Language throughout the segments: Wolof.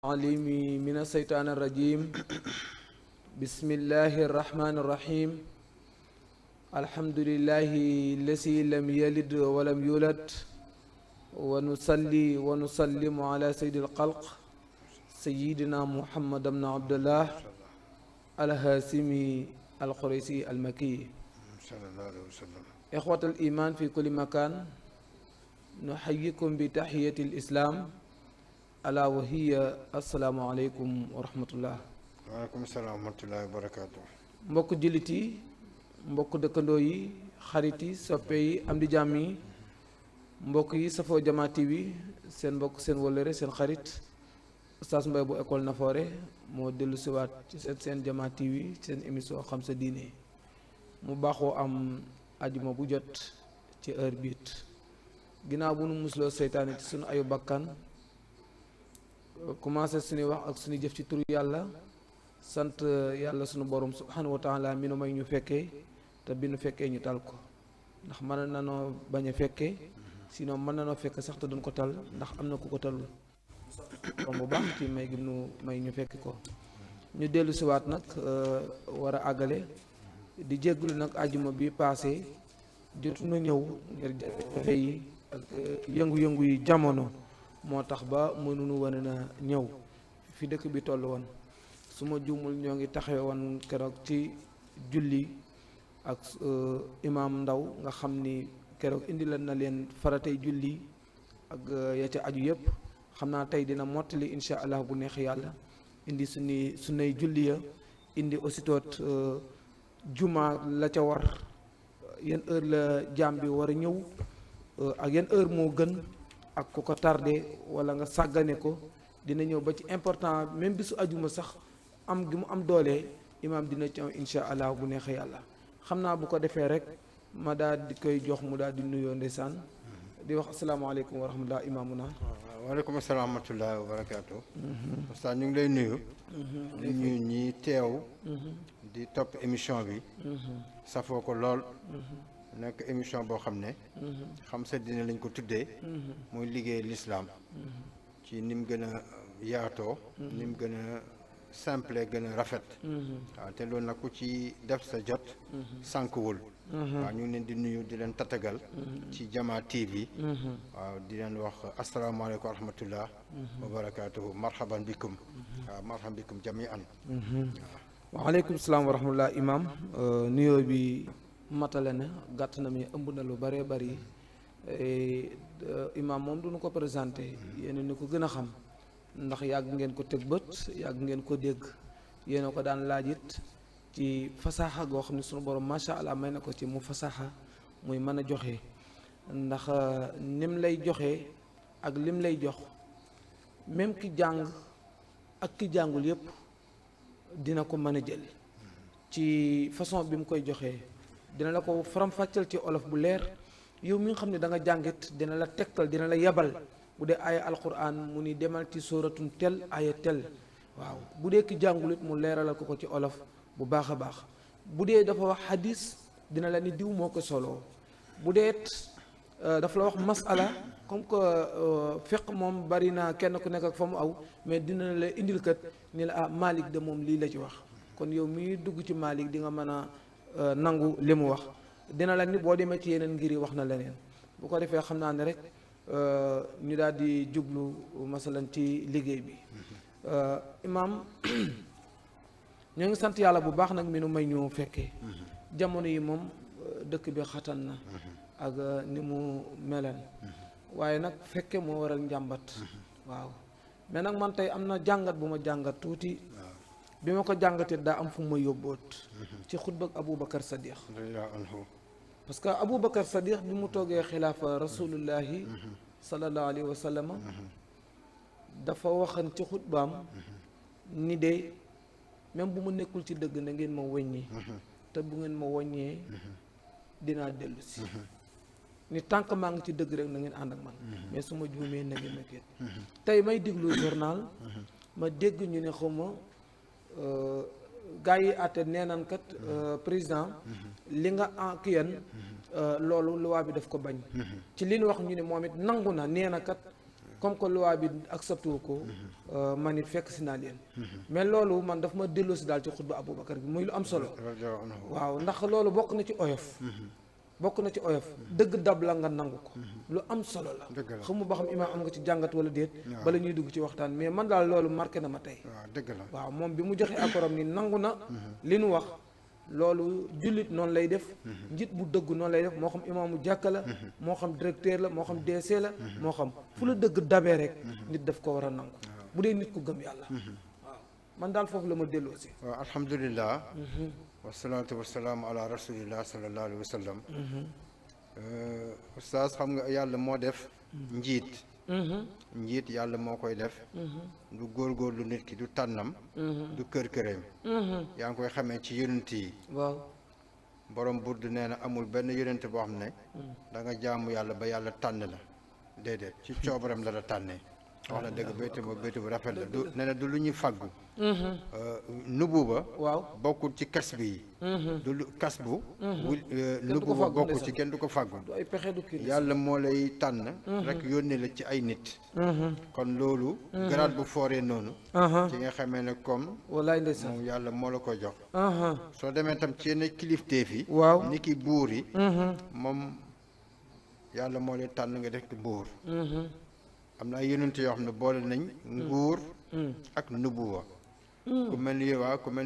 العليم من الشيطان الرجيم. بسم الله الرحمن الرحيم. الحمد لله الذي لم يلد ولم يولد، ونصلي ونسلم على سيد الخلق سيدنا محمد بن عبد الله الهاشمي القريشي المكي صلى الله عليه وسلم. إخوة الإيمان في كل مكان، نحييكم بتحية الإسلام ألا وهي السلام عليكم ورحمة الله. waaleykum salaam wa rahmatullahi wa barakaatu. mbokk jullit yi, mbokk dëkkandoo yi, xarit yi, soppe yi, am di jàmm yi, mbokk yi safoo Jama TV, seen mbokk seen wëllëre seen xarit Oustaz Mbaye bu école Nafoore moo dellu siwaat ci seen Jama TV seen émission xam sa diine mu baaxoo am ajuma bu jot ci heure biit ginnaaw bu nu musloo seytaane ci sunu ayu bakkan, commencé suñuy wax ak suñu jëf ci turu yàlla, sant yàlla sunu borom subhanahu wa taala mi nu may ñu fekkee te bi nu fekkee ñu tal ko, ndax mën na noo bañ a fekkee, sinon mën na noo fekke sax te duñ ko tal ndax am na ku ko talul kon bu baax ci may gi nu may ñu fekki ko. ñu dellu siwaat nag war a àggale di jégglu nag ajuma bi passé jotu na ñëw ngir jafe yi ak yëngu-yëngu yi jamono moo tax ba mënuñu wane na ñëw fi dëkk bi toll woon. su ma juumul ñoo ngi taxawe woon keroog ci julli ak imaam Ndaw nga xam ni keroog indi leen na leen faratay julli ak ya ca aju yëpp. xam naa tey dina mottali insha allah bu neex yàlla indi sunnay julli ya, indi aussitoot juma la ca war, yan heure la jaam bi war a ñëw ak yan heure moo gën ak ku ko tardé wala nga sàggane ko. dina ñëw ba ci important même bisu ajuma sax am gi mu am doole imaam dina ci insha allah bu neexee yàlla. xam naa bu ko defee rek ma daal di koy jox mu daal di nuyoo ndeysaan di wax asalaamaaleykum wa rahmatulah imaamuna. waaleykum salaam wa rahmatullahi wa barakaatu. Oustaz ñu ngi lay nuyu. di nuyu ñi teew. di topp émission bi. safoo ko lool. nekk émission boo xam ne. xam sa diine lañ ko tuddee. muy liggéey l'islam. ci ni mu gën a yaatoo. ni mu gën a simple gën a rafet. waaw te loolu nag ku ci def sa jot. sànkuwul. waaw ñu ngi leen di nuyu di leen tatagal. ci Jama TV. waaw di leen wax asalaamaaleykum wa rahmatullah. wa barakaatuhu marhaban bikum. waaw marhaban bikum jami'an. waaleykum salaam wa rahmatullah imam. nuyoo bi matale na gàtt na mi ëmb na lu bëree bëri. imam moom duñu ko présenté yéen ni ko gën a xam ndax yàgg ngeen ko teg bët yàgg ngeen ko dégg yéen a ko daan laajit ci fasaaxa goo xam ne sunu borom macha allah may na ko ci mu fasaaxa muy mën a joxe ndax nim lay joxe ak lim lay jox même ki jàng ak ki jàngul yépp dina ko mën a jël ci façon bi mu koy joxee. dina la ko faram-fàccal ci olof bu leer. yow mi nga xam ne da nga jàngit dina la tegtal dina la yebal bu dee aaya alquran mu ni demal ci sóoratun tel aaya tel waaw bu dee ki jàngulit mu leeralal ko ci olof bu baax a baax. bu dee dafa wax hadis dina la ni diw moo ko soloo. bu dee dafa la wax masala comme que fiq moom bari na kenn ku nekk ak fa mu aw mais dina la indil kat ni la Malik de moom lii la ci wax kon yow mi dugg ci Malik di nga mën a nangu li mu wax. dina la ni boo demee ci yeneen ngir yi wax na leneen bu ko defee xam naa ne rek ñu daal di jublu masalan ci liggéey bi. imaam ñoo ngi sant yàlla bu baax nag mi nu may ñu fekkee jamono yi moom dëkk bi xatan na ak ni mu meleen waaye nag fekke moo waral njàmbat. waaw mais nag man tey am na jàngat bu ma jàngat tuuti bi ma ko jàngatee daa am fu ma yóbboot ci xutba ak Aboubacar Sadiq. parce que Aboubacar Sadiq bi mu toogee xilaafa rasulullahi sallallahu alayhi wa sallam dafa waxan ci xutbaam ni de même bu mu nekkul ci dëgg na ngeen ma wàññi te bu ngeen ma wàññee dinaa dellu si ni tànk maa ngi ci dëgg rek na ngeen ànd ak man mais su ma juumee na ngeen ma génn. tey may déglu journal ma dégg ñu ne xawma gaa yi àtte nee nan kat président li nga loolu loi bi daf ko bañ. ci li ñu wax ñu ne moom it nangu na nee na kat comme que loi bi accepté wu ko man it fekk si naa leen mais loolu man daf ma delloo si daal ci xutba Aboubacar bi muy lu am solo waaw ndax loolu bokk na ci oyof dëgg dab la nga nangu ko lu am solo la xamu ba xam imaam am nga ci jàngat wala déet bala ñuy dugg ci waxtaan mais man daal loolu marqué na ma tey waaw moom bi mu joxee accord ni nangu na li nu wax loolu jullit noonu lay def njiit bu dëgg noonu lay def moo xam imaamu jàkka la moo xam directeur la moo xam DC la moo xam fu la dëgg dabee rek nit daf ko war a nangu bu dee nit ku gëm yàlla waaw man daal foofu la ma delloo si waaw alhamdulilah wasalaatu wasalaamu ala rasulillah sallallahu alayhi wa sallam oustaz xam nga yàlla moo def njiit yàlla moo koy def du góorgóorlu nit ki du tànnam du kër-këreem yaa ngi koy xamee ci yonent yi waaw borom burdu nee na amul benn yonent boo xam ne da nga jaamu yàlla ba yàlla tànn la déedéet ci coobaram la tànnee wax na dëgg béytu bu rafet la du nee na du lu ñuy fàggu nububa waaw bokkul ci kas bi du lu kas bu nububa bokkul ci kenn du ko fàggu du ay pexe du kii yàlla moo lay tànn rek yónnee la ci ay nit kon loolu grade bu fooree noonu ci nga xamee ne comme wallaay ndeysaan moom yàlla moo la ko jox soo demee tam ci yenn kilifteef yi waaw ni ki buur yi moom yàlla moo lay tànn nga def buur am na ay yonent yoo xam ne boole nañ nguur ak nubuwa ku mel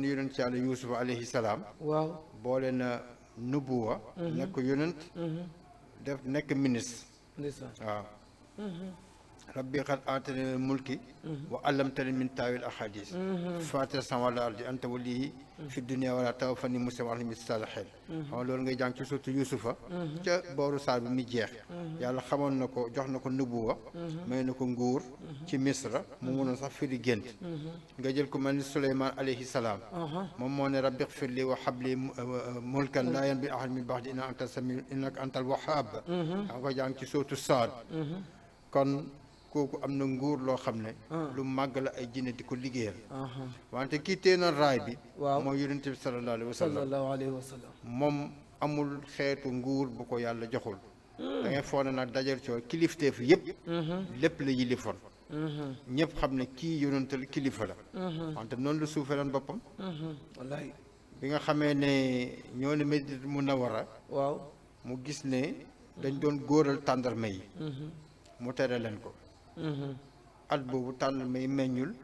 ni yonent yàlla Yuusuf alayhi salaam waaw boole na nubuwa nekk yonent def nekk ministre waaw rabbi qad aatani mulki wa allamtani min taawil ahadis fatir samawati wal ardi anta waliyyi fi dunya wala tawaffani musliman min salihin xam nga loolu ngay jàng ci surtout Yuusufa ca booru saar bi muy jeex yàlla xamoon na ko jox na ko nubuwa may na ko nguur ci misra mu mënoon sax firi gént nga jël ko mel ni Suleymaan alayhi salaam moom moo ne rabbi xfir li wa habli mulkan laa yanbaghi li ahadin min ba'di innaka antal wahhab xam nga jàng ci surtout Saad kon kooku am na nguur loo xam ne lu màgg la ay jinne di ko liggéeyal wante kii tee na raay bi mooy yonent bi sallallahu alayhi wa sallam moom amul xeetu nguur bu ko yàlla joxul da ngay foog ne nag dajal coo kilifteef yëpp lépp la yilifoon ñëpp xam ne kii yonental kilifa la wante noonu la suufeeloon boppam wallaay bi nga xamee ne ñoo ne Madina Munawwara waaw mu gis ne dañ doon góoral tàndarma yi mu tere leen ko at boobu tàndarma yi meññul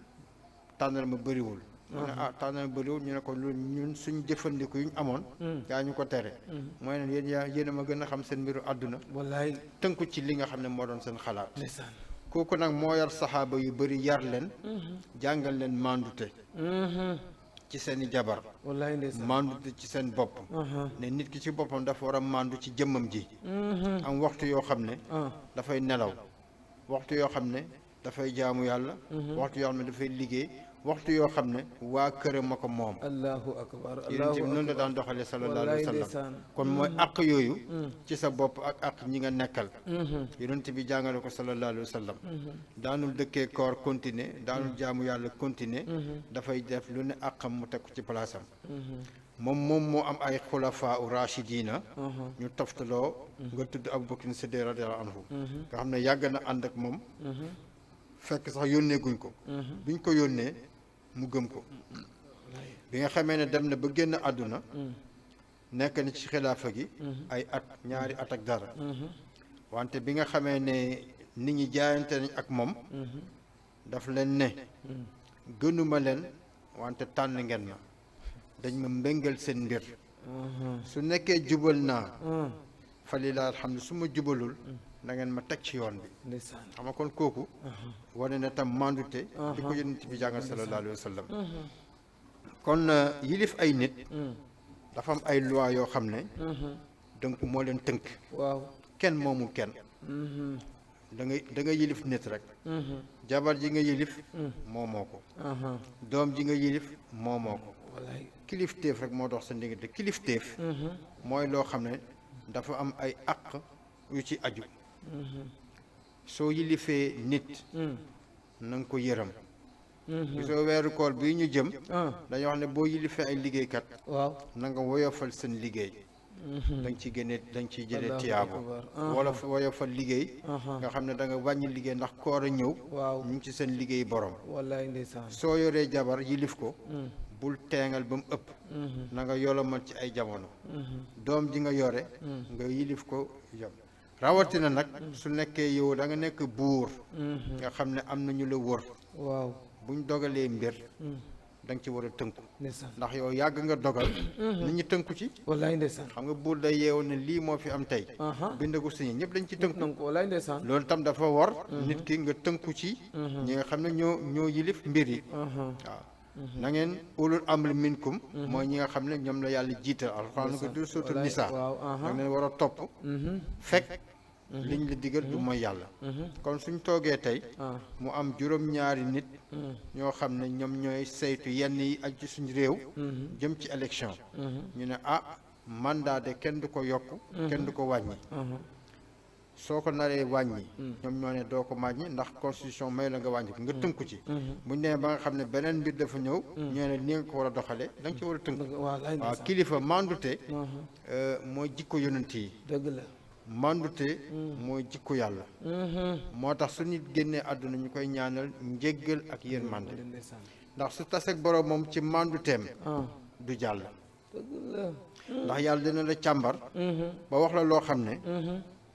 tàndarma bëriwul mu ne tàndarma bëriwul ñu ne ko lu ñun suñ jëfandiku yu ñu amoon yaa ñu ko tere mooy ne yéen a ma gën a xam seen mbiru àdduna wallaay tënku ci li nga xam ne moo doon seen xalaat ndeysaan kooku nag moo yar saxaaba yu bëri yar leen jàngal leen mandute ci seen i jabar wallaay ndeysaan mandute ci seen bopp ne nit ki ci boppam dafa war a mandu ci jëmmam ji am waxtu yoo xam ne dafay nelaw waxtu yoo xam ne dafay jaamu yàlla waxtu yoo xam ne dafay liggéey waxtu yoo xam ne waa këram a ko moom allahu akbar yonent bi noonu la daan doxalee sallallahu alayhi wa sallam kon mooy àq yooyu ci sa bopp ak àq ñi nga nekkal yonent bi jàngale ko sallallahu alayhi wa sallam daanul dëkkee koor continuer daanul jaamu yàlla continuer dafay def lu ne àqam mu teg ko ci palaasam moom moo am ay xulafaa u rachidina ñu toftaloo nga tudd Abubakar Siddiq radiyallahu anhu nga xam ne yàgg na ànd ak moom fekk sax yónnee guñ ko biñ ko yónnee mu gëm ko bi nga xamee ne dem na ba génn àdduna nekk na ci xilaafa gi ay at ñaari at ak dara wante bi nga xamee ne nit ñi jaayante nañ ak moom daf leen ne gënuma leen wante tànn ngeen ma dañ ma mbéngal seen mbir su nekkee jubal naa fa lillahi alhamdu su ma jubalul na ngeen ma teg ci yoon bi xam nga kon kooku wane na tam mandute di ko yonent bi jàngal sallallahu alayhi wa sallam kon yilif ay nit dafa am ay loi yoo xam ne donc moo leen tënk waaw kenn moomul kenn da nga yilif nit rek jabar ji nga yilif moomoo ko doom ji nga yilif moomoo ko kilifteef rek moo dox sa diggante kilifteef mooy loo xam ne dafa am ay àq yu ci aju soo yilifee nit na nga ko yërëm gisoo weeru koor bii ñu jëm dañoo wax ne boo yilifee ay liggéeykat waaw na nga woyofal seen liggéey da nga ciy génne da nga ciy jëlee Allahu tiyaabo akbar. wala wala fa liggéey nga xam ne da nga wàññi liggéey ndax koor a ñëw waaw ñu ngi ci seen liggéey borom wallaay ndeysaan. soo yoree jabar yilif ko bul teengal ba mu ëpp na nga yolomal ci ay jamono doom ji nga yore nga yilif ko yom rawatina nag su nekkee yow da nga nekk buur nga xam ne am na ñu la wër waaw buñ dogalee mbir da nga ci war a tënku ndeysaan. ndax yow yàgg nga dogal nit ñi tënku ci wallaay ndeysaan. xam nga buur day yeewu ne lii moo fi am tey bindagu signé ñëpp dañ ci tënku donc wallaay ndeysaan. loolu tam dafa war nit ki nga tënku ci ñi nga xam ne ñoo yilif mbir yi waaw na ngeen ulul amri minkum mooy ñi nga xam ne ñoom la yàlla jiital alxuraan ko du suutu nisaa da ngeen war a topp fekk liñ la digal du mooy yàlla kon suñ toogee tey mu am juróom-ñaari nit ñoo xam ne ñoom ñooy saytu yenn yi ak ci suñ réew jëm ci élection ñu ne mandat de kenn du ko yokk kenn du ko wàññi soo ko naree wàññi ñoom ñoo ne doo ko wàññi ndax constitution may la nga wàññi ko nga tënku ci buñ demee ba nga xam ne beneen mbir dafa ñëw ñoo ne ni nga ko war a doxalee da nga ci war a tënku waaw kilifa mandute mooy jikko yonent yi dëgg la mandute mooy jikko yàlla moo tax su nit génnee àdduna ñu koy ñaanal njéggal ak yërmande ndax su taseeg borom moom ci manduteem du jàll ndax yàlla dina la càmbar ba wax la loo xam ne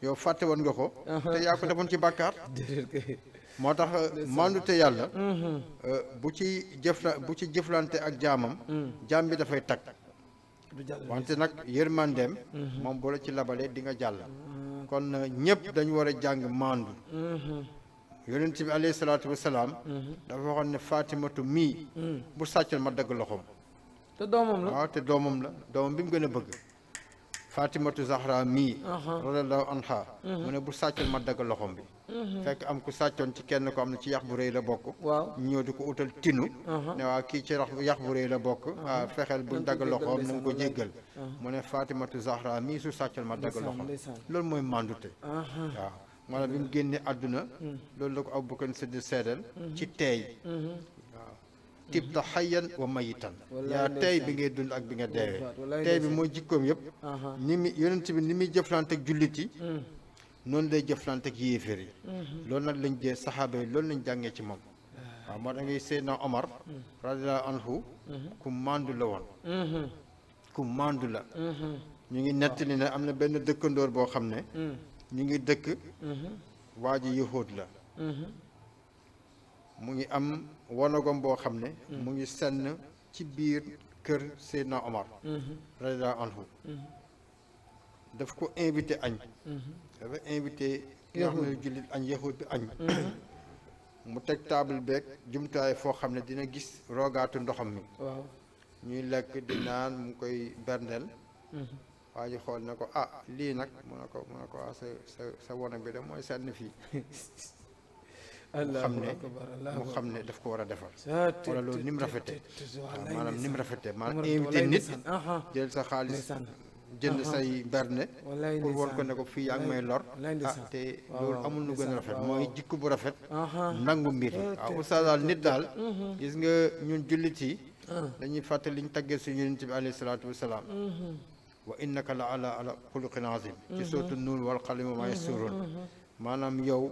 yow fàtte woon nga ko te yaa ko defoon ci bàkkaar moo tax mandute yàlla bu ci jëflante ak jaamam jaam bi dafay tag wante nag yërmandeem moom boo la ci labalee di nga jàll kon ñëpp dañu war a jàng mandu yonent bi alayhi salaatu wasalaam dafa waxoon ne Fatimatu mii bu sàccoon ma dagg loxoom te doomam la waaw te doomam la doomam bi mu gën a bëgg Fatimatu Zahra mii radiyallahu anha mu ne bu sàccoon ma dagg loxoom bi fekk am ku sàccoon ci kenn ko am ne ci yax bu rëy la bokk ñu ñëw di ko utal tinu ne waa kii ci yax bu rëy la bokk fexeel buñ dagg loxoom na nga ko jéggal mu ne Fatimatu Zahra mii su sàccoon ma dagg loxoom loolu mooy mandute waaw maanaam bi mu génnee àdduna loolu la ko Abubakar Siddiq seedal ci teey waaw tibta xayyan wa mayitan yaa tey bi ngay dund ak bi nga deewee tey bi mooy jikkoom yëpp ni mi yonent bi ni muy jëflante ak jullit yi noonu lay jëflante ak yéeféer yi loolu nag lañ jee saxaaba yi loolu lañ jàngee ci moom waaw moo da ngay Seydina Omar radiyallahu anhu ku mandu la woon ku mandu la ñu ngi nettali ne am na benn dëkkandoor boo xam ne ñu ngi dëkk waa ji yahud la mu ngi am wanagom boo xam ne mu ngi senn ci biir kër Seydina Omar radiyallahu anhu daf ko invité añ dafa invité ki nga xam ne jullit añ yahud bi añ mu teg table beeg jumtuwaay foo xam ne dina gis roogaatu ndoxam mi ñuy lekk di naan mu ngi koy berndeel waa ji xool ne ko lii nag mu ne ko sa wona bi de mooy senn fii mu xam ne daf ko war a defar wala loolu ni mu rafetee maanaam ni mu rafetee maanaam invité nit jël sa xaalis jënd say berne pour won ko ne ko fii yaa ngi may lor te loolu amul lu gën a rafet mooy jikko bu rafet nangu mbir yi waaw oustaz daal nit daal gis nga ñun jullit yi dañuy fàttali liñ taggee suñu yonent bi alayhi salaatu wasalaam wa innaka la ala xuluqin azim ci sootu nuun wal qalami wa maa yasturuun maanaam yow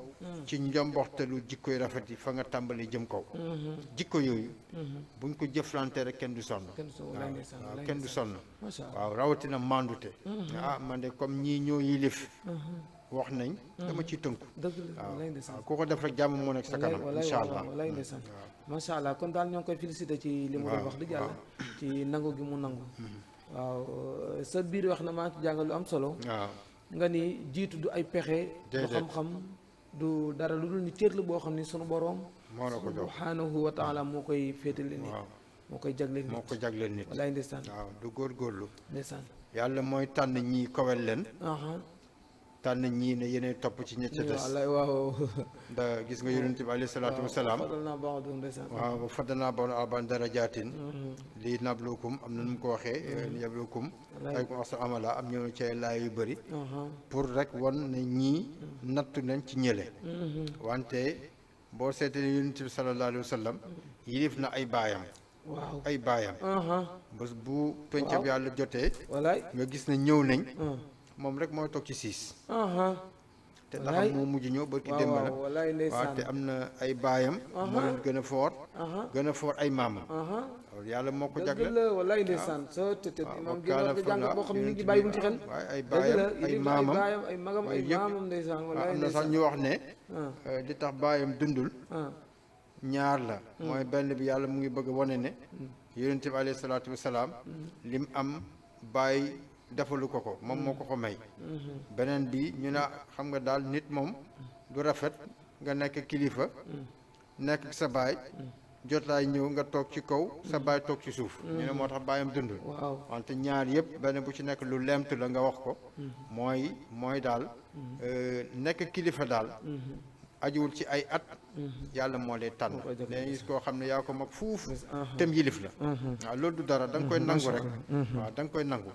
ci njomboxtalu jikko yu rafet yi fa nga tàmbali jëm kaw jikko yooyu buñ ko jëflante rek kenn du sonn waaw kenn du sonn waaw rawatina mandute man de comme ñii ñoo yilif wax nañ dama ciy tënku waaw ku ko def rek jàmm moo nekk sa kanam incha allah macha allah kon daal ñoo ngi koy félicité ci li mu doon wax dëgg yàlla ci nangu gi mu nangu waaw sa biir wax na maa ci jàngal lu am solo waaw nga ni jiitu du ay pexe du xam-xam du dara lu dul ni cër la boo xam ni sunu boroom moo la ko jox subhanahu wa taala moo koy féetale nit moo koy jagleel nit moo ko jagleel nit walaay ndeysaan waaw du góorgóorlu ndeysaan yàlla mooy tànn ñii kowel leen tànn ñii ne yeneen topp ci ñett des waaw da gis nga yonent bi alayhi salaatu wasalaam waaw faddalnaa ba'dahum alaa ba'din darajaatin li nabluukum am na nu mu ko waxee li yabluukum ayyukum ahsanu amala am ñëw ci laay yu bëri pour rek won ne ñii nattu nañ ci ñële wante boo seetee ne yonent bi sallallahu alayhi wa sallam yilif na ay baayam waaw ay baayam bés bu pencab yàlla jotee walaay nga gis ne ñëw nañ moom rek mooy toog ci siis te ndax moo mujj ñëw barki démb la waaw te am na ay baayam moo leen gën a foor gën a foor ay maamam yàlla moo ko jagleel la walaay ndeysaan so te imam gi war nga jàng boo xam ne ñu ngi bàyyi wuñ ci xel waaye ay baayam ay maamam ay magam ay maamam ndeysaan walaay am na sax ñu wax ne li tax baayam dundul ñaar la mooy benn bi yàlla mu ngi bëgg a wane ne yonent bi alayhi salaatu wasalaam lim am bàyyi defalu ko moom moo ko may beneen bi ñu ne xam nga daal nit moom du rafet nga nekk kilifa nekk sa baay jotaay ñëw nga toog ci kaw sa baay toog ci suuf ñu ne moo tax baayam dundul wante ñaar yëpp benn bu ci nekk lu lemtu la nga wax ko mooy daal nekk kilifa daal ajuwul ci ay at yàlla moo lay tànn dañuy gis koo xam ne yaa ko mag fuuf tem yilif la waaw loolu du dara da nga koy nangu rek waaw da nga koy nangu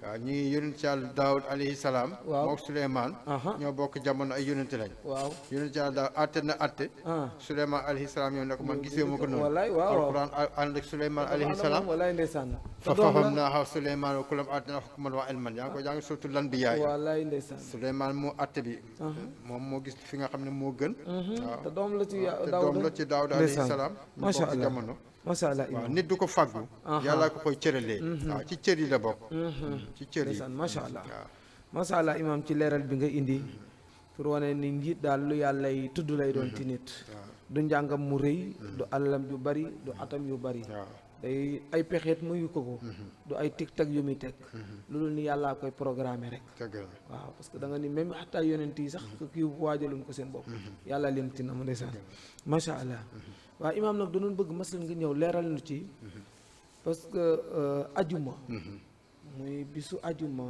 waaw ñu ngi yonent ci yàlla daawud alayhi salaam mook suleymaan ñoo bokk jamono ay yonent lañ yonent ci yàlla daawud atte na atte suleymaan alayhi salaam ñoo ne ko man gisee ma ko noonu alquran ànd ak suleymaan alayhi salaam fa fahimnaahaa suleymaan wa kullan aatinaa hukman wa ilman yaa ngi ko jàng surtout l'anbiyaa suleymaan moo atte bi moom moo gis fi nga xam ne moo gën te doom la ci Daawuda alayhi salaam macha allah jamono macha allah waaw nit du ko fàggu yàlla ko koy cëralee waaw ci cër yi la bokk ci cër yi macha allah macha allah imaam ci leeral bi nga indi pour wane ni njiit daal lu yàlla y tudd lay doon ci nit du njàngam mu rëy du alalam yu bari du atam yu bari day ay pexeet muyu ko du ay tic-tac yu muy teg loolu ni yàllaa koy programmer rek waaw parce que da nga ni même xataa yonent yi sax kii waajaluñ ko seen bopp yàlla leen tina mu ndeysaan macha allah waaw imaam nag danoon bëgg masal nga ñëw leeral nu ci parce que ajuma muy bisu ajuma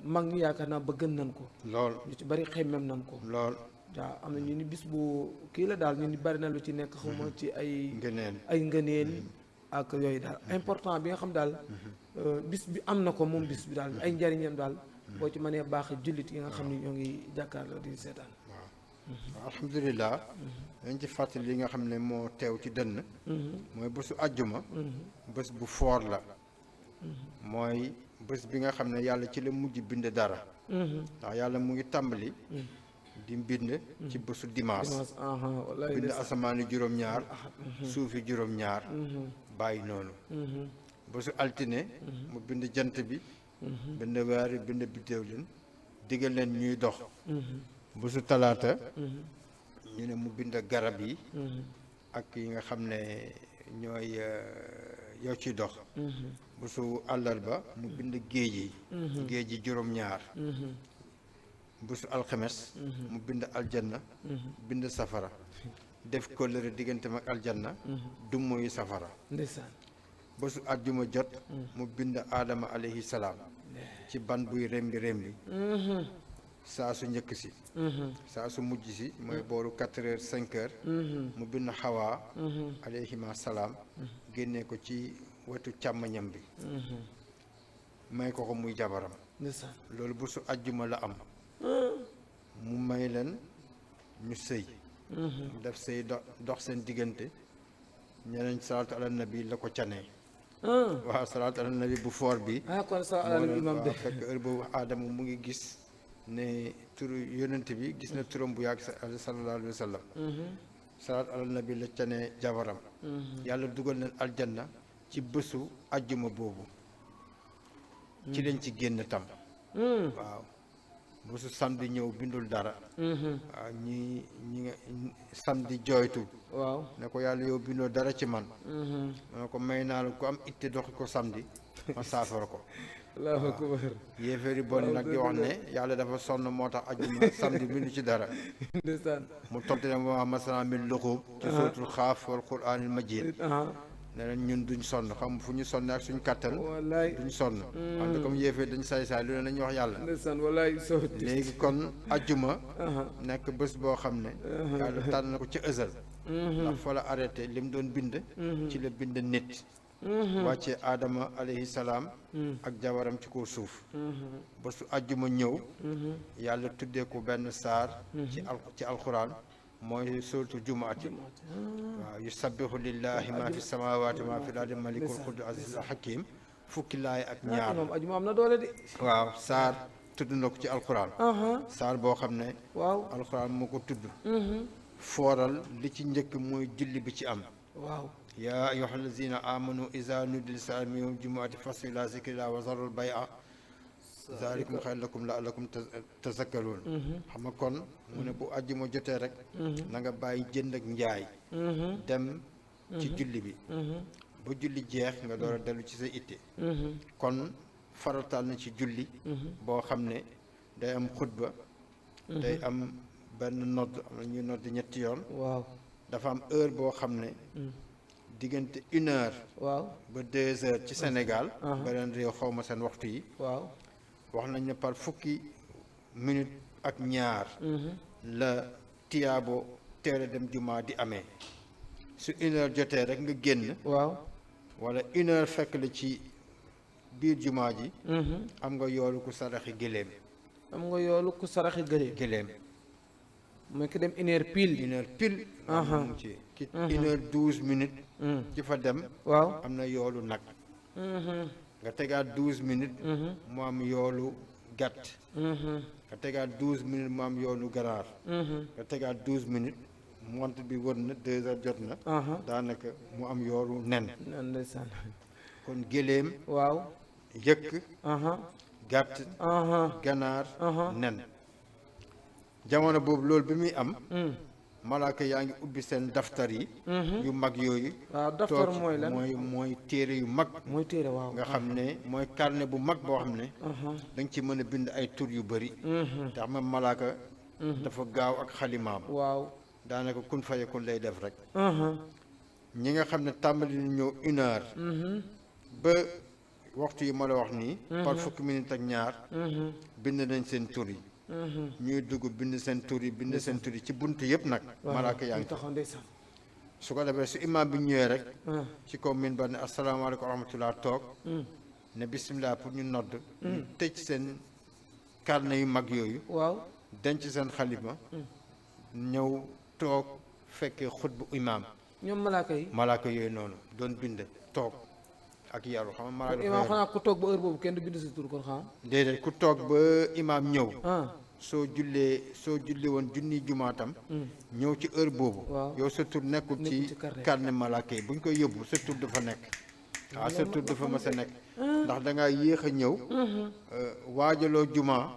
mag ñi yaakaar naa bëggan nan ko lool ñu ci bari xemmem nan ko lool waaw am na ñu ni bis bu kii la daal ñu ni bari na lu ci nekk xawma ci ay ngëneel ak yooyu daal important bi nga xam daal bis bi am na ko moom bis bi daal ay njariñam daal boo ci mënee baax jullit yi nga xam ni ñoo ngi jàkkaarloo di seetaan waaw alhamdulilah dañ ci fàttali li nga xam ne moo teew ci dënn mooy bésu àjjuma bés bu foor la mooy bés bi nga xam ne yàlla ci la mujj bind dara ndax yàlla mu ngi tàmbali di mbind ci bésu dimanche bind asamaani juróom-ñaar suufi juróom-ñaar bàyyi noonu bésu altine mu bind jant bi bind weer yi bind biddéew leen digal leen ñuy dox bésu talaata ñu ne mu bind garab yi ak yi nga xam ne ñooy yow ciy dox bésu àllarba mu bind géej yi juróom-ñaar bésu alxames mu bind aljanna bind safara def kóllëre digganteem ak aljanna dummo yi safara bésu àjjuma jot mu bind aadama alayhi salaam ci ban buy rembi saa su njëkk si saa su mujj si mooy booru 4 heures 5 heures mu bind xawaa alayhima salaam génnee ko ci wetu càmmoñam bi may ko muy jabaram loolu bésu àjjuma la am mu may leen ñu sëy mu def sëy dox seen diggante ñeneen salaatu ala nabi la ko canee waaw salaatu ala nabi bu foor bi kon imam fekk heure boobu aadama mu ngi gis ne turu yonent bi gis na turam bu yàgg sallallahu alayhi wa sallam salaatu ala nabi la canee jabaram yàlla dugal leen aljanna ci bésu ajjuma boobu ci lañ ci génn tam waaw bésu samedi ñëw bindul dara waaw ñi nga samedi jooytu waaw ne ko yàlla yow bindoo dara ci man ma ne ko may naa la ku am itte doxi ko samedi ma saafara ko allahu akbar yéeféeri bon nag di wax ne yàlla dafa sonn moo tax ajjuma samedi bindu ci dara mu tontu ne ma masala min luxub ci suratul xaaf wal quraanil majiid ne leen ñun duñ sonn xam fu ñu sonn ak suñ kàttan duñ sonn wante comme yéefee dañ saay lu ne nañu wax yàlla léegi kon ajjuma nekk bés boo xam ne yàlla tànn na ko ci ësal ndax fa la arrêté li mu doon bind ci la bind nit wàccee aadama alayhi salaam ak jabaram ci kaw suuf bésu ajjuma ñëw yàlla tuddee ko benn saar ci alxuraan mooy suratul jumaati waaw yusabbihu lillahi ma fi samawati ma fi l-ardi malikul qudus azizul hakim fukki laay ak ñaar moom ajuma am na doole de. waaw saar tudd na ko ci alquran saar boo xam ne waaw alquran moo ko tudd fooral li ci njëkk mooy julli bi ci am waaw yaa ayyuha allazina amanu iza nudiya lis-salaati min yawmil jumuati fas'aw ila zikrillah wa zarul bay'a zalikum xayrun lakum la'allakum tazakkaruun xam nga kon mu ne bu àjjuma jotee rek na nga bàyyi jënd ak njaay dem ci julli bi ba julli jeex nga door a dellu ci sa itte kon faratal na ci julli boo xam ne day am xutba day am benn nodd am na ñuy nodd ñetti yoon waaw dafa am heure boo xam ne diggante 1 heure waaw ba 2 heures ci Sénégal beneen réew xaw ma seen waxtu yi waaw wax nañ ne par fukki minute ak ñaar la tiyaabo teel a dem jumaa di amee su 1 heure jotee rek nga génn waaw wala 1 heure fekk la ci biir jumaa ji am nga yoolu ku saraxi gëléem am nga yoolu ku saraxi gëléem mooy ki dem 1 heure pile 1 heure pile mu ci ki 1 heure 12 minutes ci fa dem waaw am na yoolu nag nga tegaat 12 minutes mu am yoolu gàtt nga tegaat 12 minutes mu am yoolu ganaar nga tegaat 12 minutes montre bi wër na 2 heures jot na daanaka mu am yoolu nen ndeysaan kon gëléem waaw yëkk gàtt ganaar nen jamono boobu loolu bi muy am malaaka yaa ngi ubbi seen daftar yi yu mag yooyu waaw daftar mooy lan mooy téere yu mag mooy téere waaw nga xam ne mooy carnet bu mag boo xam ne da nga ci mën a bind ay tur yu bëri te xam nga malaaka dafa gaaw ak xalimaam waaw daanaka kun fayakun lay def rek ñi nga xam ne tàmbali ñu ñëw 1 heure ba waxtu yi ma la wax nii par fukki minute ak ñaar bind nañ seen tur yi ñuy dugg bind seen tur yi ci bunt yëpp nag malaaka yaa ngi taxaw ndeysaan su ko defee su imaam bi ñëwee rek ci kaw min ba ne asalaamaaleykum wa rahmatullah toog ne bisimilah pour ñu nodd ñu tëj seen carnet yu mag yooyu waaw denc seen xalima ñëw toog fekkee xutbu imaam ñoom malaaka yooyu noonu doon bind toog ak yaru xam nga malaaka imaam xanaa ku toog ba heure boobu kenn du bind sa tur kon xam déedéet ku toog ba imaam ñëw soo jullee woon junni jumaatam ñëw ci heure boobu yow sa tur nekkul ci carnet malaaka yi bu ñu koy yóbbu sa tur dafa nekk waaw sa tur dafa mës a nekk ndax dangaa yéex a ñëw waajaloo jumaa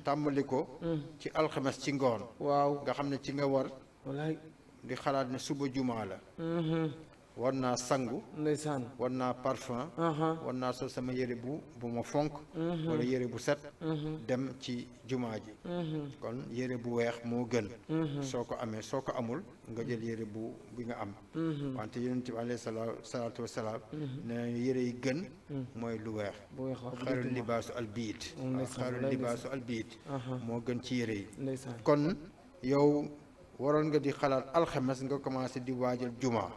tàmbali ko ci alxames ci ngoon waaw nga xam ne ci nga war wallaay di xalaat ne suba jumaa la war naa sangu ndeysaan war naa parfum war naa sol sama yére bu ma fonk wala yére bu set dem ci jumaa ji kon yére bu weex moo gën soo ko amee soo ko amul nga jël yére bi nga am wante yonent bi alayhi salaatu wasalaam ne yére yi gën mooy lu weex xayrul libaasu albiit xayrul libaasu albiit moo gën ci yére yi kon yow waroon nga di xalaat alxames nga commencé di waajal jumaa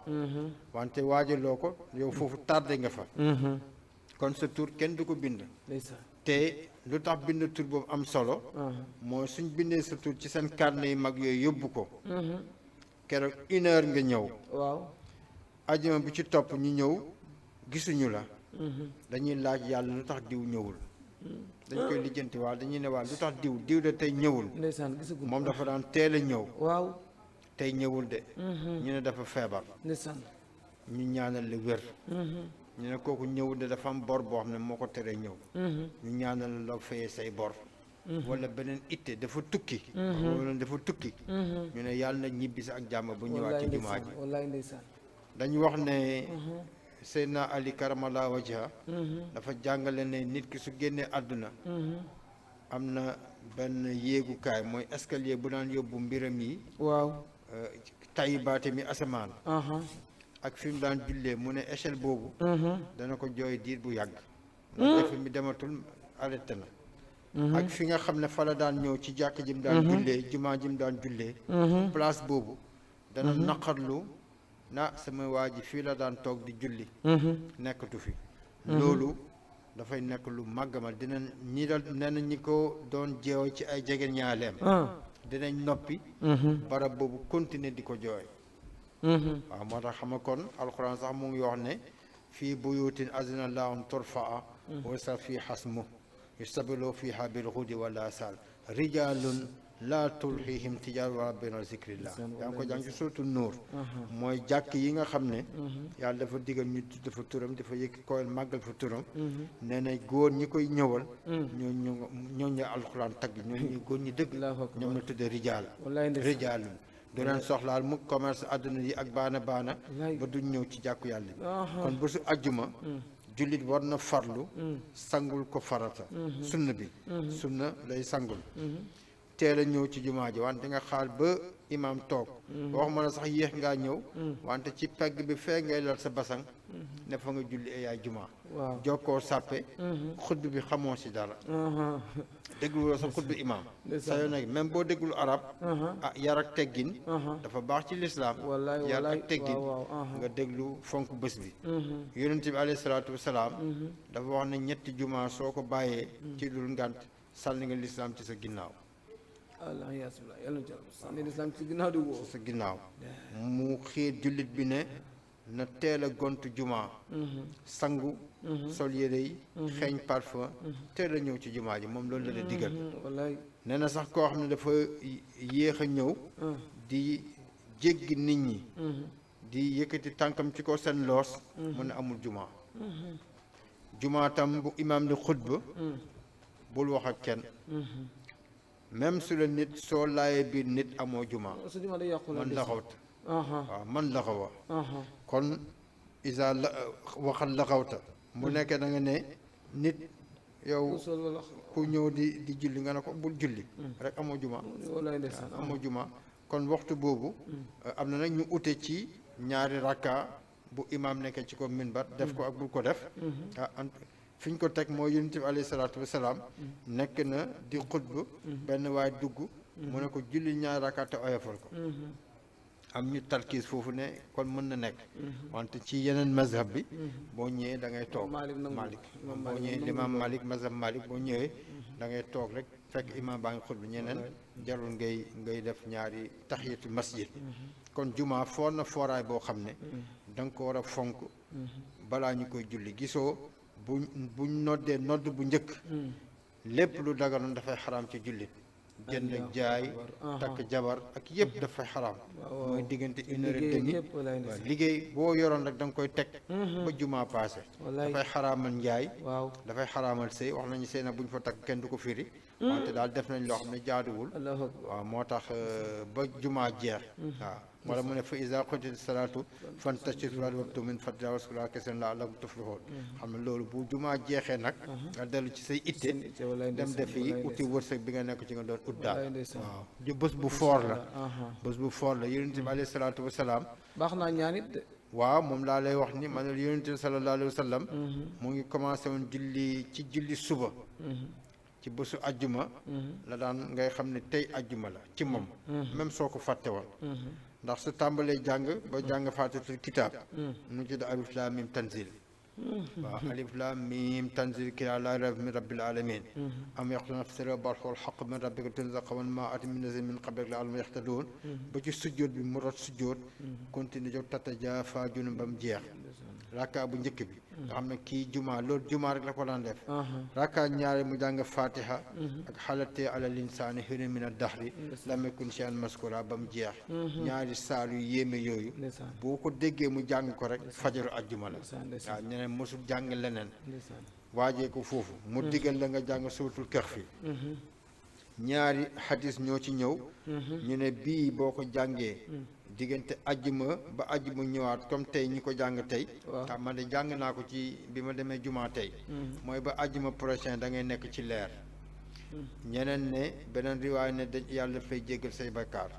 wante waajaloo ko yow foofu tardé nga fa kon sa tur kenn du ko bind te lu tax bind tur boobu am solo mooy suñ bindee sa tur ci seen carnet yu mag yooyu yóbbu ko keroog 1 heure nga ñëw waaw ajuma bi ci topp ñu ñëw gisuñu la dañuy laaj yàlla lu tax diw ñëwul dañ koy lijjanti waal dañuy ne waal lu tax diw de tey ñëwul moom dafa daan teel a ñëw waaw tey ñëwul de ñu ne dafa feebar ñu ñaanal la wér ñu ne kooku ñëwul de dafa am bor boo xam ne moo ko teree ñëw ñu ñaanal la loo fayee say bor wala beneen itte dafa tukki wala dafa tukki ñu ne yàlla na ñibbisi ak jàmm bu ñëwaat ci jumaa ji dañu wax ne Seydina Ali karamallahu wajha dafa jàngale ne nit ki su génnee àdduna am na benn yéegukaay mooy escalier bu daan yóbbu mbiram yi waaw tayibaate mi asamaan ak fi mu daan jullee mu ne échelle boobu dana ko jooy diir bu yàgg ndax defe mi dematul arrêté na ak fi nga xam ne fa la daan ñëw ci jàkk ji mu daan jullee jumaa ji mu daan jullee place boobu dana naqarlu na sama waa ji fii la daan toog di julli nekkatu fi loolu dafay nekk lu màggamal dina ñi da nee na ñi ko doon jeew ci ay jege ñaaleem dinañ noppi barab boobu continuer di ko jooy waaw moo tax xam nga kon alxuraan sax mu ngi wax ne fii buyutin azina llaahu an turfaa wa yuzkara fii hasmuhu yusabbihu fiihaa bil ghudwi wal aasaal rijaalun laa tulhiihim tijaaratu wa laa bay'un an zikrillah yaa ngi ko jàng ci suuratu Nuur mooy jàkk yi nga xam ne yàlla dafa digal ñu tudd fa turam dafa yëkk koyal màggal fa turam nee na góor ñi koy ñëwal ñoo ñu alxuraan tagg ñoo góor ñi dëgg ñoom la tuddee rijaalun du leen soxlaal mu commerce àdduna yi ak baana ba duñ ñëw ci jàkku yàlla bi kon bésu àjjuma jullit war na farlu sangul ko farata sunna bi sunna lay sangul teel a ñëw ci jumaa ji wante nga xaar ba imaam toog waxuma la sax yéex ngaa ñëw wante ci pegg bi fee ngay lal sa basang ne fa nga julli yaay jumaa jokkoo sàppe xutb bi xamoo si dara dégluloo sa xutb imaam sa yoon nag même boo dégglu arab yar ak teggin dafa baax ci lislaam yar ak teggin nga déglu fonk bés bi yonent bi alayhi salaatu wasalaam dafa wax ne ñetti jumaa soo ko bàyyee ci dul ngànt sànni nga lislaam ci sa ginnaaw sa ginnaaw mu xiir jullit bi ne na teel a gontu jumaa sangu sol yére yi xeeñ parfum teel a ñëw ci jumaa ji moom loolu la digal nee na sax koo xam ne dafa yéex a ñëw di jéggi nit ñi di yëkkati tànkam ci ko seen loos mu ne amul jumaa tam bu imaam di xutba bul wax ak kenn même su la nit soo laayee biir nit amoo jumaa man laxawta waaw man laxawa kon isa waxal laxawta mu nekkee da nga ne nit yow ku ñëw di julli nga ne ko bul julli rek amoo jumaa kon waxtu boobu am na nag ñu ute ci ñaari rakka bu imaam nekkee ci ko minbar def ko ak bul ko def fi ñu ko teg mooy yonent bi alayhi salaatu wasalaam nekk na di xutba benn waay dugg mu ne ko julli ñaari rakka te oyofal ko am ñu tarkiis foofu ne kon mën na nekk wante ci yeneen mazhab bi boo ñëwee da ngay toog Malik boo ñëwee limaam Malik mazhab Malik boo ñëwee da ngay toog rek fekk imaam baa ngi xutba ñeneen jarul ngay def ñaari tahiyatul masjid kon jumaa foor na fooraay boo xam ne da nga ko war a fonk balaa ñu koy julli gisoo buñ noddee nodd bu njëkk lépp lu daganoon dafay xaraam ci jullit jënd ak jaay takk jabar ak yëpp dafay xaraam mooy diggante 1h30 waaw liggéey boo yoroon rek da nga koy teg ba jumaa paase dafay xaraamal njaay dafay xaraamal sëy wax nañu sëy na buñ fa takk kenn du ko firi wante daal def nañ loo xam ne jaaduwul waaw moo tax ba jumaa jeex waaw wala mu ne fa iza qudiyat salaatu fantashiru fil ardi wabtagu min fadlillahi wazkurullaha kasiiran la'allakum tuflihuun xam ne loolu bu jumaa jeexee nag nga dellu ci say itte dem defi uti wërsëg bi nga nekk ci nga doon ut daal waaw di bés bu foor la yonent bi alayhi salaatu wasalaam baax naa ñaanit de waaw moom laa lay wax ni man ne yonent bi sallallahu alayhi wa sallam mu ngi commencé woon julli suba ci bésu ajjuma la daan ngay xam ne tey ajjuma la ci moom même soo ko fàtte woon ndax su tàmbalee jàng ba jàng faatihatul kitaab mu tudd alif laam miim tanzil waaw alif laam miim tanzil kitaab laa rayba min rabbil aalamiin am yaquluuna iftaraahu bal huwa al-haqqu min rabbika litunzira qawman maa aatahum min naziirin min qablika la'allahum yahtaduun ba ci sujjóot bi mu rot sujjóot continue jóg tatajaafaa junuubuhum ba mu jeex rakka bu njëkk bi nga xam ne kii jumaa loolu jumaa rek la ko daan def rakka ñaare mu jàng fatiha ak xalatee alal insaani hiina min ad-dahri lam yakun shay'an maskura ba mu jeex ñaari saar yu yéeme yooyu boo ko déggee mu jàng ko rek fajaru ajjuma la waaw ñeneen mosul jàng leneen waajee ko foofu mu digal la nga jàng suuratul kahfi ñaari xadis ñoo ci ñëw ñu ne bii boo ko jàngee diggante ajjuma ba ajjuma ñëwaat comme tey ñi ko jàng tey man de jàng naa ko ci bi ma demee jumaa tey mooy ba ajjuma prochain da ngay nekk ci leer ñeneen ne beneen riwaay ne dañ yàlla fay jéggal say bakkaar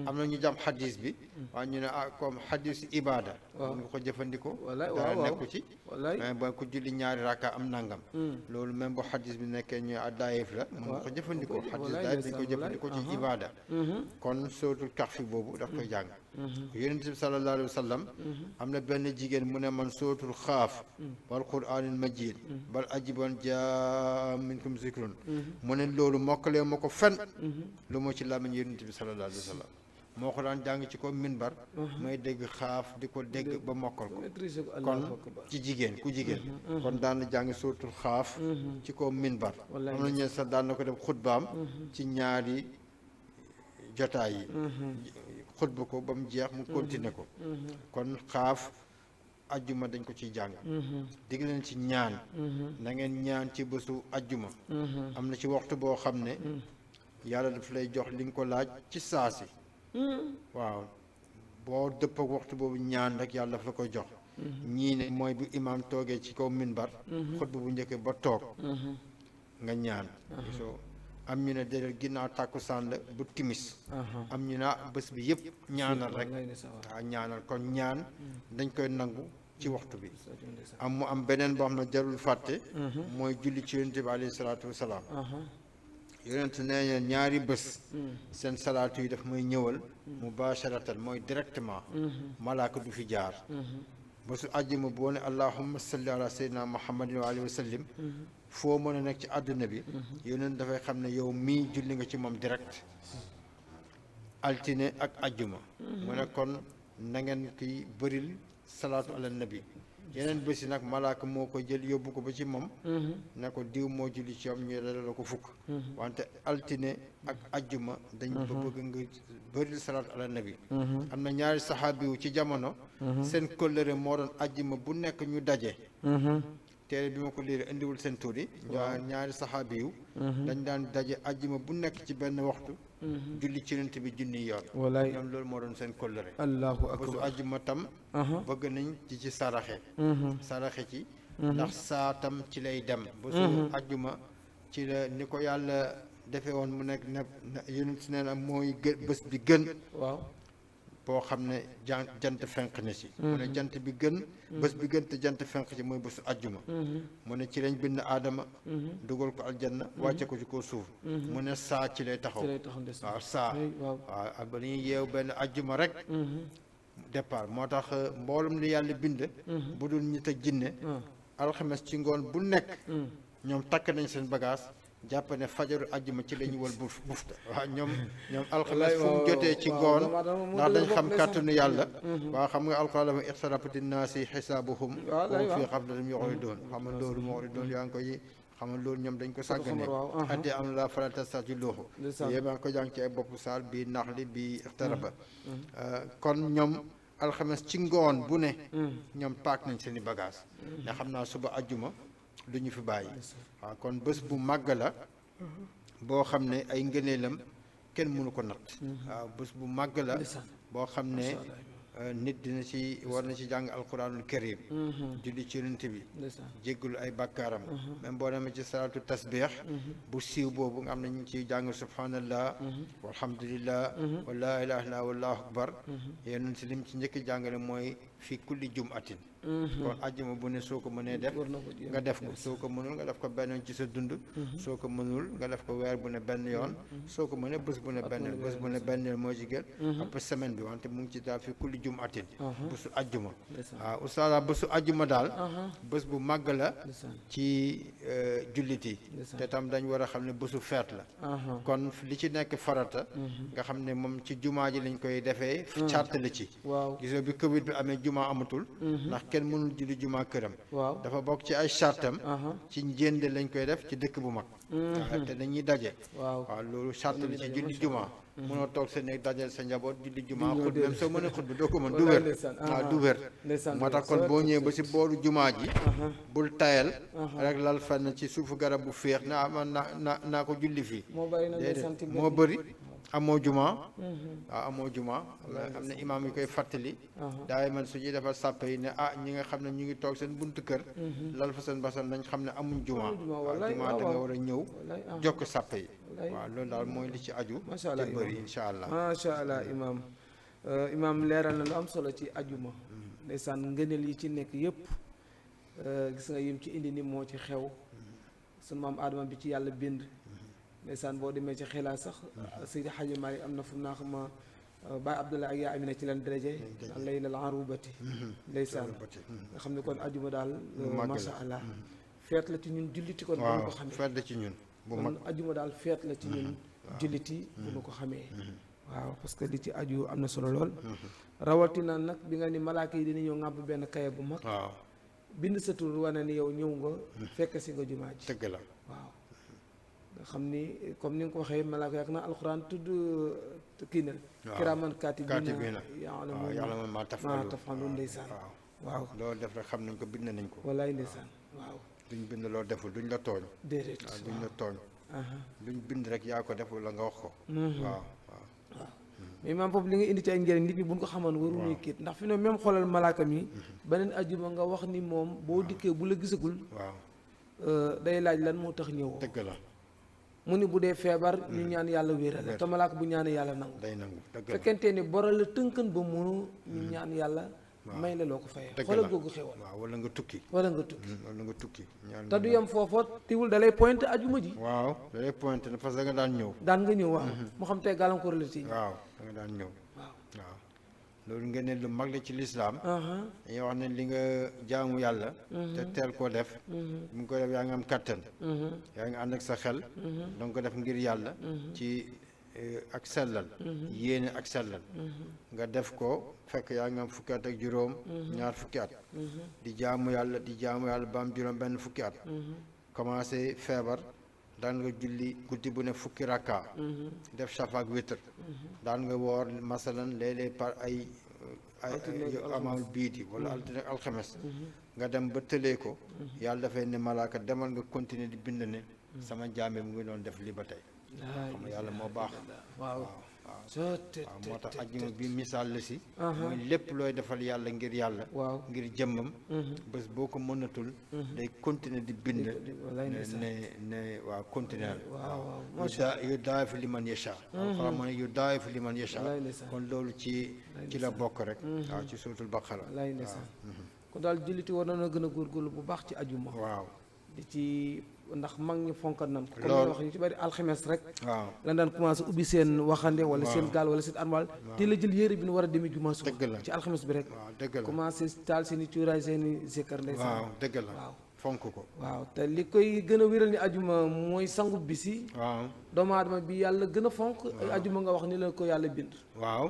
am na ñu jàpp xadis bi waaye ñu ne comme xadis ibaada mun nga ko jëfandikoo dara nekku ci mais ba ko julli ñaari rakka am nangam loolu même bu xadis bi nekkee ñu daayif la mun nga ko jëfandikoo xadis daayif dañ ko jëfandikoo ci ibaada kon sootul Kahfi boobu daf koy jàng yonent bi sallallahu alayhi wa sallam am na benn jigéen mu ne man sootul xaaf wal quraanil majid bal ajiban jaa minkum zikrun mu ne loolu mokkalee ma ko fen lu moo ci làmmiñ yonent bi sallallahu alayhi wa sallam moo ko daan jàng ci ko minbar may dégg xaaf di ko dégg ba mokkal ko kon ci jigéen ku jigéen kon daan na jàng sootul xaaf ci ko minbar am na ñeen sax daan na ko def xutbaam ci ñaari jotaay yi xutba ko ba mu jeex mu continuer ko kon xaaf ajjuma dañ ko ciy jàng dig leen ci ñaan na ngeen ñaan ci bésu ajjuma am na ci waxtu boo xam ne yàlla daf lay jox li nga ko laaj ci saasi waaw boo dëpp ak waxtu boobu ñaan rek yàlla daf la koy jox ñii ne mooy bu imaam toogee ci kaw minbar xutba bu njëkk ba toog nga ñaan soo am ñu ne déedéet ginnaaw tàkkusaan la bu timis am ñu ne bés bi yëpp ñaanal rek waaw ñaanal kon ñaan dañ koy nangu ci waxtu bi am mu am beneen boo xam ne jarul fàtte mooy julli ci yonent bi alayhi salaatu wasalaam yonent nee na ñaari bés seen salaatu yi daf may ñëwal mubasharatan mooy directement malaaka du fi jaar bésu àjjuma boo ne allahumma salli ala sayyidina muhammadin wa alihi wa sallim foo mën a nekk ci àdduna bi yonent dafay xam ne yow mii julli nga ci moom direct altine ak àjjuma mu ne kon na ngeen kiy bëril salaatu ala nabi yeneen bés yi nag malaaka moo ko jël yóbbu ko ba ci moom ne ko diw moo julli ci am ñu la ko fukk wante altine ak ajjuma dañ ba bëgg nga bëril salaatu ala nabi am na ñaari saxaabi yu ci jamono seen kóllëre moo doon ajjuma bu nekk ñu daje téere bi ma ko liire indiwul seen tuur yi ñaari saxaabi yu dañ daan daje ajjuma bu nekk ci benn waxtu julli ci yonent bi junni yoon wallaay ñoom loolu moo doon seen kóllëre allahu akbar bésu ajjuma tam bëgg nañ ci saraxe ci ndax saa tam ci lay dem bésu ajjuma ci la ni ko yàlla defee woon mu nekk ne yonent nee na mooy bés bi gën waaw boo xam ne jant fenq na si mu ne jant bi gën bés bi gën te jant fenq ci mooy bésu ajjuma mu ne ci lañ bind aadama dugal ko aljanna wàcce ko ci kaw suuf mu ne saa ci lay taxaw waaw saa waaw ak ba ñuy yeew benn ajjuma rek départ moo tax mboolum li yàlla bind bu dul nit ak jinne alxames ci ngoon bu nekk ñoom takk nañ seen bagage jàpp ne fajaru àjjuma ci la ñu wal bufta waaw ñoom alxames fu mu jotee ci ngoon ndax dañ xam kàttanu yàlla waaw xam nga alxuraan dama ixtarabati naasi xisaabuhum wa hum fii xaflatin yu'riduun xam nga loolu mu'riduun yaa ngi koy xam nga loolu ñoom dañ ko sàggane addi am la fala tastajiluuhu yéen a ngi ko jàng ci ay boppu saal bii naxli bii ixtaraba kon ñoom alxames ci ngoon bu ne ñoom paak nañ seen i bagage ne xam naa suba àjjuma du ñu fi bàyyi waaw kon bés bu màgg la boo xam ne ay ngëneelam kenn mënu ko natt waaw bés bu màgg la boo xam ne nit dina ci war na ci jàng alquranul karim julli ci yonent bi jéggalu ay bàkkaaram même boo demee ci salaatu tasbih bu siiw boobu nga xam ne ñu ngi ciy jàng subhanallah walhamdulillah wa laa ilaha illa wallahu akbar yonent si lim ci njëkk jàngale mooy fi kulli jumatin kon àjjuma bu ne soo ko mënee def nga def ko soo ko mënul nga def ko benn yoon ci sa dund soo ko mënul nga def ko weer bu ne benn yoon soo ko mënee bés bu ne benn yoon bés bu ne benn yoon moo ci gën après semaine bi wante mu ngi ci daal fi kulli jumatin bésu àjjuma waaw oustaz bésu àjjuma daal bés bu màgg la ci jullit yi te tam dañ war a xam ne bésu feet la kon li ci nekk farata nga xam ne moom ci jumaa ji lañ koy defee charte la ci gisoo bi Covid bi amee jumaa amatul ndax kenn mënul julli jumaa këram dafa bokk ci ay chartam ci njënd lañ koy def ci dëkk bu mag waaw te dañuy daje waaw loolu charte la ci julli jumaa mënoo toog sa néeg dajal sa njaboot julli jumaa xut même soo mënee xut bi doo ko mën du wér waaw du wér moo tax kon boo ñëwee ba si booru jumaa ji bul tayal rek lal fenn ci suufu garab bu féex na man naa ko julli fii déedéet moo bëri amoo juma waaw amoo juma am na imaam yi koy fàttali daay man su ñuy defal sàppe yi ne ñi nga xam ne ñu ngi toog seen buntu kër lal fa seen basan nañ xam ne amuñ juma waaw juma da nga war a ñëw jokk sàppe yi waaw loolu daal mooy li ci aju te bëri incha allah macha allah imaam leeral na lu am solo ci ajuma ndeysaan ngëneel yi ci nekk yëpp gis nga yim ci indi ni moo ci xew sunu maam Adama bi ci yàlla bind ndeysaan boo demee ci xelaa sax Seydi Hadji Malick am na fu mu naa xama Baay Abdoulaye ak yaa Amina ci leen daraje laylal arubati ndeysaan nga xam ne kon ajuma daal masha Allah feet la ci ñun julliti kon bu ñu ko xamee feet la ci ñun bu mag kon ajuma daal feet la ci ñun julliti bu ñu ko xamee waaw parce que li ci aju am na solo lool rawatina nag bi nga ni malaaka yi dina ñëw ŋàbb benn kaye bu mag waaw bind sa tur wane ni yow ñëw nga fekk si nga jumaa ji dëgg la waaw nga xam ni comme ni nga ko waxee malaaka yak na alxuraan tudd kii na kiraaman kaatibiina ya'lamuuna maa taf'aluun ndeysaan waaw loolu def rek xam nañ ko bind nañ ko wallaay ndeysaan waaw duñ bind loo deful duñ la tooñ déedéet waaw duñ la tooñ luñ bind rek yaa ko deful la nga wax ko waaw mais maam foofu li nga indi ci ay njëriñ nit ñi buñ ko xamoon waruñuy kiit ndax fi ne même xoolal malaaka mi beneen ajuma nga wax ni moom boo dikkee bu la gisagul waaw day laaj lan moo tax ñëwoo dëgg la mu ni bu dee feebar ñu ñaan yàlla wéeral la te malaaka bu ñaanee yàlla nangu day nangu dëgg la fekkente ni boral la tënkan ba mënu ñu ñaan yàlla may la loo ko fayee xoolal googu xewal waaw wala nga tukki wala nga tukki ñaan te du yem foofa tiwul dalay pointé ajuma ji waaw dalay pointé parce que da nga daan ñëw daan nga ñëw waaw mu xam tey gàllankoor la ci waaw da nga daan ñëw waaw loolu ngeen ne lu mag la ci lislaam dañuy wax ne li nga jaamu yàlla te teel koo def mu ngi ko def yaa ngi am kattan yaa ngi ànd ak sa xel danga ko def ngir yàlla ci ak sellal yéene ak sellal nga def ko fekk yaa ngi am fukki at ak juróom ñaar fukki at di jaamu yàlla ba am juróom benn fukki at commencé feebar daan nga julli guddi bu ne fukki rakka def shafaak witr daan nga woor masalan léeg-léeg par ay amaamul biidi wala altine ak alxames nga dem ba tëlee ko yàlla dafay ne malaaka demal nga continuer di bind ne sama jaame mu ngi doon def li ba tey xam nga yàlla moo baax waaw waaw moo tax ajjuma bi misaal la si mooy lépp looy defal yàlla ngir yàlla ngir jëmmam bés boo ko mënatul day continuer di bind ne waaw continuer yu daayifu liman yasha xam ne yu daayifu liman yasha kon loolu ci la bokk rek waaw ci suuratul baqara kon daal julliti war na gën a góorgóorlu bu baax ci ajjuma waaw di ci ndax mag ñi fonkat nan ko comme wax ñu ci bari alxames rek waaw lan daan commencé ubbi seen waxande wala seen gaal wala seen armal te la jël yére bi nu war a demee jumaa suba ci alxames bi rek commencé taal seen i cuuraay seen i zikkar ndeysaan waaw dëgg la waaw fonk ko waaw te li koy gën a wéral ni ajuma mooy sangu bisi waaw doomu aadama bi yàlla gën a fonk ajuma nga wax ni la ko yàlla bind waaw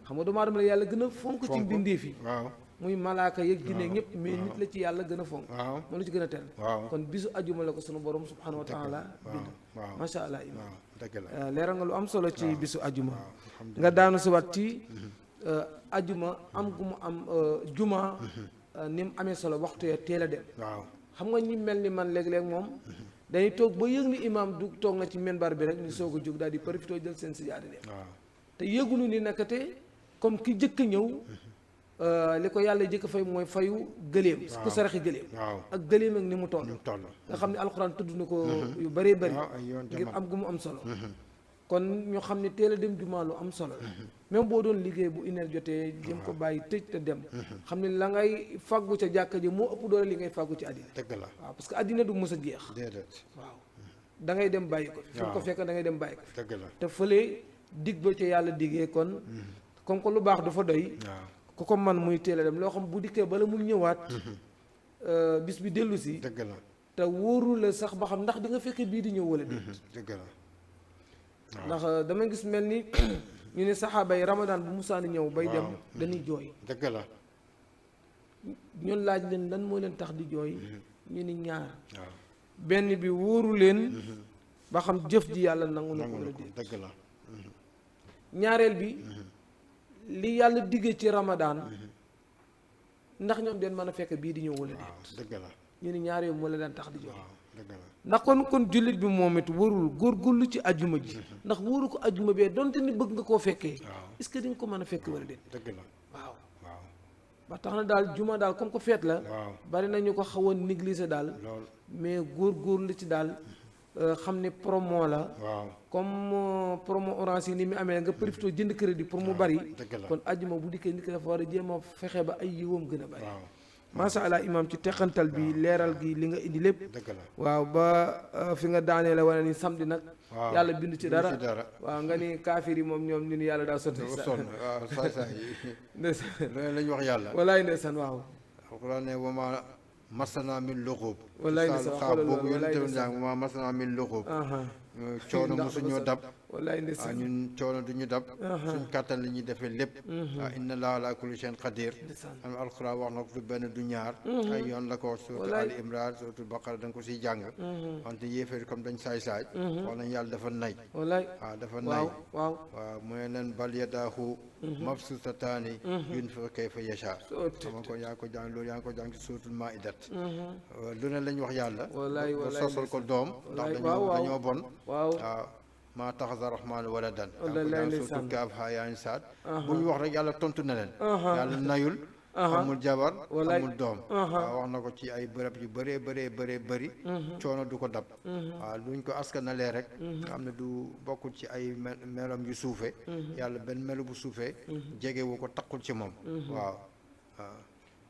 xam nga doomu aadama la yàlla gën a fonk ci mbindeef yi waaw muy malaaka yeeg jinne ñëpp mais nit la ci yàlla gën a fonk moo la ci gën a teel kon bisu ajuma la ko sunu borom subhanahu wa taala bind macha allah imam leeral nga lu am solo ci bisu ajuma nga daanu si wat ci ajuma am gu mu am juma ni mu amee solo waxtu ya teel a dem xam nga ñi mel ni man léeg-léeg moom dañuy toog ba yëg ni imam du toog na ci minbar bi rek ñu soog a jóg daal di profité jël seen sijaada dem te yëgunu ni nakate comme ki jëkk ñëw li ko yàlla jëkk fay mooy fayu gëléem ku saraxi gëléem ak gëléem ak ni mu toll nga xam ne alxuraan tudd na ko yu bëree bëri ngir am gu mu am solo kon ñu xam ne teel a dem jumaa lu am solo même boo doon liggéey bu une heure jotee jëm ko bàyyi tëj te dem xam ne la ngay fàggu ca jàkka ji moo ëpp doole li ngay fàggu ci àddina dëgg la waaw parce que àddina du mës a jeex waaw da ngay dem bàyyi ko fi ko fekk da ngay dem bàyyi ko fi te fële dig ba ca yàlla diggee kon comme que lu baax du fa doy ku ko man muy teel a dem loo xam bu dikkee bala mu ñëwaat bis bi dellu si dëgg la te wóoru la sax ba xam ndax di nga fekkee bii di ñëw wala déet dëgg la ndax dama gis mel ni ñu ne saxaaba yi ramadaan bu musaani ñëw bay dem dañuy jooy dëgg la ñun laaj leen lan moo leen tax di jooy ñu ni ñaar benn bi wóoru leen ba xam jëf ji yàlla nangu na ko wala déet dëgg la ñaareel bi li yàlla diggee ci ramadaan ndax ñoom den mën a fekk bii di ñëw wala déet dëgg la ñu ni ñaar yooyu moo la daan tax di jooy dëgg la ndax kon jullit bi moom it warul góorgóorlu ci ajuma ji ndax wóoru ko ajuma bee donte ni bëgg nga koo fekkee est-ce que di nga ko mën a fekk wala déet dëgg la waaw ba tax na daal juma daal comme ko feet la bari nañu ko xaw a négliger daal mais góorgóorlu ci daal xam ne promo la comme promo orange yi ni mu amee nga profité jënd crédit pour mu bari kon ajuma bu dikkee nit ki dafa war a jéem a fexe ba ay yiwam gën a bari macha allah imam ci teqantal bi leeral gi li nga indi lépp dëgg la waaw ba fi nga daanee la wane ni samedi nag waaw yàlla bindu ci dara bindu ci dara. waaw nga ni kaafir yi moom ñoom ñu ni yàlla daa sotti sonn waaw saay yi ndeysaan loolu la ñu wax yàlla walaay ndeysaan waaw alquran ne wama masana min luxub walaay ndeysaan xaa xoolal boobu loolu walaay yonente ndeysaan wama masana min luxub aha coono ndax mosu dafa ñoo sonn. dab walaay waaw ndeysaan ñun coono du ñu dab suñ kàttan li ñuy defee lépp waaw inna laa ala kulli shay'in qadir ndeysaan am alquran wax na ko du benn du ñaar ay yoon la ko wax surtout Walaay. Ali Imran surtout Baqara da nga ko siy jàng wante yéeféer comme dañ saay-saay wax nañ yàlla dafa nay walaay waaw dafa nay waaw waaw waaw mu ne leen bal yadaahu mabsuutataani yunfiqu kayfa yashaa xam nga ko yaa ngi ko jàng loolu yaa ngi ko jàng ci suuratul Maa'idat lu ne lañ wax yàlla Walaay, ba walaay, sosal ko doom ndax Walaay, dañoo waaw, dañoo bon waaw waaw maa taxasa rahmaanu waladan Walaay, yaa ngi ko jàng ndeysaan. suuratul Kaaf haa yaa saad bu ñu wax rek yàlla tontu na leen yàlla nayul amul jabar Walaay. amul doom waaw wax na ko ci ay bërëb yu bëree bëree bëree bëri coono du ko dab waaw luñ ko askanalee rek nga xam ne du bokkul ci ay melam yu suufe yàlla benn melu bu suufee jegewu ko takkul ci moom waaw waaw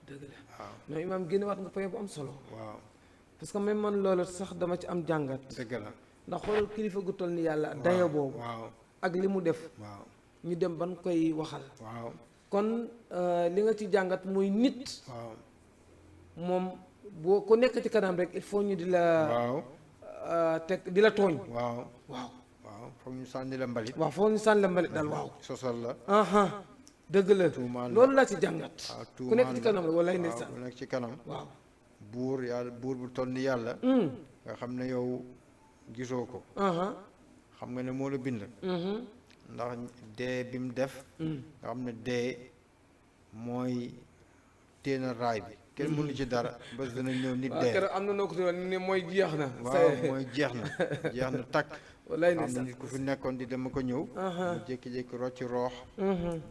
dëgg la waaw mais imam génne waat nga paye bu am solo waaw parce que même man loolu sax dama ci am jàngat dëgg la ndax xoolal kilifa gu toll ni yàlla dayo boobu waaw ak li mu def waaw ñu dem ban koy waxal waaw kon li nga ci jàngat muy nit waaw moom boo ko nekk ci kanam rek il faut ñu di la waaw teg di la tooñ waaw waaw waaw foog ñu sànni la mbalit waaw foo ñu sànni la mbalit daal waaw sosal la aha dëgg la tuumaal la. loolu laa ci jàngat waaw ku nekk ci tuumaal kanam rek walaay waaw ndeysaan ku nekk ci kanam waaw buur yàlla buur bu toll ni yàlla nga xam ne yow gisoo ko aha xam nga ne moo la bind ndax dee bi mu def nga xam ne dee mooy téena raay bi kenn mënu ci dara bés dana ñëw nit waaw dee keroog am na noo ko tuddee ni mooy jeex na waaw mooy jeex na takk walaay xam ne ndeysaan nit ku fi nekkoon di dama ko ñëw mu jékki-jékki rocci roox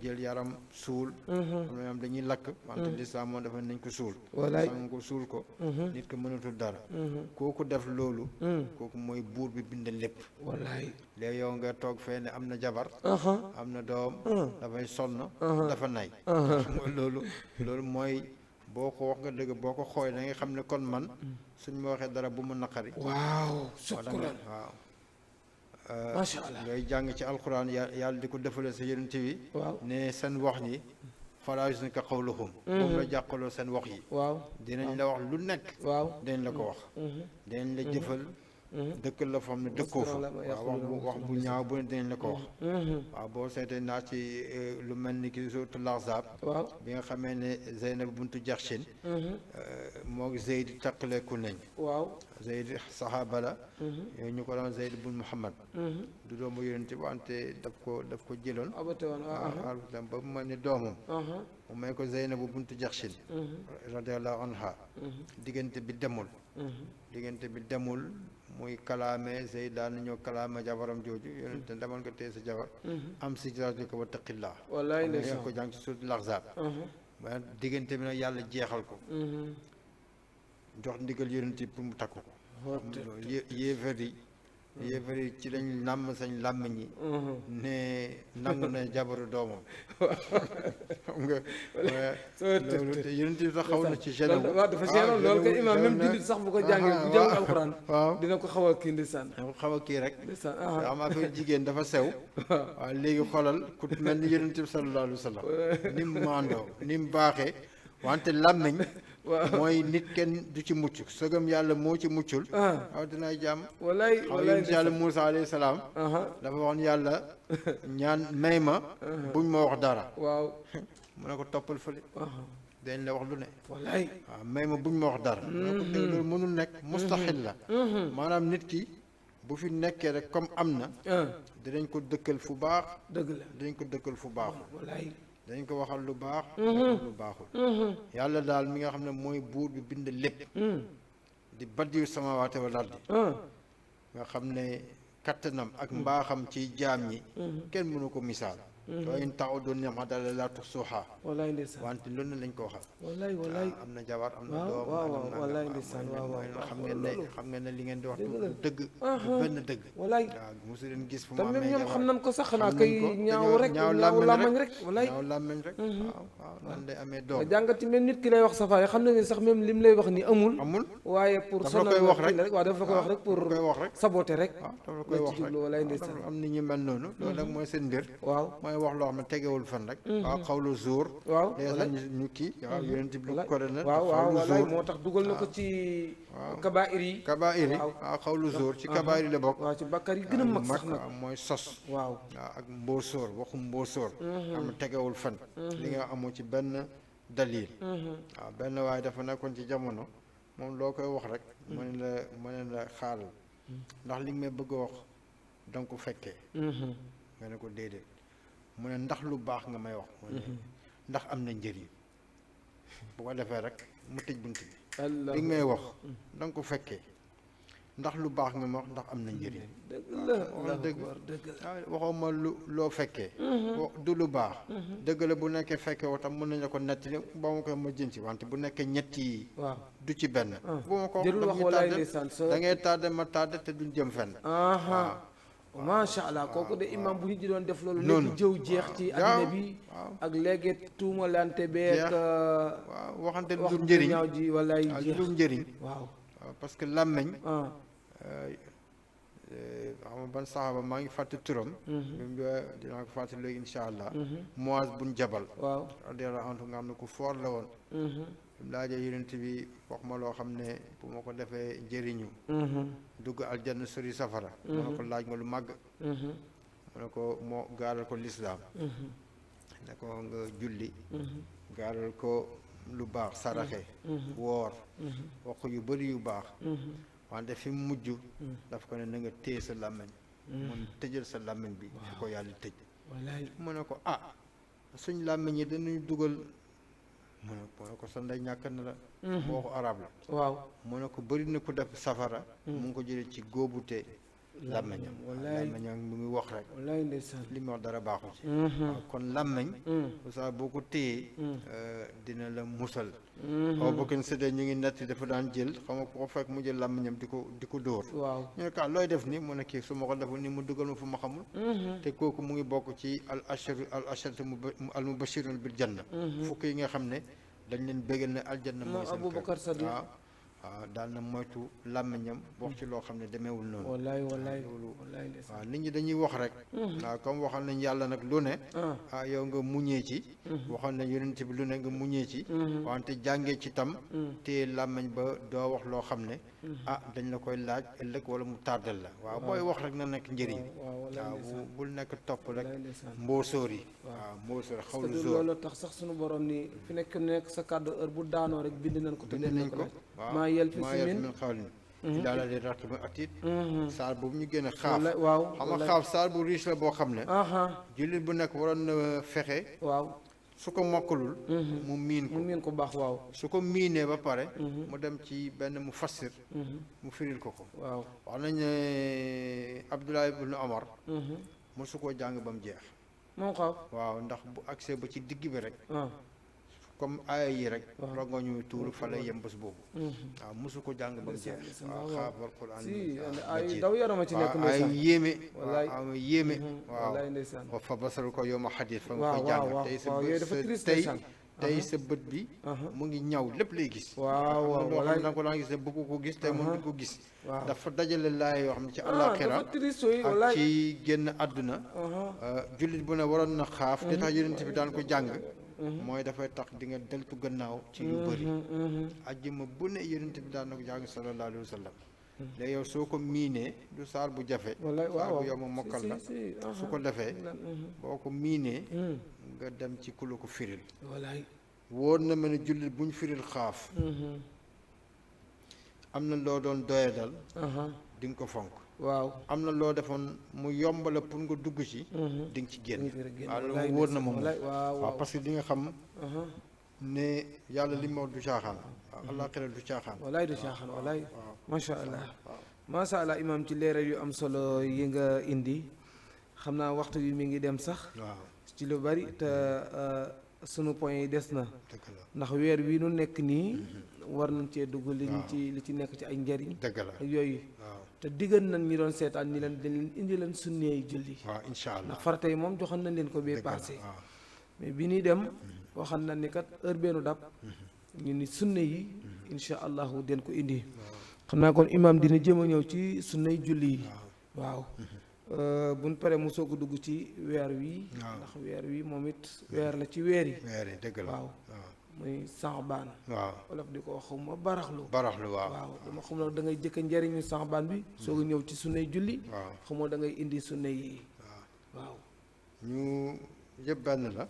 jël yaram suul xam ne am dañuy lakk wante lislaam moom dafa nañ ko suul Walaay. sang ko suul ko nit ko mënatul dara kooku def loolu kooku mooy buur bi bind lépp walaay léegi yow nga toog fee ne am na jabar am na doom dafay sonn dafa nay xam nga loolu mooy boo ko wax nga dëgg boo ko xooy da nga xam ne kon man suñ ma waxee dara bu mu naqari waaw sukkuran waaw macha allah ngay jàng ci alquran yàlla di ko defale sa yonent bi waaw ne seen wax yi falaa yahzunka qawluhum moom la jàqaloo seen wax yi waaw dinañ la wax lu nekk waaw dinañ la ko wax dinañ la jëfal dëkkal la foo xam ne dëkkoo fa waaw wax bu ñaaw bu ne dinañ la ko wax waaw boo seetee naa ci lu mel ni ki suuratul Ahzaab waaw bi nga xamee ne Zeynab buntu Jaxsin moo Zeyd taqaleeku nañ waaw Zeyd saxaaba la yooyu ñu ko doon Zeyd bun Muhammad du doomu yonent wante daf ko jëloon abate woon waaw ba mu mel ni doomam mu may ko Zeynab buntu Jaxsin radiyallahu anha diggante bi demul muy kalaame Zeyd daan na ñëw kalaame jabaram jooju yonent demal nga téye sa jabar am si ko wa taqillah wallaay nga ndeysaan ko jàng ci suuratul Ahzaab ba diggante bi nag yàlla jeexal ko jox ndigal yonent pour mu takku ko yéefar yi ci lañ nàmm sañ làmmiñ ñi ne nangu na jabaru doomam xam nga loolu te yonent bi sax xaw na ci gêné waaw dafa gêné loolu kay imam même jullit sax bu ko jàngee bu jàng alxuraan waaw dina ko xaw a kii ndeysaan dafa xaw a kii rek ndeysaan te am affaire jigéen dafa sew waaw léegi xoolal ku mel ni yonent bi sallallahu alayhi wa sallam ni mu maandoo ni mu baaxee wante làmmiñ mooy nit kenn du ci mucc sëgam yàlla moo ci muccul waaw dinaay jàmm wallaay xam nga yonent yàlla Muusa alayhi salaam dafa waxoon yàlla ñaan may ma buñ ma wax dara waaw mu ne ko toppal fële dañ la wax lu ne wallaay waaw may ma buñ ma wax dara mu ne ko dégg loolu mënul nekk mustaxil la maanaam nit ki bu fi nekkee rek comme am na dinañ ko dëkkal fu baax dëgg la dinañ ko dëkkal fu baaxul wallaay dañ ko waxal lu baax waxal lu baaxul yàlla daal mi nga xam ne mooy buur bi bind lépp di badiyu samaawaati wal ardi nga xam ne kattanam ak mbaaxam ci jaam ñi kenn mënu ko misaal wa in ta'udu ni'matallahi la tuhsuha wallaay ndeysaan wante lu ne lañ ko waxal wallaay wallaay am na jabar am na waaw doom waaw am na wallaay ndeysaan waaw waaw xam ngeen ne li ngeen di wax dëgg la. du dëgg du benn dëgg wallaay waaw mosu leen gis fu te mu même amee ñoom jabar xam nañ ko sax xanaa xam kay nañ ko, ñaaw rek ñaaw ñaaw làmmiñ làmmañ rek wallaay ñaaw làmmiñ rek waaw waaw nan lay amee doom nga jàngati même nit ki lay wax safaay xam na ne sax même lim lay wax ni amul amul waaye pour dafa la sonal koy wax kii la rek. waaw dafa la koy wax rek pour koy wax rek saboter rek waaw dafa la koy la wax ci rek jublu wallaay waaw, ndeysaan dafa am nit ñu mel noonu loolu nag mooy seen mbir waaw mooy wax loo xam ne tegewul fan rek waaw xawlu zuur waaw léegi sax ñu kii waaw yonent bi lu ko na waaw waaw xawlu wallaay zuur moo tax dugal na ko ci kabaa'ir yi kabaa'ir yi waaw. waaw xawlu zuur ci kabaa'ir yi la bokk waaw ci bàkkaar yi gën a mag sax nag waaw mooy sos waaw waaw ak mbóosóor waxu mbóosóor xam ne tegewul fan li nga amoo ci benn dalil waaw benn waaye dafa nekkoon ci jamono moom loo koy wax rek mu ne la xaaral ndax li nga may bëgg a wax danga ko fekkee nga ne ko déedéet mu ne ndax lu baax nga may wax mu ne ndax am na njëriñ bu ko defee rek mu tëj bunt bi li nga may wax danga ko fekkee ndax lu baax nga ma wax ndax am na njëriñ dëgg la wax dëgg dëgg la waxoo ma loo fekkee du lu baax dëgg la bu nekkee fekkee woo tam mën nañu ko nettali ba ma koy ma jën ci wante bu nekkee ñetti yi waaw du ci benn bu ma ko jërul wax walaay ndeysaan da ngay tardé ma tardé te duñ jëm fenn aha macha allah kooku de imam bu ñu ji doon def loolu noonu léegi jëw jeex ci addina bi ak léegi tuumalante beek waaw waxante lu wax dul njëriñ ñaaw ji walaay lu jeex dul njëriñ waaw waaw parce que làmmeñ ah xam nga ban saxaaba maa ngi fàtte turam même dinaa ko fàtte léegi insha allah Muaz bun Jabal waaw radiyallahu anhu nga xam ne ku foor la woon laajee yonent bi wax ma loo xam ne bu ma ko defee njëriñu dugg aljanna sori safara mu ne ko laaj ma lu màgg mu ne ko moo gaaral ko lislaam ne ko nga julli gaaral ko lu baax saraxe woor wax yu bëri yu baax wante fi mu mujj daf ko ne na nga téye sa làmmiñ mun tëjal sa làmmiñ bi fi ko yàlla tëj wallaay mu ne ko suñ làmmiñ yi dañuy dugal mu ne ko sa ndey ñàkk na la waxu arab la waaw mu ne ko bëri na ku def safara mu ngi ko jëlee ci góobute làmmiñam làmmiñam mu ngi wax rek wallaay ndeysaan li mu wax dara baaxu ci waaw kon làmmiñ saa boo ko téyee dina la musal aw bokkin séddee ñu ngi netti dafa daan jël xam nga ko fekk mu jël làmmiñam di ko dóor waaw ñu ne ka looy def ni mu ne kii su ma ko deful ni mu dugal ma fu ma xamul te kooku mu ngi bokk ci al asharatu al mubashirun bil janna fukk yi nga xam ne dañ leen bégal ne aljanna mooy seen Aboubacar Sadiq waaw daal na moytu làmmiñam wax ci loo xam ne demeewul noonu wallaay wallaay wallaay ndeysaan waaw nit ñi dañuy wax rek waaw comme waxal nañ yàlla nag lu ne yow nga muñee ci waxal nañ yonent bi lu ne nga muñee ci wante jàngee ci tam te làmmiñ ba doo wax loo xam ne dañ la koy laaj ëllëg wala mu tardel la waaw booy wax rek na nekk njëriñ waaw bul nekk topp rek mboosóor yi waaw mboosóor xaw lu zóor loolu tax sax sunu borom ni fi nekk sa kàddu heure bu daanoo rek bind nañ ko bind nañ ko waaw maa yelfi min xawlin daala di raqib atiid saar boobu ñu gën a xaaf waaw xam nga xaaf saar bu riche la boo xam ne jullit bu nekk waroon na fexe waaw su ko mokkalul mu miin ko baax waaw su ko miinee ba pare mu dem ci benn mu fassir mu firil ko waaw wax nañ ne Abdullah ibn Omar mosu koo jàng ba mu jeex moom xaw waaw ndax bu accès ba ci digg bi rek comme aaya yi rek rongo ñu tuuru fa lay yem bés boobu waaw mosu ko jàng ba mu jeex waaw xaafal Qur'an ay daw yarama ci nekk ay yéeme waaw yéeme waaw ndeysaan fa basaru ko yow ma xadis fa nga koy jàng tey sa bët bi mu ngi ñaw lépp lay gis waaw loo xam ne da nga ko daan gis ne bëgg ko gis tey mën di ko gis dafa dajale laay yoo xam ne ci àllaaxira ak ci génn àdduna jullit bu ne waroon na xaaf te tax yonent bi daan ko jàng mooy dafay tax di nga deltu gannaaw ci yu bëri ajjuma bu ne yonent bi daan na ko jàng sallallahu alayhi wa sallam léegi yow soo ko miinee du saar bu jafe saar bu yow ma mokkal la su ko defee boo ko miinee nga dem ci ku la ko firil wóor na ma ne jullit buñ firil xaaf am na loo doon doyadal di nga ko fonk waaw am na loo defoon mu yombala pour nga dugg ci di nga ci génn waaw loolu wóor na ma moom waaw parce que di nga xam ne yàlla li ma wax du caaxaan waaw àllaaxira du caaxaan walaay du caaxaan walaay macha allah macha allah imaam ci leeral yu am solo yi nga indi xam naa waxtu bi mi ngi dem sax waaw ci lu bari te sunu point yi des na dëgg la ndax weer wi nu nekk nii war nañ cee dugg li ci nekk ci ay njariñ dëgg la ak yooyu waaw te diggan nañ ñi doon seetaan ñi leen dañ leen indi leen sunneey julli waaw incha allah ndax farata yi moom joxoon nañ leen ko bee dëgg la passé waaw mais bi ñuy dem waxal na ni kat heure beenu dab ñu ni sunne yi insha allahu den ko indi xam naa kon imaam dina jéem a ñëw ci sunnay julli yi waaw buñ paree mu soog a dugg ci weer wi ndax weer wi moom it weer la ci weer yi dëgg la waaw muy saxbaan waaw wolof di ko xawma baraxlu waaw dama xam ne da ngay jëkk njëriñu saxbaan bi soog a ñëw ci sunnay julli waaw xamoo da ngay indi sunne yi waaw ñu yëpp benn la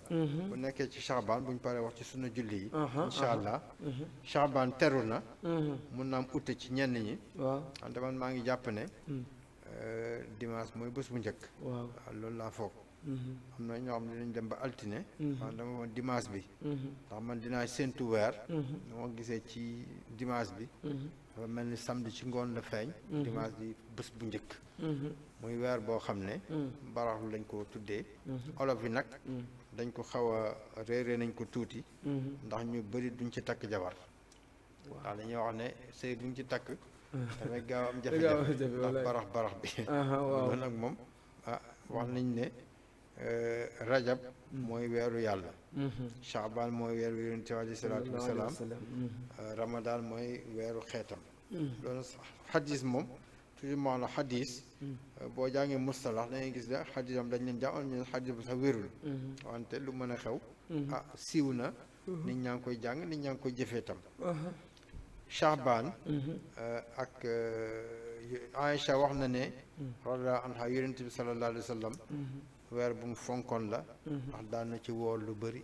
bu nekkee ci Chaabaan bu ñu paree wax ci sunna julli yi incha allah Chaabaan teru na mun na am ute ci ñenn ñi waaw wante man maa ngi jàpp ne dimanche mooy bés bu njëkk waaw loolu laa foog am na ñoo xam ne dinañ dem ba altine waaw dama woon dimanche bi ndax man dinaa séntu weer moo gisee ci dimanche bi dafa mel ni samedi ci ngoon la feeñ dimanche bi bés bu njëkk muy weer boo xam ne baraxlu lañ ko tuddee olof yi nag dañ ko xaw a réeree nañ ko tuuti ndax ñu bëri duñ ci takk jabar ndax dañuy wax ne sëy duñ ci takk damay gaaw am jafe-jafe ndax barax bi loolu nag moom wax nañ ne rajab mooy weeru yàlla chaabaan mooy weeru yonent bi alayhi salaatu wasalaam ramadaan mooy weeru xeetam loolu xadis moom toujours moo la xadis boo jàngee mustalax dangay gis ne xadis am dañ leen jàngoon ñu xadis bu sax wérul wante lu mën a xew siiw na nit ñaa ngi koy jàng nit ñaa ngi koy jëfee tam chaabaan ak Aïcha wax na ne radiyallaahu anha yonent bi sallallaahu alayhi wa sallam weer bu mu fonkoon la ndax daan na ci woor lu bëri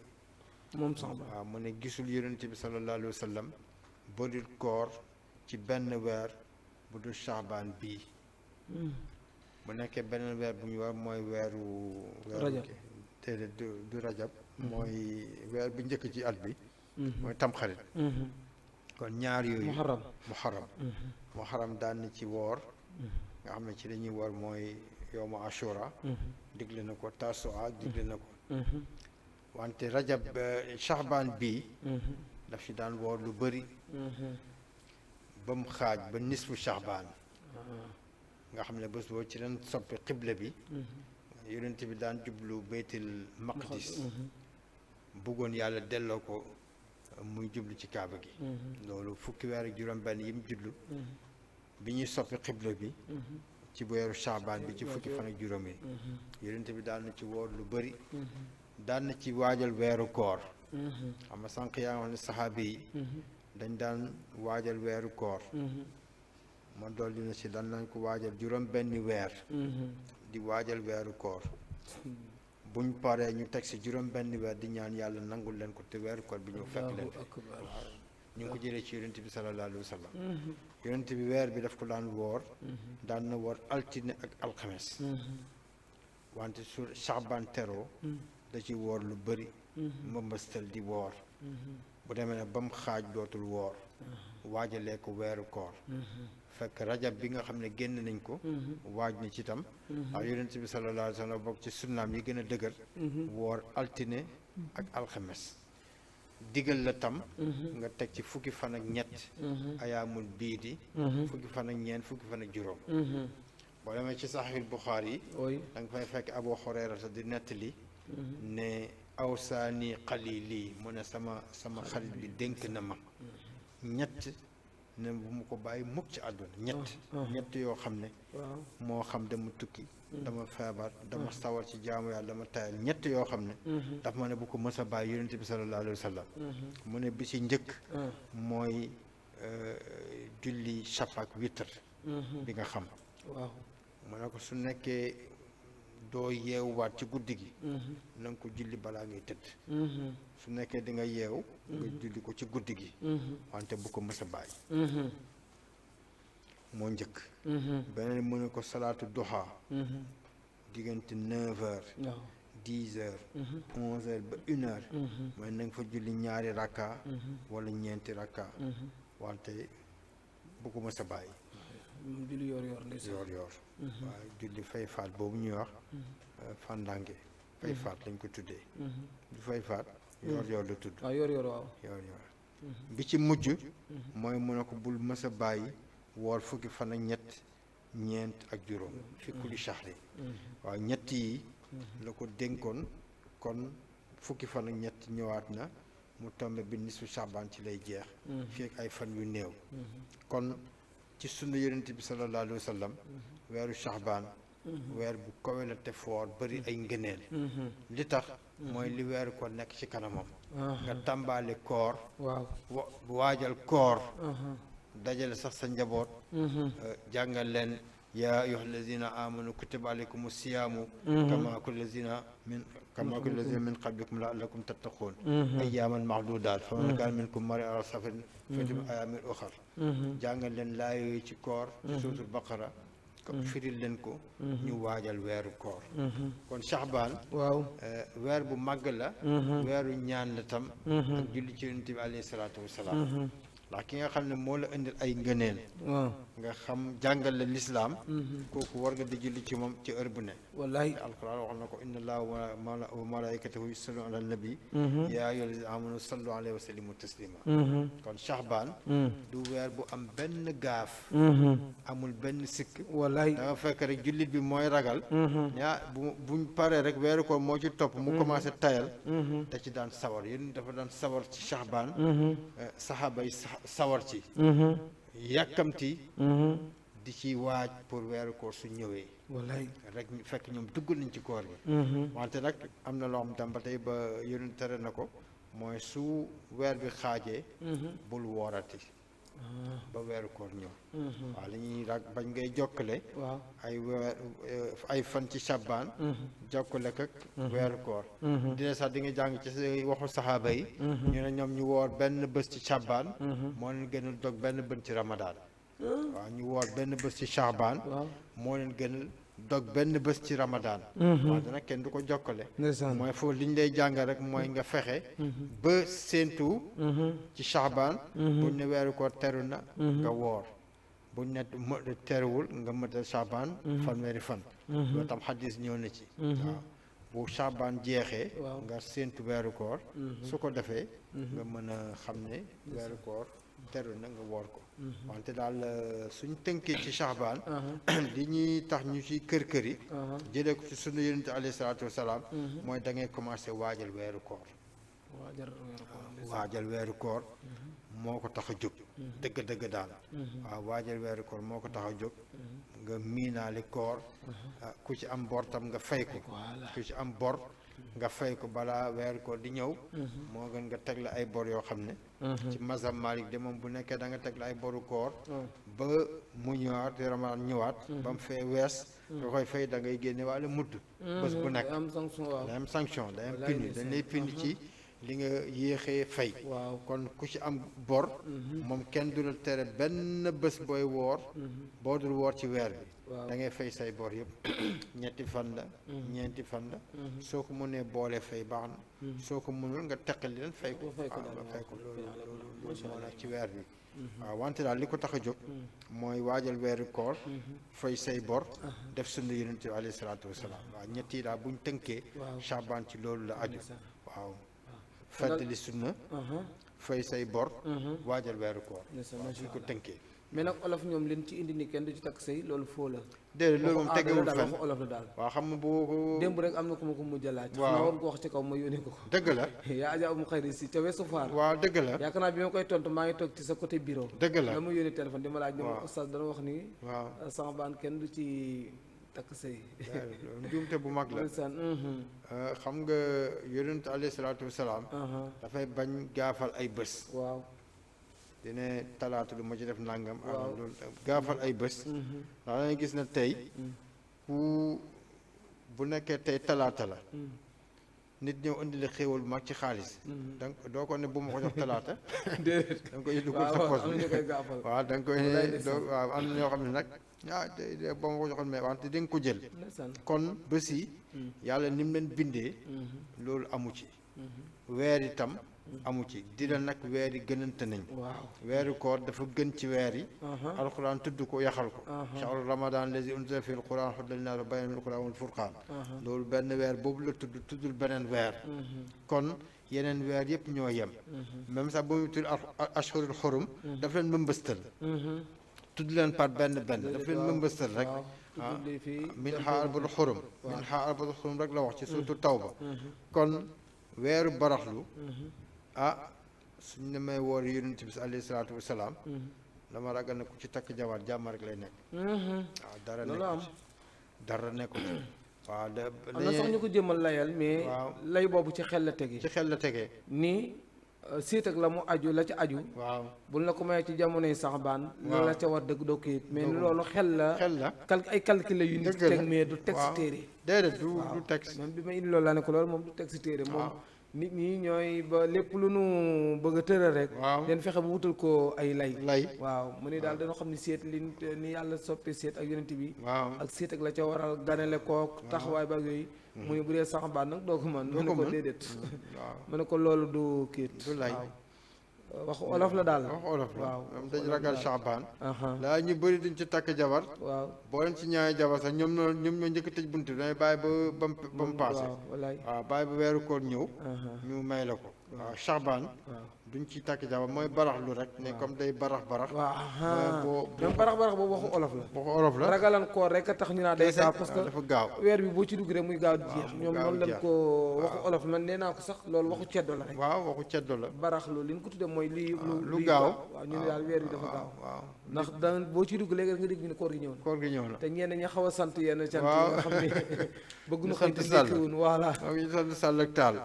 moom sax waaw mu ne gisul yonent bi sallallahu alayhi wa sallam bëri koor ci benn weer bu dul Chaabaan bii bu nekkee beneen weer bu ñu war mooy weeru déedéet du rajab mooy weer bi njëkk ci at bi mooy tamxarit kon ñaar yooyu muharram daan na ci woor nga xam ne ci dañuy woor mooy yowmu ashura digle na ko tasua digle na ko wante rajab Chaabaan bii daf ci daan woor lu bëri ba mu xaaj ba nisfu Chaabaan nga xam ne bés boobu ci leen soppi xibla bi yonent bi daan jublu baytul maqdis bëggoon yàlla delloo ko muy jublu ci kaaba gi loolu fukki weer ak juróom benn yi mu jublu bi ñuy soppi xibla bi ci weeru Chaabaan bi ci fukki fan ak juróom yi yonent bi daan na ci woor lu bëri daan na ci waajal weeru koor xam nga sànq yaa ngi wax ne saxaabi yi dañ daan waajal weeru koor ma dolli na si daan nañ ko waajal juróom benni weer di waajal weeru koor buñ paree ñu teg si juróom benni weer di ñaan yàlla nangul leen ko te weeru koor bi ñëw fekk leen ñu ngi ko jëlee ci yonent bi sallallahu alayhi wa sallam yonent bi weer bi daf ko daan woor daan na woor altine ak alxames wante su Chaabaan teroo da ci woor lu bëri mbëmbëstal di woor bu demee ne ba mu xaaj dootul woor waajalee ko weeru koor fekk rajab bi nga xam ne génn nañ ko waaj na ci tam ndax yonent bi sallallahu alayhi wa sallam bokk ci sunnaam yi gën a dëgër woor altine ak alxames digal la tam nga teg ci fukki fan ak ñett ayaamul biidi fukki fan ak ñeent fukki fan ak juróom boo demee ci saxiix Buxaari yi da nga fay fekk Abu Hurayrata di nettali ne awsaani xalili mu ne sama xarit bi dénk na ma ñett ne bu mu ko bàyyi mukk ci àdduna ñett yoo xam ne moo xam dama tukki dama feebar dama sawar ci jaamu yàlla dama tayal ñett yoo xam ne daf ma ne bu ko mës a bàyyi yonent bi sallallahu alayhi wa sallam mu ne bi ci njëkk mooy julli shafak witr bi nga xam mu ne ko su nekkee doo yeewuwaat ci guddi gi na nga ko julli balaa ngay tëdd su nekkee di nga yeew nga julli ko ci guddi gi wante bu ko mës a bàyyi moo njëkk beneen mu ne ko salaatu duha diggante 9h 10h 11h ba 1h mooy na nga fa julli ñaari rakka wala ñeenti rakka wante bu ko mës a bàyyi julli yoor waaye julli fay faat boobu ñuy wax fàndange fay faat lañ ko tuddee du fay faat yoor yoor la tudd waaw yor waaw yoor yoor bi ci mujj mooy mu ne ko bul mës a bàyyi woor fukki fan ak ñett ñeent ak juróom fi kulli shahri waaw ñett yi la ko dénkoon kon fukki fan ak ñett ñëwaat na mu tombe bi nisfu Sha'ban ci lay jeex fii ak ay fan yu néew kon ci sunna yonent bi sallallahu alayhi wa sallam weeru Sha'ban weer bu kawe la te foor bëri ay ngëneel li tax mooy li weeru ko nekk ci kanamam nga tàmbaale koor waaw waajal koor dajale sax sa njaboot jàngal leen yaa ayyuha allazina amanu kutiba alaykum siyaamu kama kulli lazina min qablikum la'allakum tattaqun ayyaaman ma'dudaat faman kaana minkum mariidan aw ala safarin fa iddatun min ayyaamin ukhar jàngal leen laay yooyu ci koor ci suuratul baqara firil leen ko ñu waajal weeru koor kon Sha'ban waaw weer bu màgg la weeru ñaan la tam ak julli ci yonent bi alayhi salaatu wasalaam ndax ki nga xam ne moo la indil ay ngëneel nga xam jàngal la lislaam kooku war nga di julli ci moom ci heure bu ne wallahi alquran wax na ko inna allaha wa malaikatahu yusalluna ala nabi yaa ayyuha allazina amanu sallu alayhi wa sallimu taslima kon Sha'ban du weer bu am benn gaaf amul benn sikk wallahi da nga fekk rek jullit bi mooy ragal buñ paree rek weeru ko moo ci topp mu commencé tayal da ci daan sawar yéen dafa daan sawar ci Sha'ban saxaaba yi sawar ci yàkkamti di ci waaj pour weeru koor su ñëwee wallaay rek fekk ñoom dugg nañ ci koor gi wante nag am na loo xam tam ba tey ba yonent tere na ko mooy su weer bi xaajee bul woorati ba weeru koor ñëw waaw li ñuy rak bañ ngay jokkale waaw ay fan ci Sha'ban jokkale ak weeru koor dina sax di nga jàng ci waxu saxaaba yi ñu ne ñoom ñu woor benn bés ci Sha'ban moo leen gënal dog benn bés ci Ramadan waaw ñu woor benn bés ci Sha'ban moo leen gënal dog benn bés ci Ramadan wante nag kenn du ko jokkale mooy foofu li ñu lay jàngal rek mooy nga fexe ba séentu ci Sha'ban buñ ne weeru koor teru na nga woor buñ ne teruwul nga mëtal Sha'ban fanweeri fan loolu tam xadis ñëw na ci waaw bu Sha'ban jeexee nga séentu weeru koor su ko defee nga mën a xam ne weeru koor teru na nga woor ko wante daal suñ tënkee ci Sha'ban li ñuy tax ñu ci kër yi jëlee ko ci sunu yonent alayhi salaatu wasalaam mooy da ngay commencé waajal weeru koor waajal weeru koor moo ko tax a jóg dëgg-dëgg daal waaw waajal weeru koor moo ko tax a jóg nga miinaali koor ku ci am bor tam nga fay ko ku ci am bor nga fay ko balaa weeru koor di ñëw moo gën nga teg la ay bor yoo xam ne ci mazhab Malik de moom bu nekkee da nga teg la ay boru koor ba mu ñëwaat Ramadan ñëwaat ba mu fee wees nga koy fay da ngay génne walla mudd bés bu nekk day am sanction day am puni dañ lay puni ci li nga yéexee fay kon ku ci am bor moom kenn du la tere benn bés booy woor boo dul woor ci weer bi da ngay fay say bor yëpp ñetti fan la ñeenti fan la soo ko mënee boole fay baax na soo ko mënul nga teqali leen fay ko nga fay ko loolu moo la ci weer bi waaw wante daal li ko tax a jóg mooy waajal weeru koor fay say bor def sunna yonent bi alayhi salaatu wasalaam waaw ñett yi daal buñ tënkee Sha'ban ci loolu la aju waaw feddali sunna fay say bor waajal weeru koor suñ ko tënkee mais nag olof ñoom leen ci indi ni kenn du ci takk sëy loolu foo la déedéet loolu moom tegewul fenn waxu olof la daal waaw xam nga boo ko démb rek am na ku ma ko mujj a laaj waaw naa war ko wax ci kaw ma yónnee ko dëgg la yaa aja mu xëyri si ca weesu faar waaw dëgg la yaakaar naa bi ma koy tontu maa ngi toog ci sa côté bureau dëgg la la ma yónnee téléphone di ma laaj ni ma oustaz dana wax ni waaw Sha'ban kenn du ci takk sëy njuumte bu mag la xam nga yonent alayhi salaatu wasalaam dafay bañ gaafal ay bés waaw dina talaata lu ma ci def nangam loolu gaafal ay bés ndax dangay gis na tey bu nekkee tey talaata la nit ñëw indi la xéewal bu mag ci xaalis donc doo ko ne bu ma ko jox talaata déedéet da nga koy dugal sa poche am na ñu koy gaafal waaw da nga koy ne waaw am na ñoo xam ne nag ba ma ko joxoon mais wante di nga ko jël kon bés yi yàlla ni mu leen bindee loolu amu ci weer itam amu ci di la nag weer yi gënante nañ waaw weeru koor dafa gën ci weer yi alquran tudd ko yaxal ko shahru ramadan lazi unzila fi alquran hudan linnaas wa bayyinatin minal hudaa wal furqaan loolu benn weer boobu la tuddul beneen weer kon yeneen weer yëpp ñoo yem même sax bu ñu tudd ashhurul xurum daf leen mëmbëstal tudd leen par benn daf leen mëmbëstal rek min ha arba'ul xurum min ha arba'ul xurum rek la wax ci suuratu tawba kon weeru baraxlu suñ ne may woor yonent bi alayhi salaatu wasalaam dama ragal na ku ci takk jabar jàmm rek lay nekk waaw dara nekku ci waaw am na sax ñu ko jëmal layal mais lay boobu ci xel la tegee nii siit ak la mu aju la ca aju waaw bul la ko mayee ci jamonoy sax baan la ca war dëgg doo kayit mais loolu xel la ay calcul yu nit teg mais du teg si téere déedéet du texte même bi ma indi loolu laa ne ko loolu moom du teg si téere moom nit ñi ñooy ba lépp lu nu bëgg a tëral rek den fexe bu wutal ko ay lay waaw mu ne daal dañoo xam ne seet li ni yàlla soppee seet ak yonent bi ak seet ak la ca waral ganale kook taxawaay ba ak yooyu mu ne bu dee sax baat nag doo ko mën mu ne ko déedéet mu ne ko loolu du kiit du lay waxu olof la daal waxu olof la waaw moom dañ ragal Chaabaan laa ñu bëri duñ ci takk jabar waaw boo leen ci ñaari jabar sax ñoom ñoo njëkk tëj bunt bi dañuy bàyyi ba mu paase waaw bàyyi ba weeru koor ñëw ñu may la ko waaw Chaabaan duñ ci takk jabar mooy baraxlu rek ne comme day barax waaw même barax boobu waxu olof la ragalan koor rek a tax ñu naa day gaaw parce que dafa gaaw weer bi boo ci dugg rek muy gaaw di jeex ñoom noonu lañ ko waxu olof man nee naa ko sax loolu waxu ceddo la rek waaw waxu ceddo la baraxlu li ñu ko tudde mooy lii lu gaaw waaw ñu ne daal weer bi dafa gaaw ndax daan boo ciy dugg léegi nga dégg ñu ne koor gi ñëw na te ñenn ñi xaw a sant yenn sant yi nga xam ne bëgg nu xëy te ndékkiwun voilà ñu sant Sall ak Taal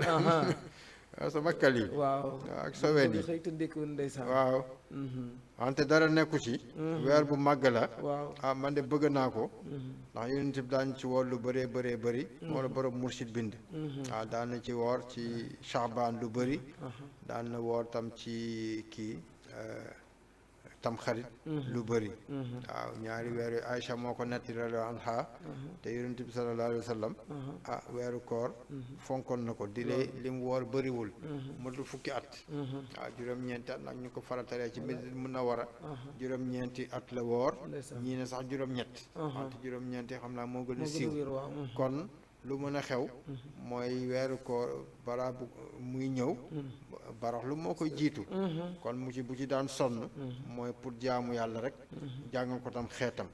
waaw sama kal yi waaw ak soween yi xëy te ndékkiwun ndeysaan waaw wante dara nekku ci weer bu màgg la waaw man de bëgg naa ko ndax yonent bi daan ci woor lu bëree bëri moo la borom mursid bind waaw daan na ci woor ci Chaabaan lu bëri daan na woor tam ci kii tam xarit lu bëri waaw ñaari weer yu Aïcha moo ko netti radiyallaahu anha te yonent bi sallallaahu alayhi wa sallam weeru koor fonkoon na ko di lee li mu woor bëriwul matul fukki at waaw juróom-ñeenti at nag ñu ko faratalee ci Madina Munawwara juróom-ñeenti at la woor ñii ne sax juróom-ñett wante juróom-ñeenti xam naa moo gën a siiw kon lu mën a xew mooy weeru koor balaa bu muy ñëw baraxlu moo koy jiitu kon mu ci bu ci daan sonn mooy pour jaamu yàlla rek jàngal ko tam xeetam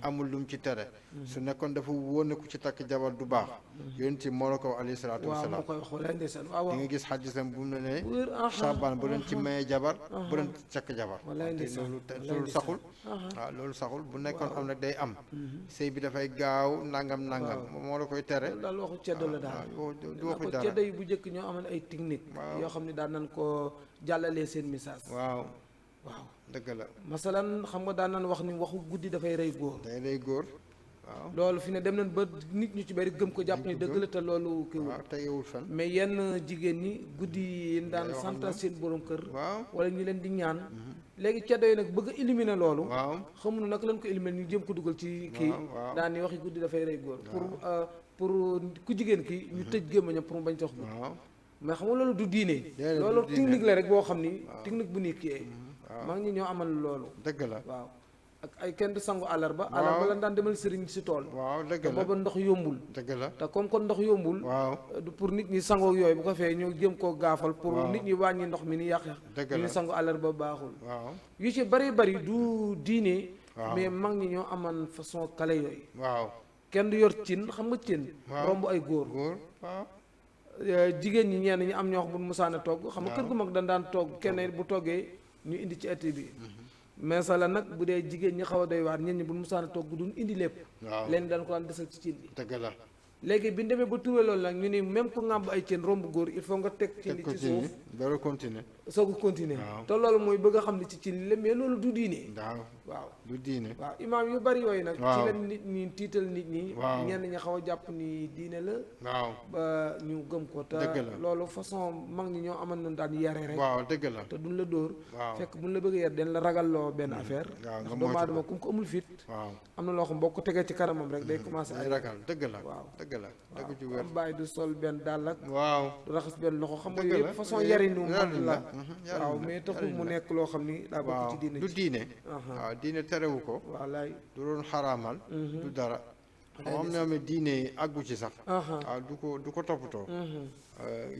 amul lu mu ci tere su nekkoon dafa wóone ku ci takk jabar du baax yonent ci moo la ko wax alayhi salaatu wasalaam di nga gis xaddisam bu mu ne Chaabaan bu leen ci mayee jabar bu leen takk jabar loolu saxul waaw loolu saxul bu nekkoon am nag day am sëy bi dafay gaaw nangam moo la koy tere daal waxu ceddo la daal du waxu dara ceddo yi bu njëkk ñoo amoon ay technique yoo xam ne daan nañ ko jàllalee seen message waaw dëgg la masalan xam nga daan nañ wax ni waxu guddi dafay rey góor day rey góor waaw loolu fi ne dem nañ ba nit ñu ci bari gëm ko jàpp ni dëgg la te loolu kiiwul tegewul fan mais yenn jigéen ñi guddi yi daan santal seen borom kër wala ñu leen di ñaan léegi ceddo yi nag bëgg a éliminer loolu xamuñu nag lañ ko éliminer ñu jëm ko dugal ci kii daan ni waxi guddi dafay rey góor pour ku jigéen ki ñu tëj gémmañam pour mu bañ tax guddi mais xam nga loolu du diine loolu technique la rek boo xam ni technique bu nit kii maa ngi ñoo amal loolu dëgg la waaw ak ay kenn du sangu àllarba lan daan demal sëriñ si tool dëgg la booba ndox yombul dëgg la te comme kon ndox yombul pour nit ñi sangoo yooyu bu ko fee ñu jëm koo gaafal pour nit ñi wàññi ndox mi ni yàq ñu sangu àllarba baaxul yu ci bari du diine mais mag ñi ñoo aman façon kale yooyu kenn du yor cin xam nga cin romb ay góor jigéen ñi ñenn ñi am ñoo xam bu musaana togg xam nga kër gu mag daan togg kenn bu toggee ñu indi ci ëtt bi mais sa la nag bu dee jigéen ñi xaw a doy waar ñen ñi bu musaana togg duñ indi lépp leen daan ko daan desal ci cin bi dëgg la léegi bi ñu demee ba turé loolu nag ñu ni même ku ŋàmb ay cin romb góor il faut nga teg cin li ci suuf dara continuer soog a continuer te loolu mooy bëgg a xam ne ci cin la mais loolu du diine waaw du diine waaw imaam yu bari yooyu nag ci la nit ñi tiital nit ñi waaw ñenn ñi xaw a jàpp ni diine la waaw ba ñu gëm ko te loolu façon mag ñi ñoo amoon nañu daan yare rek waaw dëgg la te duñ la dóor waaw fekk buñ la bëgg a yar den la ragalloo benn affaire ndax doomu aadama ku ko amul fit waaw am na loo xam boo ko tegee ci kanamam rek day commencé ay ragal dëgg la waaw dëgg la dëgg ci wér am bàyyi du sol benn dàll ak waaw du raxas benn loxo xam nga yëpp façon yarinu mag la waaw mais taxul mu nekk loo xam ni daa bokk ci diine du diine waaw diine terewu ko wallaay du doon xaraamal du dara xam ne diine àggu ci sax waaw du ko toppatoo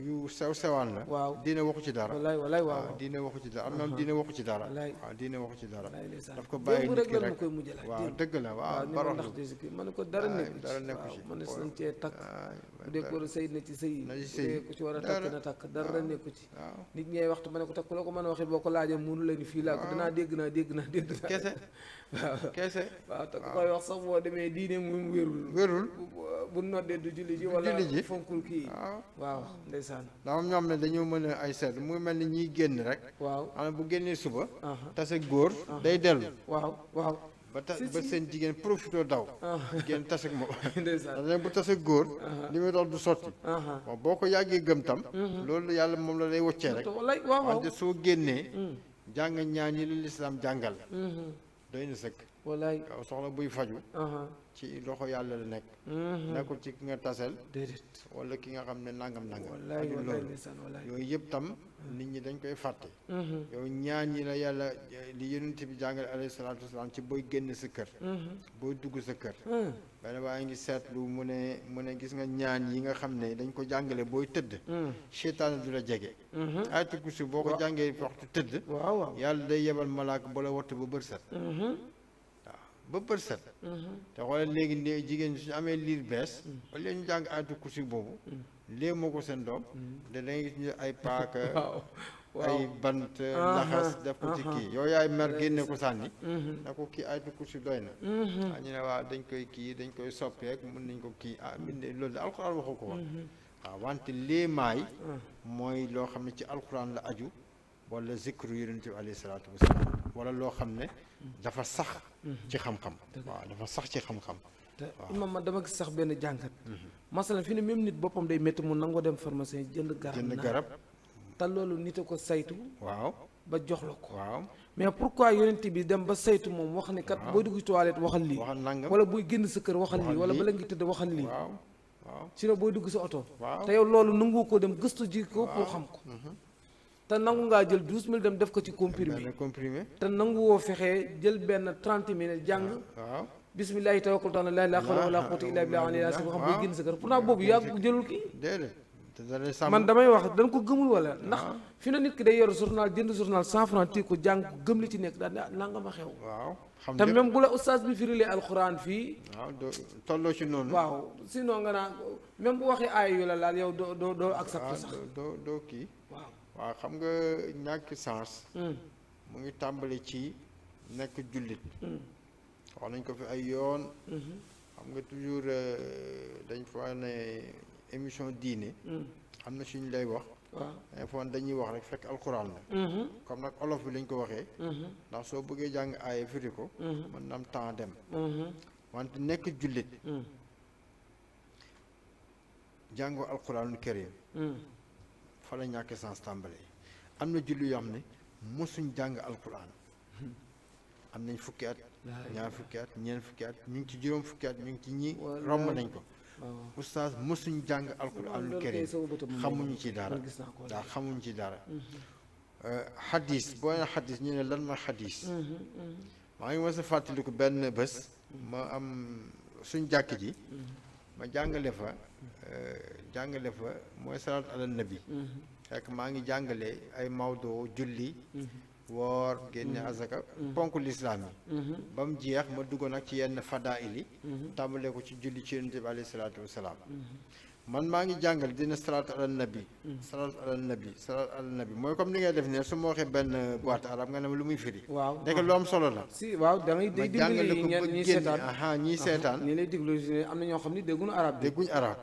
yu sew sewaan la waaw diine waxu ci dara wallaay waaw diine waxu ci dara am na diine waxu ci dara waaw diine waxu ci dara daf ko bàyyi bàyyi nit ki rek rek koy mujj laaj waaw dëgg la waaw ndax desi ma ne ko dara nekku dara nekku ci waaw mën nañ cee takk bu dee ko sëy na ci sëy bu dee ku ci war a takk na takk dara nekku ci nit ñee waxtu ma ne ko takk ku la ko mën a waxit boo ko laajee mënu la ni fii laa ko danaa dégg naa kese waaw kese waaw te ku koy wax sax boo demee diine moom wérul bu noddee du julli ji wala fonkul kii waaw ndeysaan ndax ñoom ne dañoo mën a ay seet mu mel ni ñiy génn rek waaw xam bu génnee suba tase góor day dellu waaw ba seen jigéen profité daw génn tase moom ndeysaan dañ bu tase góor li muy dox du sotti bon boo ko yàggee gëm tam loolu yàlla moom la lay woccee rek wante soo génnee jàng ñaan yi la lislaam jàngal doy na sëkk wallaay waaw soxla buy faju ci loxo yàlla la nekk nekkul ci ki nga tasel déedéet wala ki nga xam ne nangam wallaay loolu yooyu yëpp tam nit ñi dañ koy fàtte yow ñaan yi la yàlla li yonent bi jàngale alayhi salaatu wasalaam ci booy génn sa kër booy dugg sa kër benn waaye ngi seetlu mu ne gis nga ñaan yi nga xam ne dañ ko jàngale booy tëdd seytaane du la jege ayatul kursi boo ko jàngee waxtu tëdd waaw yàlla day yebal malaaka ba la wattu ba bër set ba bër set te xoolal léegi jigéen suñu amee liir bees wala ñu jàng ayatul kursi boobu léegi moo ko seen doom da ngay gis ñu ay paaka ay bant laxas def ko ci kii yow yaay mer génne ko sànni na ko kii ayatul kursi doy na ñu ne waaw dañ koy soppeek mën nañ ko kii loolu de alxuraan waxu ko wax waaw wante léemaay mooy loo xam ne ci alxuraan la aju wala zikru yonent bi alayhi salaatu wasalaam wala loo xam ne dafa sax ci xam-xam waaw dafa sax ci xam-xam te imam ma dama gis sax benn jàngat masalan fi ne même nit boppam day métti mu nangoo dem pharmacien jënd garab te loolu nit a ko saytu waaw ba jox la ko waaw mais pourquoi yonent bi dem ba saytu moom wax ni kat booy dugg ci toilette waxal lii wala booy génn sa kër waxal lii wala bala ngi tëdd waxal lii waaw sinon booy dugg sa oto te yow loolu nangu ko dem gëstu ji ko pour xam ko te nangu ngaa jël 12 000 dem def ko ci comprimé te nangu woo fexee jël benn 30 minutes jàng bismillahi tawakkaltu ala llaahi laa hawla wala quwwata illa billahi aliyil azim xam booy génn sa kër pourtant boobu yaa jëlul kii man damay wax dañ ko gëmul wala ndax fi na nit ki day yor journal jënd journal 100 francs tii ko jàng ko gëm li ci nekk daal ne nanga ma xew te même bu la oustaz bi firilee alxuraan fii tolloo ci noonu waaw sinon nga naa même bu waxee aaya yu la laal yow doo accepté sax doo kii waaw xam nga ñàkk sens mu ngi tàmbali ci nekk jullit wax nañ ko fi ay yoon xam nga toujours dañ fa ne émission diine am na suñu lay wax foon dañuy wax rek fekk alxuraan la comme nag olof bi lañ ko waxee ndax soo bëggee jàng aaya firi ko mën na am temps dem wante nekk jullit jàngoo alxuraanul karim fa la ñàkk sens tàmbalee am na julli yoo xam ne mosuñ jàng alxuraan am nañ fukki at ñaar fukki at ñeent fukki at ñu ngi ci juróom fukki at ñu ngi ci ñi romb nañ ko oustaz mosuñ jàng alxuraanul karim xamuñu ci dara daa xamuñu ci dara xadis boo nee xadis ñu ne lan ma xadis maa ngi mës a fàttaliku benn bés ma am suñ jàkk ji ma jàngale fa mooy salaat ala nabi fekk maa ngi jàngale ay mawdo julli woor génne azaka ponk lislaam yi ba mu jeex ma dugg nag ci yenn fadaa'il yi tàmbalee ko ci julli ci yonent bi alayhi salaatu wasalaam man maa ngi jàngal dina salaatu ala nabi salaatu ala nabi salaatu ala nabi mooy comme ni ngay def ne su ma waxee benn boîte arabe nga ne ma lu muy firi nekk lu am solo la si waaw da ngay day dimbali ñi seetaan ñii seetaan ñi lay déglu am na ñoo xam ne dégguñu arab dégguñu arab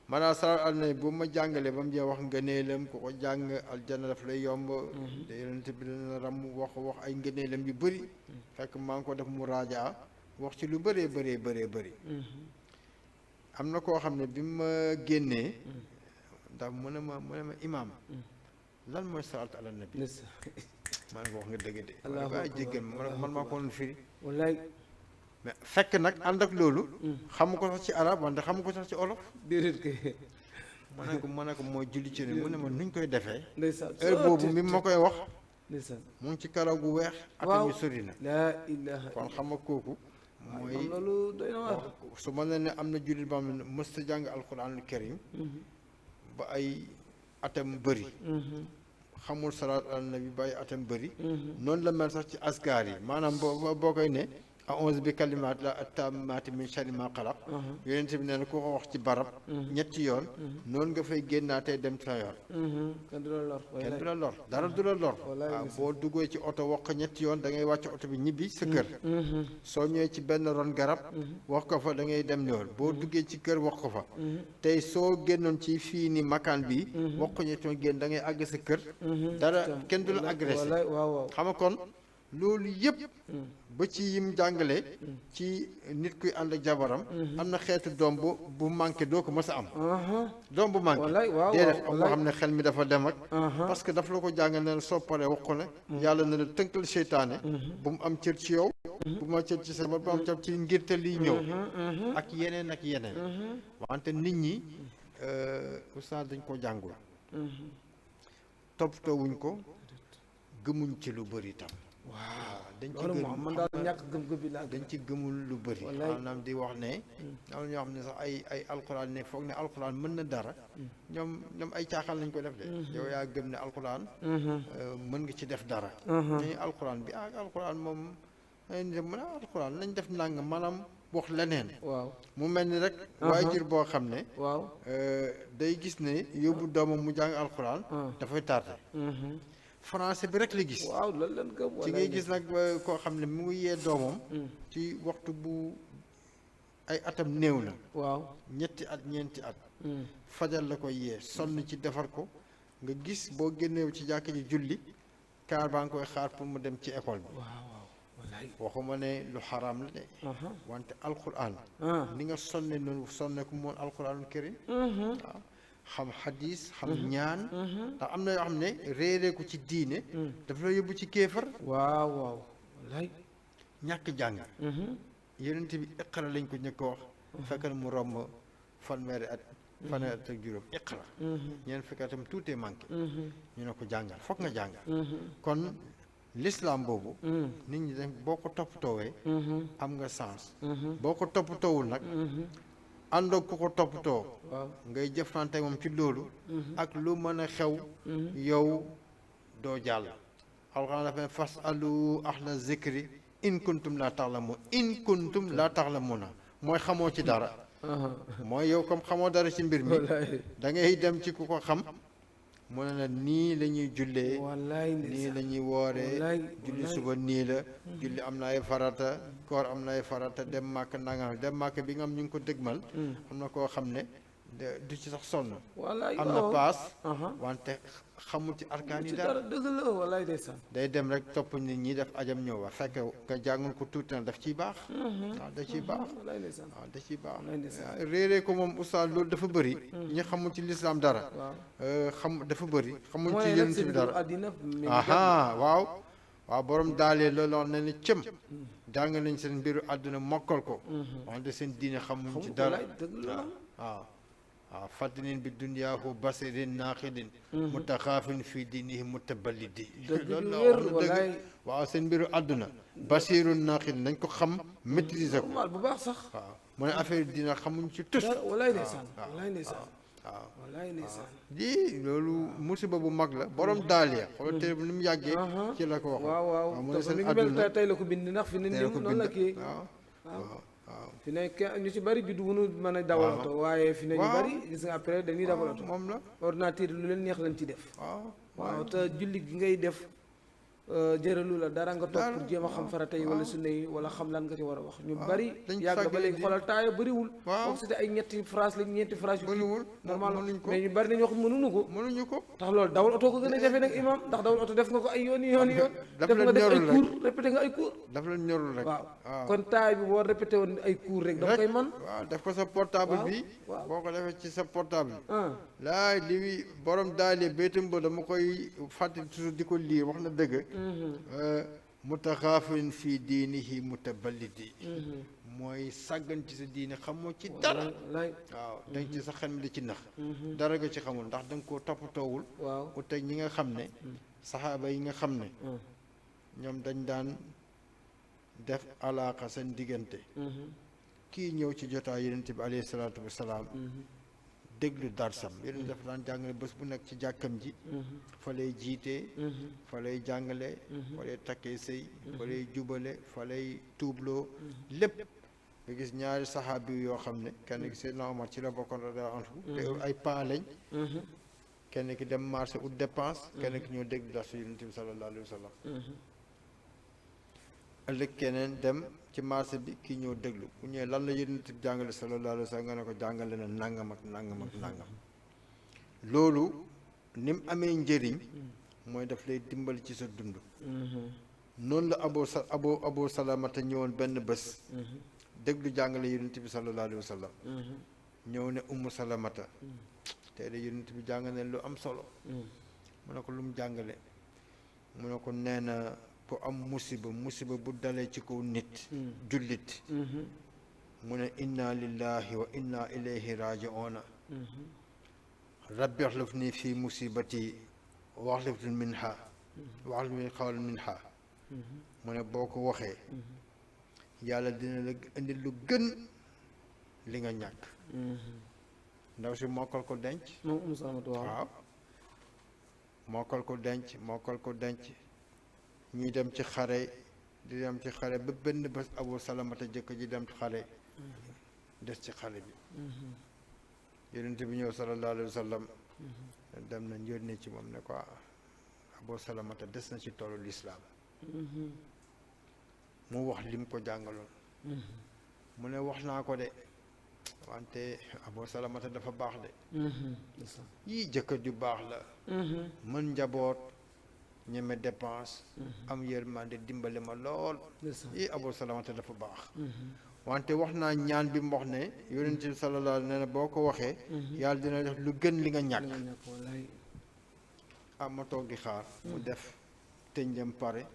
maanaam salaatu ala nabi bu ma jàngalee ba mu jeex wax ngëneelam ku ko jàng aljana daf lay yomb te yonent bi dana ram wax ay ngëneelam yu bëri fekk maa ngi ko def mu raajaa wax ci lu bëree bëri am na koo xam ne bi ma génnee ndax mu ne ma imaam lan mooy salaatu ala nabi man ko wax nga dëgg de waaye jéggal man maa ko woon firi wallaay mais fekk nag ànd ak loolu xamu ko sax ci arab wante xamu ko sax ci olof déedéet kay ma ne ko mooy julli ci ne mu ne ma nuñ koy defee ndeysaan heure boobu mi ma koy wax ndeysaan mu ngi ci karaw gu weex atam yu sori na laa ilaha kon xam nga kooku mooy loolu doy na waar su ma ne am na jullit ba am ne mësta jàng alquranul karim ba ay atam bëri xamul salaat ala nabi ba ay atam bëri noonu la mel sax ci askar yi maanaam boo koy ne a'uuzu bi kalimaati llaahi taammaati min sharri maa xalaq yonent bi nee na ku ko wax ci barab ñetti yoon noonu nga fay génnaatee dem sa yoon kenn du la lor kenn du la lor dara du la lor waaw boo duggee ci oto wax ko ñetti yoon da ngay wàcc oto bi ñibbi sa kër soo ñëwee ci benn ron garab wax ko fa da ngay dem yoon boo duggee ci kër wax ko fa tey soo génnoon ci fii ni makaan bi wax ko ñetti yoon génn da ngay àgg sa kër dara kenn du la agressé xam nga kon loolu yëpp ba ci yim jàngale ci nit kuy ànd ak jabaram am na xeetu doom bu manqué doo ko mës a am doom bu manqué déedéet am moo xam ne xel mi dafa dem ak parce que dafa la ko jàngal ne soo paree wax ko ne yàlla na la tënkal seytaane bu mu am cër ci yow bu ma cër ci sa ba bu am cër ci ngir te liy ñëw ak yeneen wante nit ñi oustaz dañ ko jàngul toppatoo wuñ ko gëmuñ ci lu bëri tam waaw dañ ci gëm man daal ñàkk gëm-gëm bi laa dañ ci gëmul lu bëri maanaam di wax ne am ñoo xam ne sax ay alquran ne foog ne alquran mën na dara ñoom ay caaxaan lañ ko def de yow yaa gëm ne alquran mën nga ci def dara ñu alquran bi alquran moom mën a alquran nañ def nàng maanaam wax leneen waaw mu mel ni rek waajur boo xam ne waaw day gis ne yóbbu doomam mu jàng alquran dafay tardé français bi rek la gis waaw loolu lan gëm ci ngay gis nag koo xam ne mu ngi yee doomam ci waxtu bu ay atam néew na waaw ñetti at ñeenti at fajal la koy yee sonn ci defar ko nga gis boo génneew ci jàkk ji julli kaar baa ngi koy xaar pour mu dem ci école bi waxuma ne lu xaraam la de wante alquran ni nga sonne noonu sonne ko moon alquranul karim waaw xam xadis xam ñaan ndax am na yoo xam ne réeree ko ci diine dafa la yóbbu ci kéefar waaw wallaay ñàkk jàng yonent bi iqra lañ ko njëkk a wax fekk na mu romb fanweeri at ak juróom iqra ñeen fekk itam tuutee manqué ñu ne ko jàngal foog nga jàngal kon l'islam boobu nit ñi dañ boo ko toppatoowee am nga sens boo ko toppatoowul nag àndoog ku ko toppatoo ngay jëflante moom ci loolu ak lu mën a xew yow doo jàll alxuraan dafa ne fas alu ahla zikri in kuntum laa taxlamuuna mooy xamoo ci dara mooy yow comme xamoo dara ci mbir mi da ngay dem ci ku ko xam mu ne la nii la ñuy jullee nii la ñuy wooree julli suba nii la julli am na ay farata koor am na ay farata dem màkk nangam dem màkk bi nga am ñu ngi ko dëgmal am na koo xam ne du ci sax sonn am na paas wante xamul ci arkaan yi dara dëgg la wallaay ndeysaan day dem rek topp nit ñi def ajam ñëw wa fekk nga jàngul ko tuuti na daf ciy baax waaw da ciy baax waaw da ciy baax réeree ko moom oustaz loolu dafa bëri ñi xamul ci lislaam dara xam dafa bëri xamul ci yonent bi dara aha waaw borom daalee loolu wax na ne cëm jàng nañ seen mbiru àdduna mokkal ko wante seen diine xamuñ ci dara waaw fatinin bi duniyaahu basirin naaxidin mutaxaafin fii diinihi mutabalidi loolu la wax na dëgg waaw seen mbiru àdduna basirun naaxidin nañ ko xam maîtriser ko bu baax sax waaw mu ne affaire dina xamuñ ci tus walaay ndeysaan walaay ndeysaan waaw walaay ndeysaan di loolu musiba bu mag la borom daaliya xoolal téere bi ni mu yàggee ci la ko wax waaw mu ne seen mi ngi mel tey la ko bind ndax fi ne ni noonu la kii waaw fi ne ñu ci bëri juddu wunu mën a dawal oto waaye fi ne ñu bëri gis nga après dañuy dawal oto moom la ordinateur lu leen neex lañ ci def waaw te julli gi ngay def jëralu la dara nga toog pour jéem a xam farata yi wala sunna yi wala xam lan nga ci war a wax ñu bari dañ yàgg ba léegi xoolal taaya bëriwul waaw foog c'était ay ñetti phrase la ñeenti phrase yu bëriwul normalement mënuñ ko mais ñu bari nañu wax mënuñu ko mënuñu ko tax loolu dawal oto ko gën a jafe nag imam ndax dawal oto def nga ko ay yoon yoon daf def leen nga def ay ñorul rek. cours répété nga ay cours daf leen ñorul rek waaw kon taay bi boo répété woon ay cours rek da nga koy man waaw def ko sa portable waaw, bi waaw. boo ko defee ci sa portable ah laay li borom daali béytam ba dama koy fàttali toujours di ko lire wax na dëgg mutaxaafin fii diinihi mutaballidi mooy sàggan ci sa diine xamoo ci dara lay waaw dañ ci sa xel mi di ci nax dara nga ci xamul ndax da nga koo toppatoowul waaw uteg ñi nga xam ne saxaaba yi nga xam ne ñoom dañ daan def alaaka seen diggante kii ñëw ci jotaay yonent bi alayhi salaatu wasalaam déglu darsam yonent dafa daan jàngale bés bu nekk ci jàkkam ji fa lay jiitee fa lay jàngale fa lay takkee sëy fa lay jubale fa lay tuubloo lépp nga gis ñaari saxaabi yoo xam ne kenn ki Seydina Omar ci la bokkoon radiyallaahu anhu te ay paa lañ kenn ki dem marché ut dépense kenn ki ñoo déglu darsu yonent bi sallallaahu alayhi wa sallam ëllëg keneen dem ci marché bi kii ñëw déglu bu ñëwee lan la yonent bi jàngale sallallahu alayhi wa sallam nga ne ko jàngale na nangam ak nangam ak nangam loolu ni mu amee njëriñ mooy daf lay dimbali ci sa dund noonu la Abu Salamata ñëwoon benn bés déglu jàngale yonent bi sallallahu alayhi wa sallam ñëw ne Ummu Salamata tey de yonent bi jàngale lu am solo mu ne ko lu mu jàngale mu ne ko nee na bu am musiba bu dalee ci kaw nit jullit mu ne inna lillahi wa inna ilayhi raji'una rabbi axlif nii fii musibati wa axlif minha wa axlif min xawal minha mu ne boo ko waxee yàlla dina la indi lu gën li nga ñàkk ndaw si mokkal ko denc moom Umu Salamata waaw mokkal ko denc ñuy dem ci xare di dem ci xare ba benn bés Abu Salamata jëkk ji dem ci xare des ci xare bi yonent bi ñëw sallallahu alayhi wa sallam dem nañ yónnee ci moom ne ko Abu Salamata des na ci toolu lislaam mu wax lim ko jàngaloon mu ne wax naa ko de wante Abu Salamata dafa baax de yii jëkkër ju baax la mën njaboot ñeme dépense am yërmande dimbale ma lool yii Abu Salamata dafa baax wante wax naa ñaan bi mu wax ne yonent bi sallallahu alayhi wa sallam nee na boo ko waxee yàlla dina def lu gën li nga ñàkk ma toog di xaar mu def tënjam pare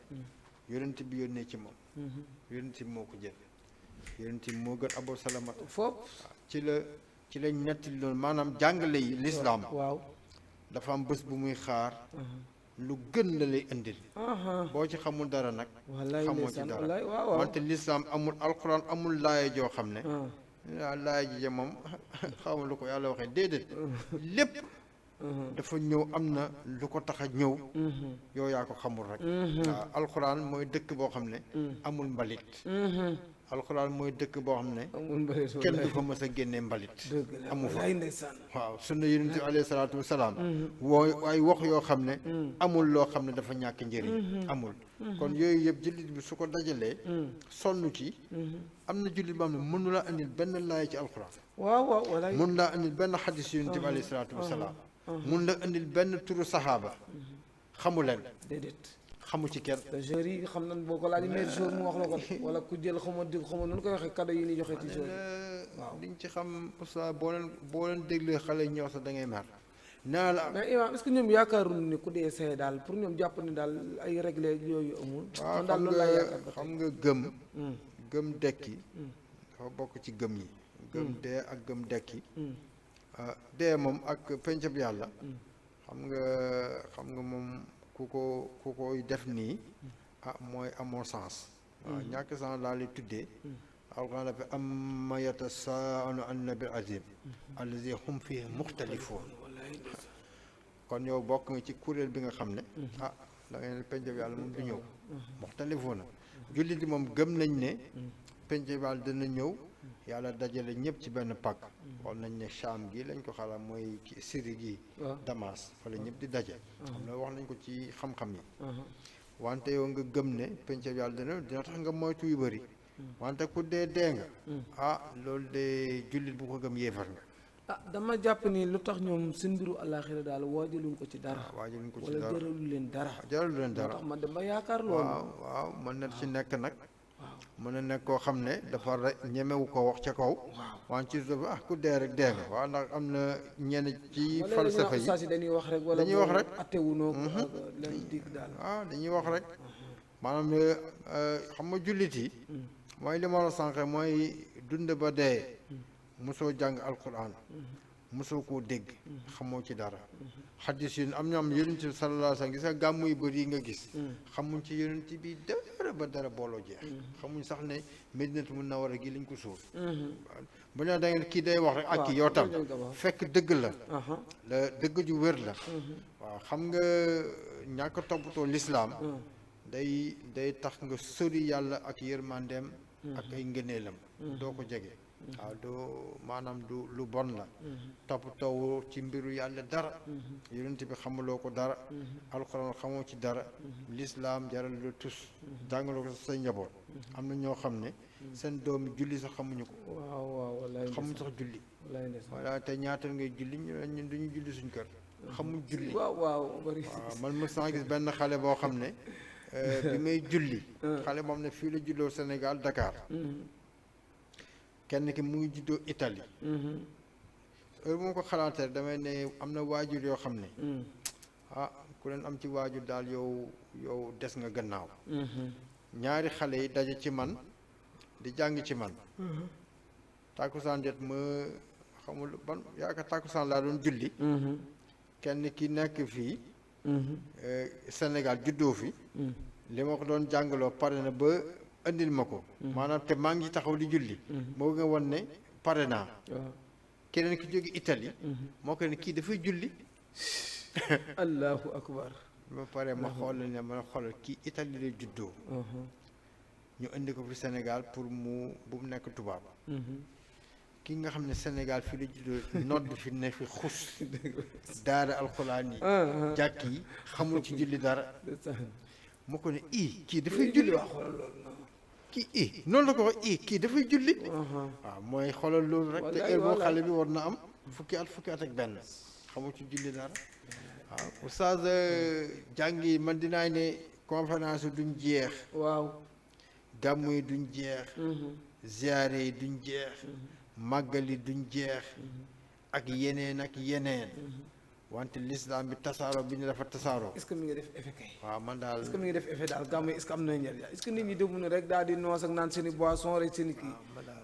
yonent bi yónnee ci moom yonent bi moo ko jël yonent bi moo gën Abu Salamata foofu ci la ñetti loolu maanaam jàngale yi lislaam waaw dafa am bés bu muy xaar lu gën la lay indil boo ci xamul dara nag xamoo ci dara wante lislaam amul alxuraan amul laaya joo xam ne waaw laaya ji moom xawma lu ko yàlla waxee déedéet lépp dafa ñëw am na lu ko tax a ñëw yow yaa ko xamul rek waaw alxuraan mooy dëkk boo xam ne amul mbalit alxuraan mooy dëkk boo xam ne kenn du fa mës a génnee mbalit amu fa waaw sunna yonent bi alayhi salaatu wasalaam woo ay wax yoo xam ne amul loo xam ne dafa ñàkk njëriñ amul kon yooyu yëpp jullit bi su ko dajalee sonn ci am na jullit boo xam ne mënu laa indil benn laay ci alxuraan waaw mënu laa indil benn xadis yonent bi alayhi salaatu wasalaam mun la indil benn turu saxaaba xamu leen déedéet xamu ci kenn te joueurs yi xam nañ boo ko laaj meilleur joueur mu wax la ko wala ku jël xama dig xama nu koy waxee cadeau yi ni joxe ci joueurs yi waaw liñ ci xam oustaz boo leen déglee xale ñëw sax da ngay mer naa la mais imam est-ce que ñoom yaakaaruñu ni ku dee see daal pour ñoom jàpp ni daal ay réglé yooyu amul waaw daal loolu laa yaakaar xam nga gëm dekki dafa bokk ci gëm yi gëm dee ak gëm dekki dee moom ak pencab yàlla xam nga moom ku koy def nii mooy amoo sens waaw ñàkk sens laa lay tuddee alxuraan dafa amma yatasaalu an nabil azim allazi hum fihi muxtalifoon kon yow bokk nga ci kuréel bi nga xam ne da ngay ne pencab yàlla moom du ñëw muxtalifoona jullit yi moom gëm nañ ne pencab yàlla dina ñëw yàlla dajale ñëpp ci benn pàkk xool nañ ne Cham gi lañ ko xalaat mooy Syrie gi Damas fa la ñëpp di daje xam ne wax nañ ko ci xam-xam yi wante yow nga gëm ne pencab yàlla dina tax nga moytu yu bëri wante ku dee nga loolu de jullit bu ko gëm yéefar nga dama jàpp ni lu tax ñoom seen mbiru àllaaxira daal waajaluñ ko ci dara waajaluñ ko ci wala dara jëralu leen dara jaralu leen dara moo tax man dama yaakaar loolu waaw mën na ci nekk nag mën na nekk koo xam ne dafa ñemewu ko wax ca kaw wante ci suuf ku dee rek dee nga waaw ndax am na ñenn ci falsafa yi saa si dañuy wax rek wala dañuy wax rek attewunoo leen dig daal waaw dañuy wax rek maanaam xam nga jullit yi mooy li ma la sànqee mooy dund ba dee mosoo jàng alquran mosoo koo dégg xamoo ci dara xaddis yi am ñoom yonent bi sallallahu alayhi wa sallam gis nga gàmmu yu bëri yi nga gis xamuñ ci yonent bi dara ba dara booloo jeex xamuñ sax ne Medinatu Munawwara gi lañ ko suul bu ñu da ngeen kii day wax rek ak kii yow tam fekk dëgg la dëgg ju wér la waaw xam nga ñàkk toppatoo lislaam day tax nga sori yàlla ak yërmandeem ak ay ngëneelam doo ko jege waaw maanaam du lu bon la toppatoo ci mbiru yàlla dara yonent bi xamuloo ko dara alxuraan xamoo ci dara lislaam jaral lu tus jàngaloo ko sa njaboot am na ñoo xam ne seen doomi julli sax xamuñu ko xamuñ sax julli voilà te ñaatal ngay julli ñun duñu julli suñ kër xamuñ julli waaw man mos naa gis benn xale boo xam ne bi may julli xale moom ne fii la juddoo Sénégal Dakar kenn ki mu ngi juddoo Italie heure bu ma ko xalaatee damay ne am na waajur yoo xam ne ku leen am ci waajur daal yow des nga gannaaw ñaari xale yi daje ci man di jàng ci man tàkkusaan jot ma xamul ban yaakaar tàkkusaan laa doon julli kenn ki nekk fii Sénégal juddoo fi li ma ko doon jàngaloo pare na ba andil ma ko maanaam te maa ngi taxaw di julli moo nga won ne pare naa keneen ki jóge Italie moo ko ne kii dafay julli allahu akbar ba pare ma xoolal ne ma xoolal kii Italie lay juddoo ñu indi ko fi Sénégal pour bu mu nekk tubaab ki nga xam ne Sénégal fi la juddoo nodd fi ne fi xus daara alxuraan yi jàkk yi xamul ci julli dara moo ko ne kii dafay julli kii noonu la ko wax kii dafay julli waaw mooy xoolal loolu rek te heure boo xale bi war na am fukki at ak benn xamul ci julli dara waaw oustaz jàng yi man dinaa ne conférence yi duñ jeex gàmmu yi duñ jeex ziyaare yi duñ jeex màggal yi duñ jeex ak yeneen wante l'islam bi tasaaroo bi ñu dafa tasaaroo. est-ce que mi ngi def effet kay. waaw man daal est-ce que mi ngi def effet daal gàmmu est-ce que am na njëriñ est-ce que nit ñi déglu rek daal di noos ak naan seen i boisson rek seen i kii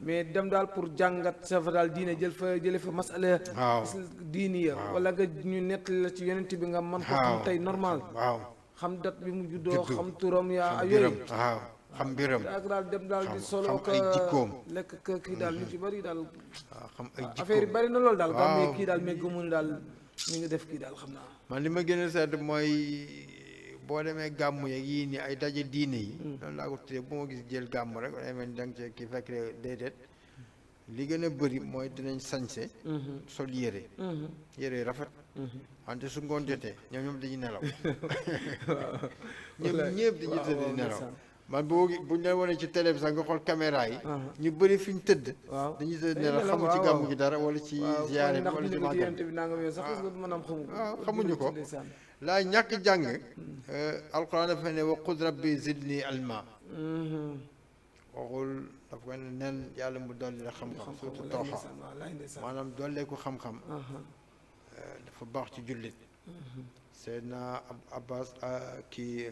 mais dem daal pour jàngat sa fa daal diine jële fa masala diini ya wala nga ñu nett la ci yonent bi nga man ko xam tey normal xam date bi mu juddoo xam turam yaa yooyu xam mbiram ak daal dem daal di solo ay jikkoom lekk kii daal ñu ci bëri daal xam ay jikkoom affaire yi bëri na loolu daal gàmmu yi kii daal mais gëmul daal ñu ngi def kii daal xam naa man li ma gën a seet mooy boo demee gàmmu yeeg yii nii ay daje diine yi loolu laa ko tuddee bu ma gis jël gàmmu rek day mel ni da nga cee kii fekk déedéet li gën a bëri mooy dinañ sañse sol yére rafet wante su ngoon jotee ñoom dañuy nelaw ñëpp dañuy tëdd nelaw man buñ leen wane ci télé bi sax nga xool caméra yi ñu bëri fi ñu tëdd dañuy tëdd nelaw xamu ci gàmmu gi dara wala ci ziyaare bi wala ci màggal xamuñu ko laa ñàkk jàng alquran dafa ne wa qul rabbi zidni ilma waxul dafa ko ne nen yàlla mu dolli la xam-xam surtout tooxa maanaam dollee ko xam-xam dafa baax ci jullit Seydina Abbas kii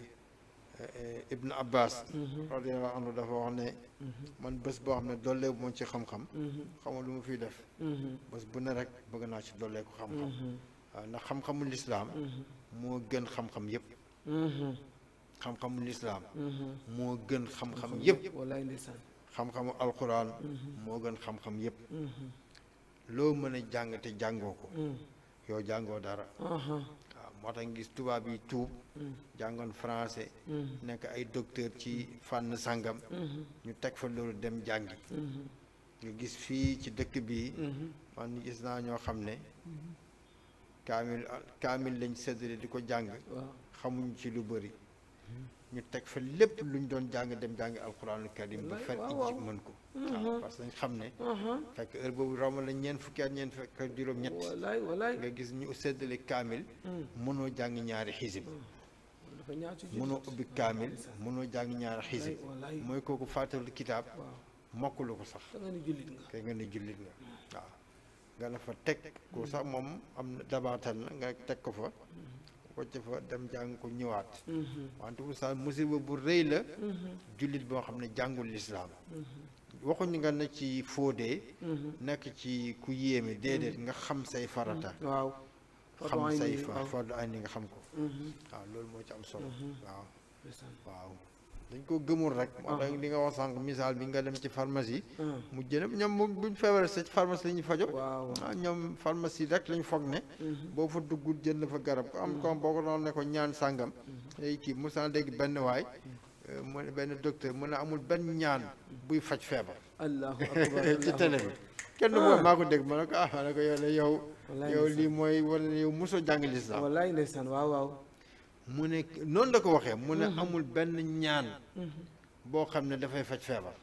Ibn Abbas radiyallahu anhu dafa wax ne man bés boo xam ne dollee bu moom ci xam-xam xamal lu mu fiy def bés bu ne rek bëgg naa ci dollee ko xam-xam waaw ndax xam-xamu lislaam moo gën xam-xam yëpp xam-xamu lislaam moo gën xam-xam yëpp xam-xamu alquran moo gën xam-xam yëpp loo mën a jàng te jàngoo ko yow jàngoo dara waaw moo tax nga gis tubaab yi tuub jàngoon français nekk ay docteur ci fànn sàngam ñu teg fa loolu dem jàngi nga gis fii ci dëkk bi man gis naa ñoo xam ne kaamil lañ séddale di ko jàng xamuñ ci lu bëri ñu teg fa lépp luñ doon jàng dem jàngi alquranul karim ba fer ijji mën ko waaw parce que dañ xam ne fekk heure boobu romb la ñeent fukki at ñeent fukki at juróom-ñett wallaay nga gis ñu séddale kaamil mënoo jàng ñaari xisib mënoo ubbi kaamil mënoo jàng ñaari xisib mooy kooku fàttali kitaab mokkulu ko sax kay nga ne jullit nga waaw nga na fa teg ko sax moom am na dabaatal na nga teg ko fa wacc fa dem jàng ko ñëwaat wante oustaz musiba bu rëy la jullit boo xam ne jàngul lislaam waxuñu nga ne ci fóodee nekk ci ku yéeme déedéet nga xam say farata waaw xam say fardu ay ni nga xam ko waaw loolu moo ci am solo waaw dañ ko gëmul rek moo tax li nga wax sànq misaal bi nga dem ci pharmacie mu jënd ñoom buñ feebaree sa pharmacie la ñuy fajo ñoom pharmacie rek lañ foog ne boo fa duggul jënd fa garab ko am ko boo ko doon ne ko ñaan sàngam ay kii mosaan dégg benn waay mu ne benn docteur mu ne amul benn ñaan buy faj feebar allahu akbar ci télé bi kenn boobu maa ko dégg ma ne ko ma ne ko yow lii mooy wala yow mosoo jàng lislaam wallaay ndeysaan waaw mu ne noonu la ko waxee mu ne amul benn ñaan boo xam ne dafay faj feebar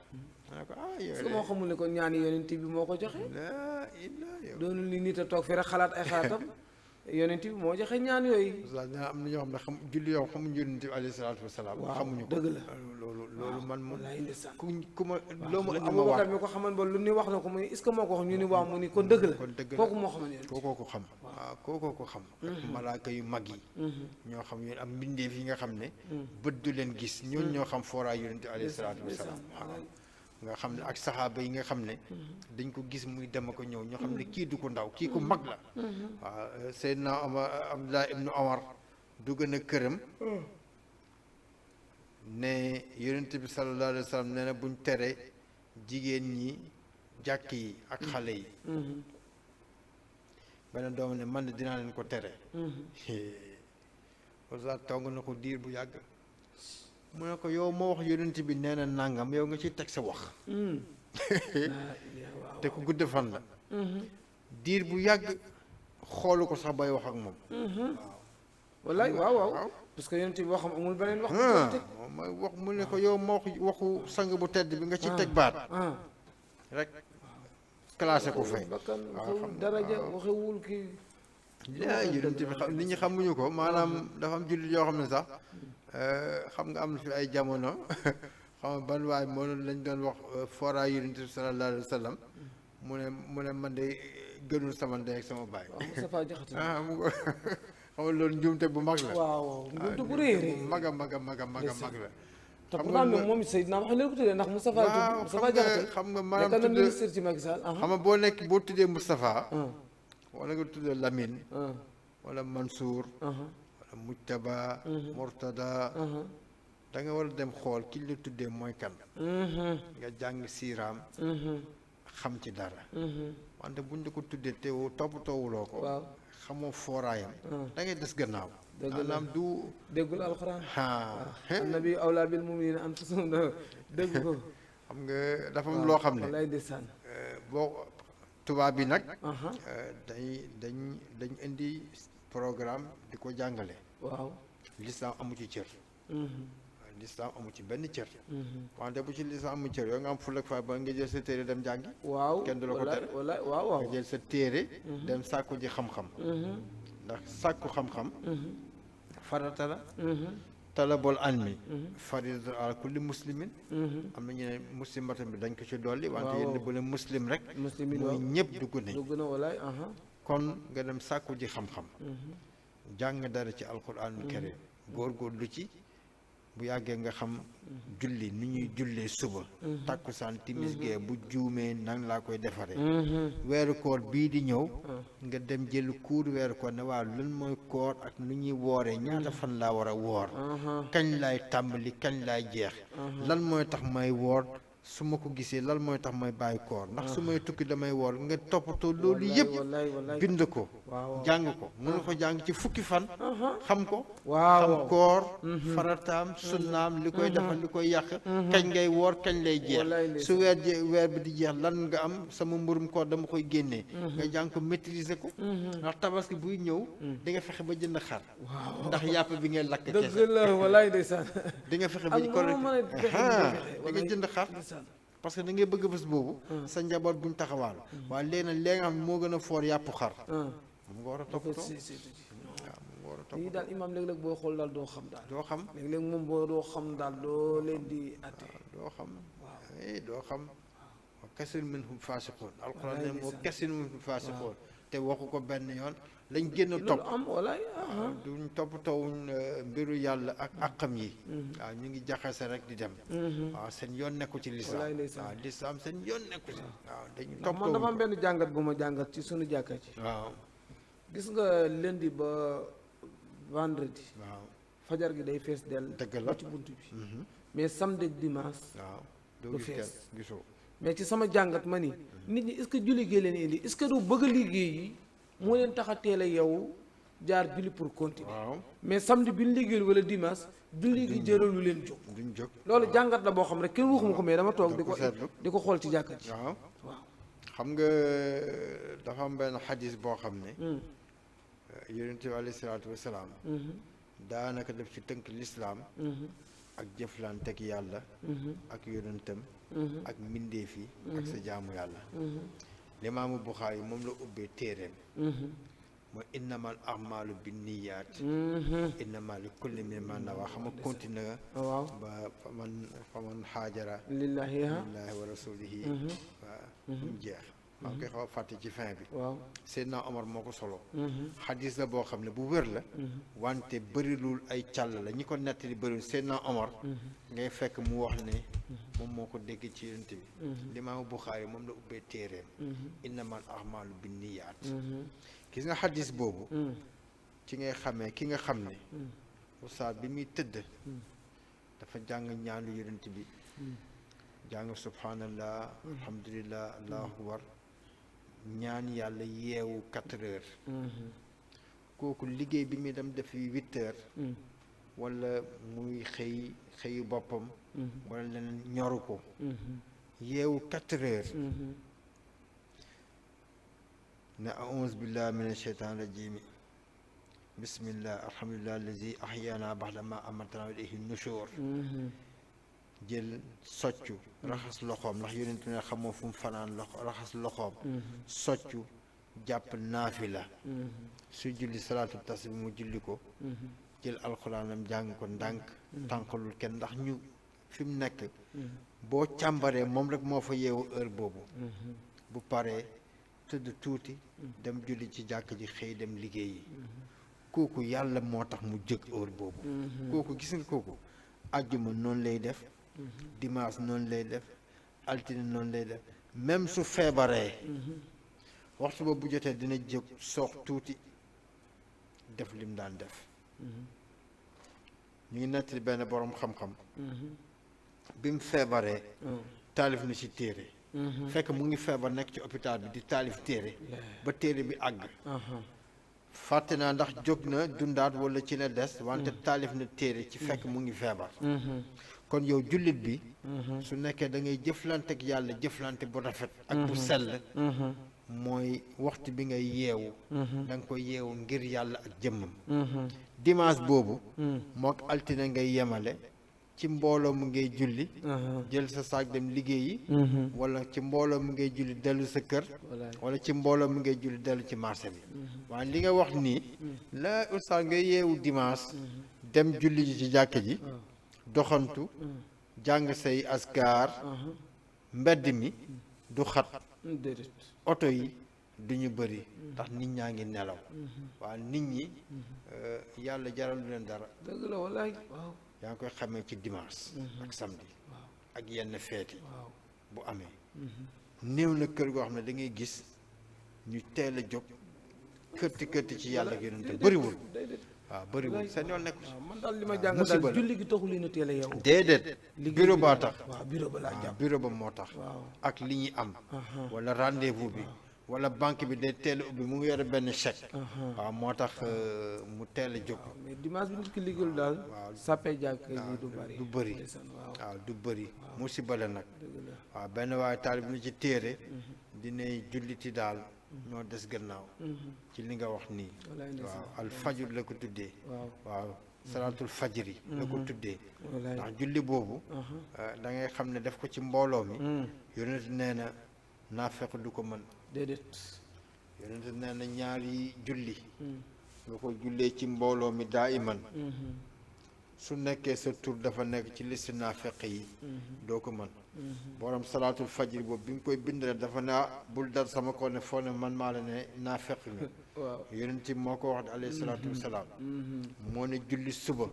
ma ne ko yow moo xamul ne ko ñaani yonent bi moo ko joxe doonul ni nit a toog fi rek xalaat ay xalaatam yonent bi moo joxe ñaan yooyu am na ñoo xam ne xam julli yow xamuñ yonent bi alayhi salaatu wasalaam xamuñu ko dëgg la loolu man moom ku ma loo ma indi ma wax mi ko xaman ba lu ni wax na ko mu ni est-ce que moo ko wax ñu ni waaw mu ni kon dëgg la kooku moo xaman yonent kookoo ko xam waaw kookoo ko xam malaaka yu mag yi ñoo xam yoon am mbindeef yi nga xam ne bët du leen gis ñoon ñoo xam fooraa yonent bi alayhi salaatu wasalaam nga xam ne ak saxaaba yi nga xam ne dañ ko gis muy dem ko ñëw ñoo xam ne kii du ko ndaw kii ko mag la waaw Seydina Omar Abdullah ibnu Omar dugg na këram ne yonent bi sallallahu alayhi wa sallam nee na buñ tere jigéen ñi jàkk yi ak xale yi beneen doom ne man dinaa leen ko tere osa tong na ko diir bu yàgg mu ne ko yow moo wax yonent bi nee na nangam yow nga ci teg sa wax te ku gudd fan la diir bu yàgg xoolu ko sax bay wax ak moom wallaay waaw parce que yonent bi waxam amul beneen wax mooy wax mu ne ko yow moo wax waxu sang bu tedd bi nga ci teg baat rek classé ko fay waxewul daraja waxewul kii yonent bi xam nit ñi xamuñu ko maanaam dafa am jullit yoo xam ne sax xam nga am na fi ay jamono xam nga ban waay moo lañ doon wax fora yonent bi sallallahu alayhi wa sallam mu ne man de gënul sama ndey ak sama baay Moustapha Diakhaté mu ko xam nga loolu njuumte bu mag la waaw njuumte bu rëy mag a mag la te pourtant moom Seydina wax leen ko tuddee ndax Moustapha Diakhaté xam nga maanaam nekk na ministre ci Macky Sall xam nga boo tuddee Moustapha wala nga tuddee Lamine wala Mansour wala Mujtaba Murtada da nga war a dem xool ki la tuddee mooy kan nga jàng siiraam xam ci dara wante buñ la ko tuddee te toppatoowuloo ko xamoo fooraayam da ngay des gannaaw maanaam du déggul alxuraan annabi awlaa bil mu'miniina anfusahum dégg ko xam nga dafa am loo xam ne wallaay ndeysaan boo tubaab bi nag dañ indi programme di ko jàngale waaw lislaam amu ci cër lislaam amu ci benn cër wante bu ci lislaam amu cër yoo nga am fulak fa ba nga jël sa téere dem jàngi waaw kenn du la ko tere waaw nga jël sa téere dem sàkku ji xam-xam ndax sàkku xam-xam farata la talabul ilmi farida ala kulli muslimin am na ñu ne muslimatam bi dañ ko ci dolli wante yéen bu ne muslim rek mooy ñëpp dugg nañ kon nga dem sàkku ji xam-xam jàng dara ci alquranul karim góorgóorlu ci bu yàggee nga xam julli ni ñuy jullee suba takkusaan timis gee bu juumee nan laa koy defaree weeru koor bii di ñëw nga dem jël kuur weeru koor ne waaw lan mooy koor ak nu ñuy wooree ñaata fan laa war a woor kañ laay tàmbali kañ laay jeex lan mooy tax may woor su ma ko gisee lan mooy tax may bàyyi koor ndax su may tukki damay woor nga toppatoo loolu yëpp bind ko jàng ko mën nga ko jàng ci fukki fan xam ko xam koor farataam sunnaam li koy defal li koy yàq kañ ngay woor kañ lay jeex su weer bi di jeex lan nga am sama mburum koor dama koy génnee nga jàng ko maîtriser ko ndax tabaski buy ñëw di nga fexe ba jënd xar ndax yàpp bi ngay lakk dëgg la walaay ndeysaan di nga fexe ba di nga jënd xar parce que da ngay bëgg bés boobu sa njaboot buñ taxawaal waaye léegi nga xam moo gën a foor yàpp xar moom nga war a toppatoo waaw moom nga war a toppatoo lii daal imaam léeg-léeg boo xool daal doo xam daal doo xam léeg-léeg moom boo doo xam daal doo leen di atte doo xam doo xam wa kasir minhum faasiqoon alquran ne moo kasir minhum faasiqoon te waxu ko benn yoon lañ génn topp am walaay duñ toppatoowuñ mbiru yàlla ak àqam yi waaw ñu ngi jaxase rek di dem waaw seen yoon nekku ci lislaam waaw lislaam seen yoon nekku ci waaw dañu topp man dafa am benn jàngat bu ma jàngat ci sunu jàkka ci waaw gis nga lundi ba vendredi waaw fajar gi day fees dell dëgg la ci bunt bi mais samedi ak dimanche waaw doo gis kenn gisoo mais ci sama jàngat ma ni nit ñi est-ce que julli gee leen indi est-ce que du bëgg a liggéey yi moo leen tax a teel a yow jaar julli pour continuer mais samedi bi ñu liggéeyul wala dimanche julli gi jëralu leen jóg duñ jóg loolu jàngat la boo xam rek kenn waxuma ko mais dama toog di ko xool ci jàkka ji waaw xam nga dafa am benn xadis boo xam ne yonent bi alayhi salaatu wasalaam daanaka def ci tënk lislaam ak jëflanteeg yàlla ak yonentam ak mbindeef yi ak sa jaamu yàlla limaamu Buxaari moom la ubbee téeréem mooy innamal a'maalu binniyaat innama li kulli imri'in maa nawaa xam nga continué nga waaw ba faman xaajara lillahi wa rasulihi waaw mu jeex maa ngi koy xaw a fàtte ci fin bi waaw Seydina Omar moo ko solo xadis la boo xam ne bu wér la wante bërilul ay càll la ñi ko nettali bëriwul Seydina Omar ngay fekk mu wax ne moom moo ko dégg ci yonent bi Limaamu Buxaari moom la ubbee téeréem innamal a'maalu binniyaat gis nga xadis boobu ci ngay xamee ki nga xam ne ustaas bi muy tëdd dafa jàng ñaanu yonent bi jàng subhanallah alhamdulillah allahu akbar ñaan yàlla yeewu 4 heures kooku liggéey bi muy dem def 8 heures wala muy xëyu boppam wala leneen ñoru ko yeewu 4 heures ne a'uuzu billahi min asheytaan rajim bismillah alhamdulillah allazi ahyaana ba'da ma amatana wa ilayhi nushur jël soccu raxas loxoom ndax yonent ne xamoo fu mu fanaan raxas loxoom soccu jàpp naafila su julli salaatu tas bi mu julli ko jël alxuraanam jàng ko ndànk tànqalul kenn ndax ñu fi mu nekk boo càmbaree moom rek moo fa yeewu heure boobu bu paree tëdd tuuti dem julli ci jàkk ji xëy dem liggéeyi kooku yàlla moo tax mu jëg heure boobu kooku gis nga kooku àjjuma noonu lay def dimanche noonu lay def altine noonu lay def même su feebaree waxtu ba bu jotee dina jóg soox tuuti def lim daan def ñu ngi nettali benn boroom xam-xam bi mu feebaree taalif na ci téere fekk mu ngi feebar nekk ci hôpital bi di taalif téere ba téere bi àgg fàtte naa ndax jóg na dundaat walla ci la des wante taalif na téere ci fekk mu ngi feebar kon yow jullit bi su nekkee da ngay jëflante ak yàlla jëflante bu rafet ak bu sell mooy waxtu bi ngay yeewu da nga koy yeewu ngir yàlla ak jëmmam dimanche boobu mook altine ngay yemale ci mbooloo mu ngay julli jël sa saak dem liggéeyi wala ci mbooloo mu ngay julli dellu sa kër wala ci mbooloo mu ngay julli dellu ci marché bi waaye li nga wax nii la ustaas ngay yeewu dimanche dem julli ji ci jàkk ji doxantu jàng say askar mbedd mi du xat oto yi duñu bëri ndax nit ñaa ngi nelaw waaye nit ñi yàlla jaral leen dara dëgg la wallaay waaw yaa ngi koy xamee ci dimanche ak samedi ak yenn feeti bu amee néew na kër goo xam ne da ngay gis ñu teel a jóg kërti kërti ci yàlla ak yonent bëriwul waaw bëriwul seen yoon nekku ci waaw man daal li ma jàng musiba daal la. julli gi taxul leen a teel a yeewu. déedéet bureau baa tax waaw bureau ba laa jàpp. bureau ba moo tax waaw. ak li ñuy am wala rendez-vous bi wala banque bi day teel a ubbi mu ngi yore benn chèque waaw moo tax mu teel a jóg mais dimanche bi nit ki liggéeyul daal. sàppee jàkk yi du bari. du bëri waaw waaw du bëri musiba la nag dëgg la. waaw benn waaye taal bi ni ci téere dinay julliti daal ñoo des gannaaw ci li nga wax nii wallaay ndeysaan. waaw al fajr la ko tuddee waaw waaw salaatul fajri la ko tuddee wallaay. ndax julli boobu da ngay xam ne def ko ci mbooloo mi yonent nee na naafeq du ko mën déedéet. yonent nee na ñaari julli nga ko jullee ci mbooloo mi daa iman su nekkee sa tur dafa nekk ci liste naafeq yi doo ko mën borom salaatul fajri boobu bi mu koy bindale dafa ne bul dar sama ko ne foo ne man maa la ne naafeq nga waaw. yonent moo ko wax alayhi salaatu wasalaam moo ne julli suba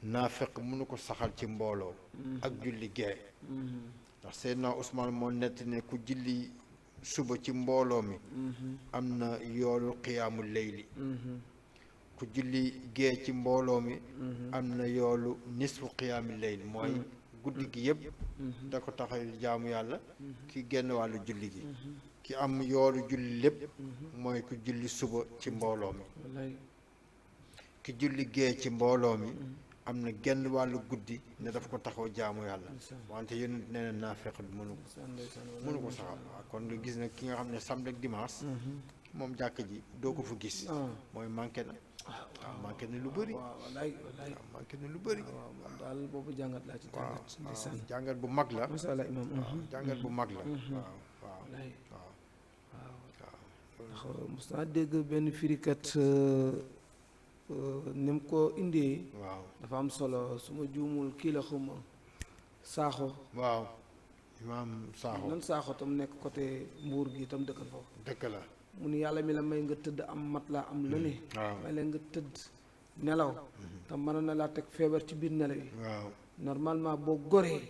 naafeq mënu ko saxal ci mbooloo ak julli gee ndax Seydina Ousmane moo nett ne ku julli suba ci mbooloo mi am na yoolu xiyaamu leyli ku julli gee ci mbooloo mi am na yoolu nisfu xiyaami leyli mooy guddi gi yëpp da ko tax jaamu yàlla ki genn wàllu julli gi ki am yoolu julli lépp mooy ku julli suba ci mbooloo mi wallaay. ki julli gee ci mbooloo mi am na genn wàllu guddi ne daf ko taxaw jaamu yàlla wante yéen nee na naafeq bi mënu ko saxal waaw kon nga gis ne ki nga xam ne samedi ak dimanche moom jàkk ji doo ko fa gis mooy manqué na waaw manqué na lu bëri waaw wallaay wallaay. waaw manqué na lu bëri waaw man daal boobu jàngat laa ci waaw jàngat. ndeysaan. jàngat bu mag la macha allah imam. waaw jàngat bu mag la waaw waaw wallaay. waaw waaw ndax mos naa dégg benn firikat ni mu ko indee. waaw dafa am solo su ma juumul kii la xuma saaxo. waaw imaam Sakho nan saaxo tam nekk côté Mbuur gi tam dëkkal foofu. dëkk la mu ni yàlla mi la may nga tëdd am mat laa am lu ne. waaw may leen nga tëdd nelaw. te mënoon na laa teg feebar ci biir nelaw yi. waaw normalement boo goree.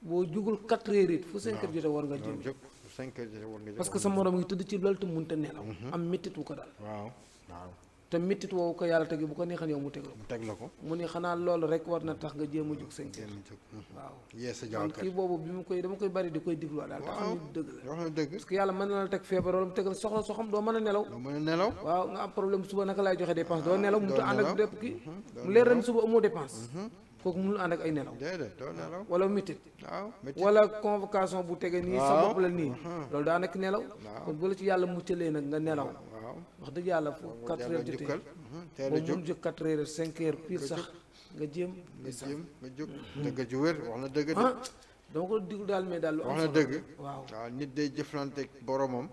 boo jugul 4 heures it fu 5 heures jotee war nga jëm. jóg 5 heures jotee war nga jóg parce que sa morom ngi tëdd ci lal te mënut a nelaw. am méttit wu ko daal. waaw waaw te méttit woowu ko yàlla tegi bu ko neexan yow mu teg la ko. mu teg la ko mu ni xanaa loolu rek war na tax nga jéem a jug 5 heures. waaw yee sa man jawkat kii boobu bi mu koy dama koy bari di koy diglu daal. te xam ni dëgg la. wax na dëgg parce que yàlla mën na la teg feebar wala mu teg la soxla soo xam doo mën a nelaw. doo mën a nelaw waaw nga am problème suba naka laay joxe dépense doo nelaw mu ànd ak nelaw. dépp kii mu leer ren suba amoo dépense kooku mënul ànd ak ay nelaw déedéet doo nelaw wala métit waaw métti wala convocation bu tege nii sa waaw. bopp la nii loolu daa nekk nelaw waaw. kon bu la ci yàlla muccalee nag nga nelaw waaw wax dëgg yàlla fu 4 heures jotee jukkal teel a boo jóg mun jóg 4 heures 5 heures pire sax nga jéem nga jéem nga jóg dëgg ju wér wax na dëgg de ah dama ko diglu daal mais daal lu am wax na solo dëgg waaw waaw nit day jëflanteeg boromam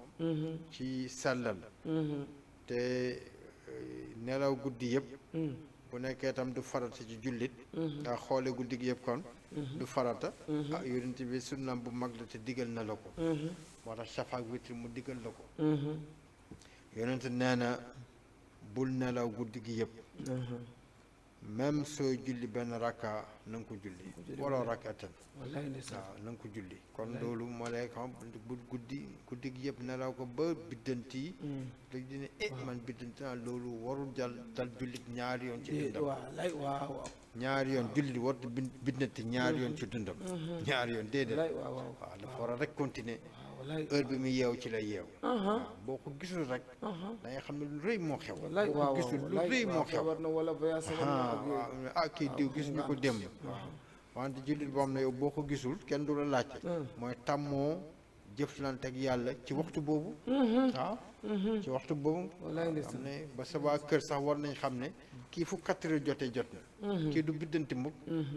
ci sellal te nelaw guddi yëpp bu nekkee tam du farata ci jullit nga xoole guddi gi yëpp kon du farata ah yonent bi sunnaam bu mag la te digal na la ko moo tax shafaak witri mu digal la ko yonent nee na bul nelaw guddi gi yëpp même sooy julli benn rakka na nga ko julli wala rakkatan wallaay ndeysaan waaw na nga ko julli kon loolu moo lay xam bu guddi gi yëpp nelaw ko ba biddanti léegi dina man biddanti naa loolu warul dal jullit ñaari yoon ci dundam wallaay waaw waaw ñaari yoon jullit warut biddanti ñaari yoon ci dundam ñaari yoon déedéet wallaay waaw waaw waaw dafa war a rek continuer wallaay heure bi mu yeew ci la yeew waaw boo ko gisul rek da ngay xam ne lu rëy moo xew wallaay boo waaw ko gisul lu rëy moo xew war na wala voyage ah kii diw gis ñu ko démb waaw wante jullit boo xam ne yow boo ko gisul kenn du la laajte mooy tàmmoo jëflante ak yàlla ci waxtu boobu waaw ci waxtu boobu wallaay ndeysaan xam ne ba sa waa kër sax war nañ xam ne kii fu 4 heures jotee jot na kii du biddanti mukk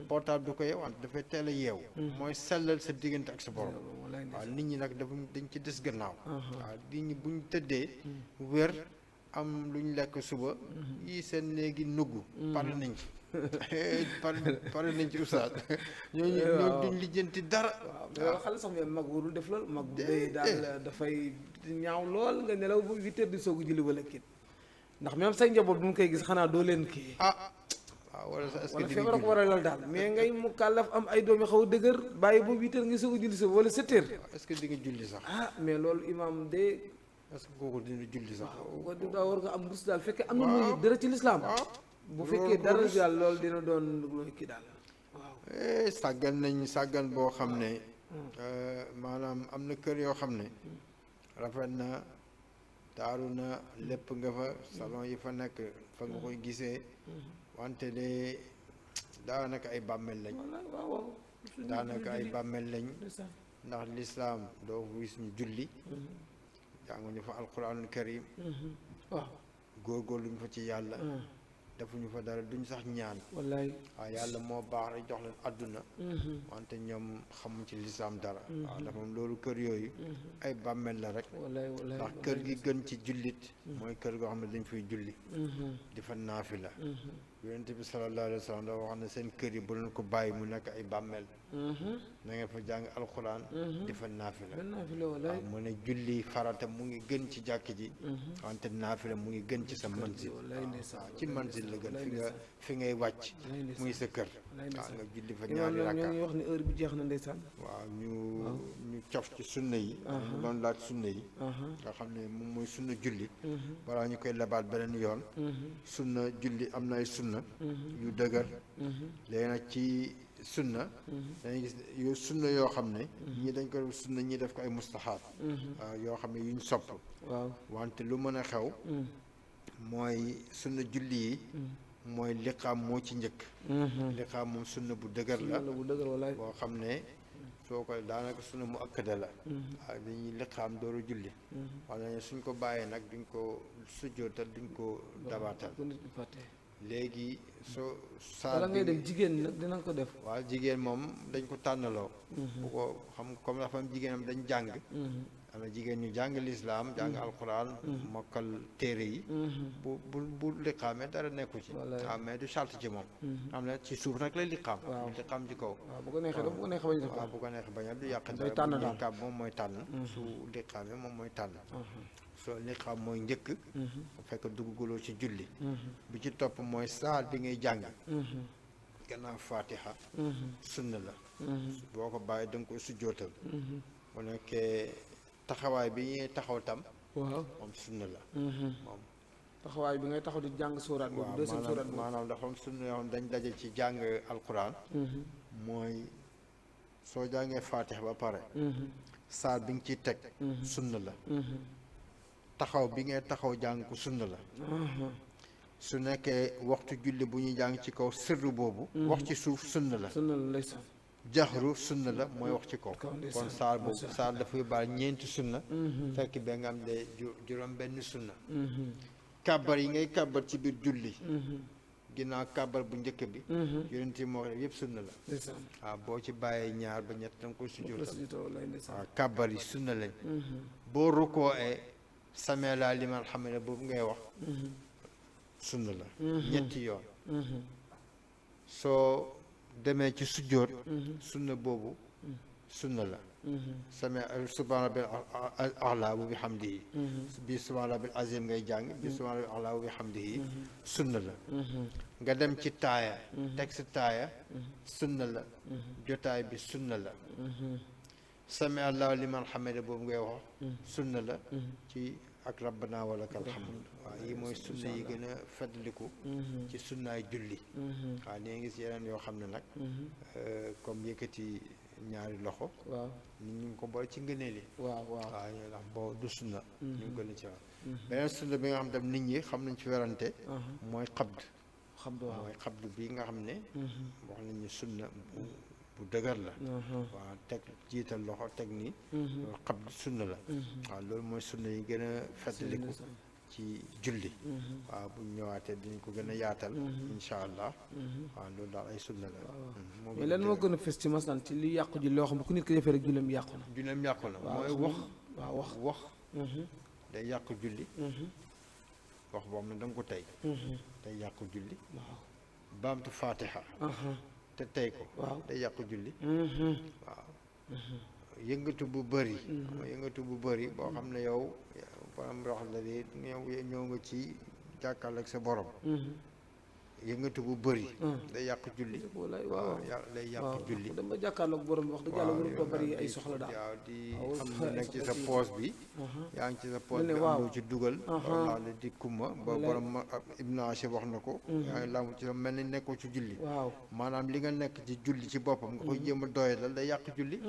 portable du ko yeew wante dafay teel a yeew mooy sellal sa diggante ak sa borom wallaay waaw nit ñi nag dañ ci des gannaaw waaw nit ñi buñ tëddee wér am lu ñu lekk suba yii seen néegi nugg pare nañ ci pare nañ ci oustaz ñooñu duñ lijjanti dara waaw mais xale sax mais mag warul def loolu mag bu dee daal dafay ñaaw lool nga nelaw bu 8 heures di soog a julli wala kii ndax même say njaboot bu mu koy gis xanaa doo leen kii waaw wala sax est-ce wala que feebar ko waral loolu daal mais ngay mu kàllaf am ay doom yu xaw a dëgër bàyyi ba 8 heures nga soog a julli sa wala 7 heures est-ce que di nga julli sax ah mais loolu imam de est-ce que kooku dina julli sax. waaw daa war nga am rus daal fekkee am na muy dara ci lislaam bu fekkee dara daal loolu dina doon lu kii daal waaw sàggan boo xam ne maanaam am na kër yoo xam ne rafet na taaru na lépp nga fa salon yi fa nekk fa nga koy gisee wante de daanaka ay bàmmeel lañ daanaka ay bàmmeel lañ ndax lislaam doo gis ñu julli jànguñu fa alquranul karim waaw góorgóorluñu fa ci yàlla defuñu fa dara duñ sax ñaan wallaay waaw yàlla moo baax rek jox leen àdduna wante ñoom xamuñ ci lislaam dara waaw dafa moom loolu kër yooyu ay bàmmeel la rek wallaay ndax kër gi gën ci jullit mooy kër goo xam ne dañ fay julli di fa naafila yonent bi sallallahu alayhi wa sallam dafa wax ne seen kër yi bu leen ko bàyyi mu nekk ay bàmmeel na ngeen fa jàng alxuraan di fa naafila waaw mu ne julli farata mu ngi gën ci jàkk ji wante naafila mu ngi gën ci sa manzil waaw ci manzil la gën fi ngay wàcc muy sa kër waaw nga julli fa ñaari rakka ñoo ngi wax ne heure bi jeex na ndeysaan waaw ñu cof ci sunna yi mu doon laaj sunna yi nga xam ne moom mooy sunna julli balaa ñu koy lebaat beneen yoon sunna julli am na ay sunna yu dëgër léegi nag ci sunna dañuy gis yow sunna yoo xam ne ñi dañ ko def sunna ñi def ko ay mustahaab waaw yoo xam ne yuñ sopp waaw wante lu mën a xew mooy sunna julli yi mooy liqaam moo ci njëkk liqaam moom sunna bu dëgër la boo xam ne soo koy daanaka sunna mu akkada la waaw dañuy liqaam dooru julli wala suñ ko bàyyee nag duñ ko sujjootal duñ ko dabaatal léegi soo wala ngay dem jigéen nag dinañ ko def waaw jigéen moom dañ ko tànnaloo bu ko xam comme dafa am jigéenam dañ jàng am na jigéen ñu jàng lislaam jàng alquran mokkal téere yi bu liqaamee dara nekku ci waaw mais du charte ci moom am na ci suuf nag lay liqaam liqaam ci kaw waaw bu ko neexee def bu ko neexee bañ def waaw bu ko neexee bañ du yàq day tànn daal liqaam moom mooy tànn su liqaamee moom mooy tànn soo liqaam mooy njëkk bu fekk dugguloo ci julli bi ci topp mooy saar bi ngay jàng gannaaw fatiha sunna la boo ko bàyyi da nga koy sujjootal bu nekkee taxawaay bi ñuy taxaw tam waaw moom sunna la moom taxawaay bi ngay taxaw di jàng sóoraat boobu deuxième sóoraat boobu maanaam dafa am sunna yoo xam dañ daje ci jàng alquran mooy soo jàngee fatiha ba pare saar bi nga ciy teg sunna la taxaw bi ngay taxaw jàng ko sunna la su nekkee waxtu julli bu ñuy jàng ci kaw sirru boobu wax ci suuf sunna la jaxru sunna la mooy wax ci kaw kon saar boobu saar dafay baal ñeenti sunna fekk ba nga am de juróom benn sunna kàbbar yi ngay kàbbar ci biir julli ginnaaw kàbbar bu njëkk bi yonent yi moo yëpp sunna la waaw boo ci bàyyee ñaar ba ñett danga koy sujjóotal waaw kàbbar yi sunna lañ boo rukkoo samee laa liman hamida boobu ngay wax sunna la ñetti yoon soo demee ci sujjóot sunna boobu sunna la samee subhaana rabbil a'laa wa bihamdihi bi subhaana rabbil azim ngay jàng bi subhaana rabbil a'laa wa bihamdihi sunna la nga dem ci taaya teg si taaya sunna la jotaay bi sunna la sami allahu liman hamida boobu ngay wax sunna la ci ak rabbana wa lakal hamd waaw yi mooy sunna yi gën a feddliku ci sunnaay julli waaw nee ngi si yeneen yoo xam ne nag comme yëkkati ñaari loxo waaw ñu ngi ko boole ci ngëneel yi waaw ñu ndax boo du sunna ñu ngi gën a ci wax beneen sunna bi nga xam tam nit ñi xam nañ ci werante mooy xabd mooy xabd bi nga xam ne wax nañ ni sunna bu dëgër la waaw teg jiital loxo teg nii loolu xabd sunna la waaw loolu mooy sunna yi gën a feddliku ci julli waaw buñ ñëwaatee dinañ ko gën a yaatal insha allah waaw loolu daal ay sunna la mais lan moo gën a fes ci maslan ci li yàqu ji loo xam ne ku nit ko defee rek julleem yàqu na mooy wax day yàqu julli wax boo xam ne da nga ko tey day yàqu julli baamtu fatiha te tey ko day yàqu julli waaw yëngatu bu bëri yëngatu bu bëri boo xam ne yow borom wax la de ñëw nga ci jàkkaarloo ak sa borom yëngatu bu bëri day yàq julli wallaay waaw day waaw yàq julli dama jàkkaarloog borom bi wax dëgg yàlla warut a bari ay soxla daal waaw di waaw, am lu nekk ci sa poos bi yaa ngi ci sa poos ne bi waaw. am lu ci dugal walla la di kumma ba borom Ibn Ashir wax na ko yaa ngi lamu ci sa mel ni nekkoo ci julli waaw maanaam li nga nekk ci julli ci boppam nga koy jéem a doyalal day yàq julli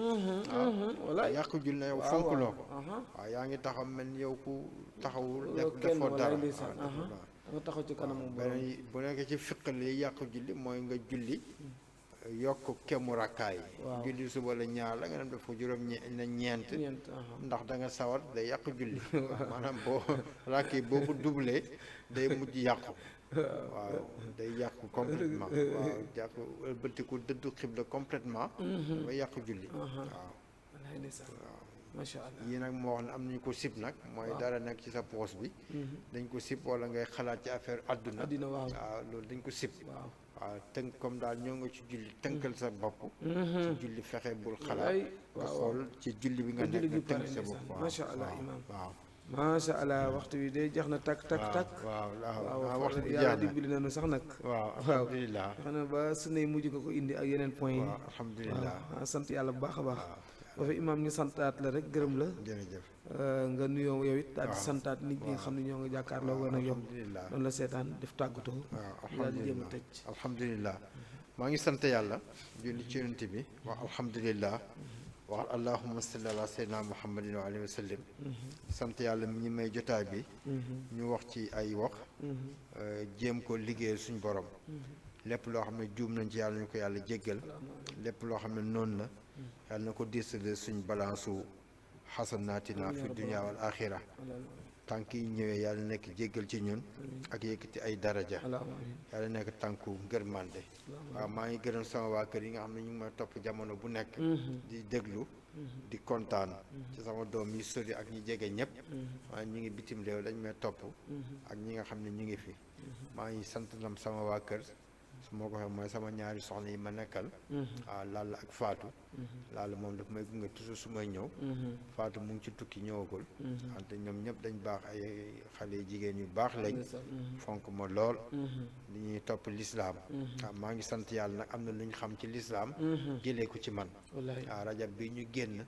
wallaay yàq julli na yow waaw, fonkuloo ko aha. waaw yaa ngi taxaw mel ni yow ku taxawul loolu kenn defoo dara wallaay ndeysaan waaw, aha. waaw. nga taxaw ci kanamu borom beneen bu nekkee ci fiq li yàq julli mooy nga julli yokk kemu rakkaay waaw. julli suba la ñaar la nga dem def ko juróom na ñeent ñeent aha. ndax da nga sawar day yàq julli maanaam boo rakk yi boo ko doublé day mujj yàqu waaw day yàqu complètement waaw yàqu bëtiku dëddu xibla complètement dafa yàq julli waaw wallaay ndeysaan macha allah yii nag moo wax ne am nañu ko sib nag mooy dara nekk ci sa poos bi dañ ko sib wala ngay xalaat ci affaire àdduna addina waaw waaw loolu dañ ko sib waaw waaw tënk comme daal ñoo nga ci julli tënkal sa bopp ci julli fexe bul xalaat wallaay nga waaw xool ci julli bi nga julli nekk gi nga tënk pare sa bopp ndeysaan waaw macha allah waaw imaam waaw macha allah waxtu wi day jeex na takk takk takk waaw waaw waaw waxtu bi yàlla jeex na dimbali nañu sax nag waaw alhamdulilah xam ne ba su ne mujj nga ko indi ak yeneen point yi waaw alhamdulilah waaw sant yàlla bu baax a baax ba fa imaam ñu santaat la rek gërëm la jërëjëf nga nuyoo yow it daal di santaat nit ñi nga xam ne ñoo ngi jàkkaarloo woon ak yow alhamdulilah doon la seetaan def tàggatoo waaw daal di jéem a alhamdulilah tëj alhamdulilah maa ngi sant yàlla julli ci yonent bi wax alhamdulilah wax allahumma salli ala sayyidina muhammadin wa alihi wa sallim sant yàlla mi ñu may jotaay bi ñu wax ci ay wax jéem ko liggéeyal suñ borom lépp loo xam ne juum nañ ci yàlla ñu ko yàlla jéggal lépp loo xam ne noonu la yàlla na ko diisale suñ balaasu xasanaatina fi dunya wal axira tànk yi ñëwee yàlla nekk jéggal ci ñun ak yëkkati ay daraja yàlla nekk tànku ngërmande waaw maa ngi gërëm sama waa kër yi nga xam ne ñu ngi may topp jamono bu nekk di déglu di kontaan ci sama doom yi sori ak ñi jege ñëpp waaye ñu ngi bitim réew dañ may topp ak ñi nga xam ne ñu ngi fi maa ngi sant nam sama waa kër su ma ko waxee mooy sama ñaari soxna yi ma nekkal waaw Lalla ak Fatou Lalla moom daf may gunge toujours su may ñëw Fatou mu ngi ci tukki ñëwagul wante ñoom ñëpp dañ baax ay xale jigéen yu baax lañ fonk ma lool li ñuy topp lislaam waaw maa ngi sant yàlla nag am na lu ñu xam ci lislaam jëlee ko ci man waaw rajab bi ñu génn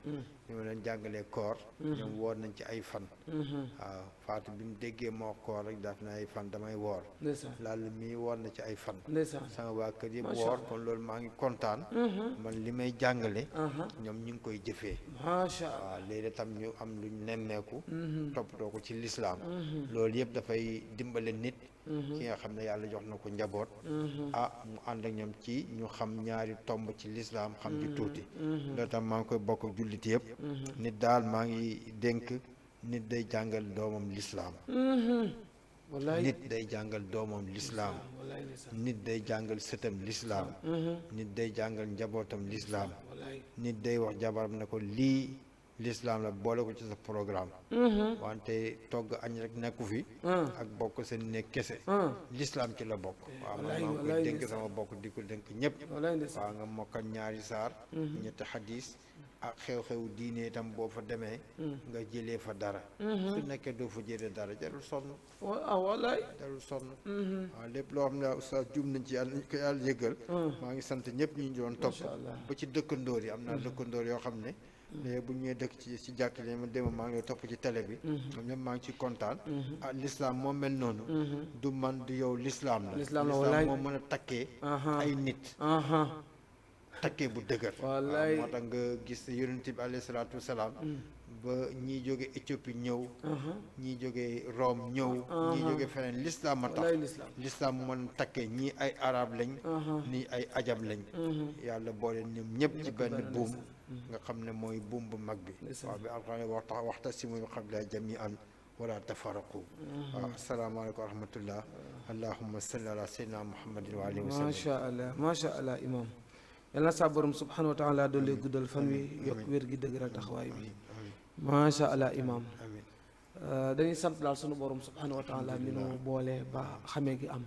ñu ma leen jàngalee koor ñoom woor nañ ci ay fan waaw Fatou bi mu déggee moo koor rek daf na ay fan damay woor Lalla mii woor na ci ay fan sama waa kër yëpp woor kon loolu maa ngi kontaan man li may jàngale ñoom ñu ngi koy jëfee macha allah waaw léegi tam ñu am luñ nemmeeku toppatoo ko ci lislaam loolu yëpp dafay dimbale nit ki nga xam ne yàlla jox na ko njaboot mu ànd ak ñoom ci ñu xam ñaari tomb ci lislaam xam ci tuuti loolu tam maa ngi koy bokk jullit yëpp nit daal maa ngi dénk nit day jàngal doomam lislaam nit day jàngal doomam lislaam nit day jàngal sëtam lislaam nit day jàngal njabootam lislaam nit day wax jabaram ne ko lii lislaam la boole ko ci sa programme wante togg añ rek nekku fi ak bokk seen nekk kese lislaam ci la bokk waaw man maa ngi koy dénk sama bokk di ko dénk ñëpp waaw nga mokkal ñaari saar ñetti xadis ak xew-xew diine itam boo fa demee nga jëlee fa dara su nekkee doo fa jëlee dara jarul sonn jarul sonn waaw lépp loo xam ne oustaz juum nañ ci yàlla nañ ko yàlla yëggal maa ngi sant ñëpp ñu doon topp ba ci dëkkandoor yi am naa dëkkandoor yoo xam ne léegi bu ñëwee dëkk ci jàkk li ma déma maa ngi lay topp ci télé bi ñoom ñëpp maa ngi ci kontaan l'islam moo mel noonu du man du yow l'islam la l'islam moo mën a takkee ay nit takkee bu dëgër waaw moo tax nga gis yonent bi alayhi salaatu wasalaam ba ñii jóge Éthiopie ñëw ñii jóge Rome ñëw ñii jóge feneen l'islam a tax l'islam mën takkee ñii ay arab lañ nii ay ajam lañ yàlla boole ñoom ñëpp ci benn buum nga xam ne mooy buum bu mag bi waaw bi alxuraan waxtasimu bi hablillahi jamii'an wala tafarraqu waaw asalaamaaleykum wa rahmatullah allahumma salli ala sayyidina muhammadin wa alihi wa sallam macha allah imam yal na sa borom subhanahu wa taala doole guddal fan wi yokk wér gi dëgëral taxawaay bi macha allah imam dañuy sant daal sunu borom subhanahu wa taala mi nu boole ba xamee gi am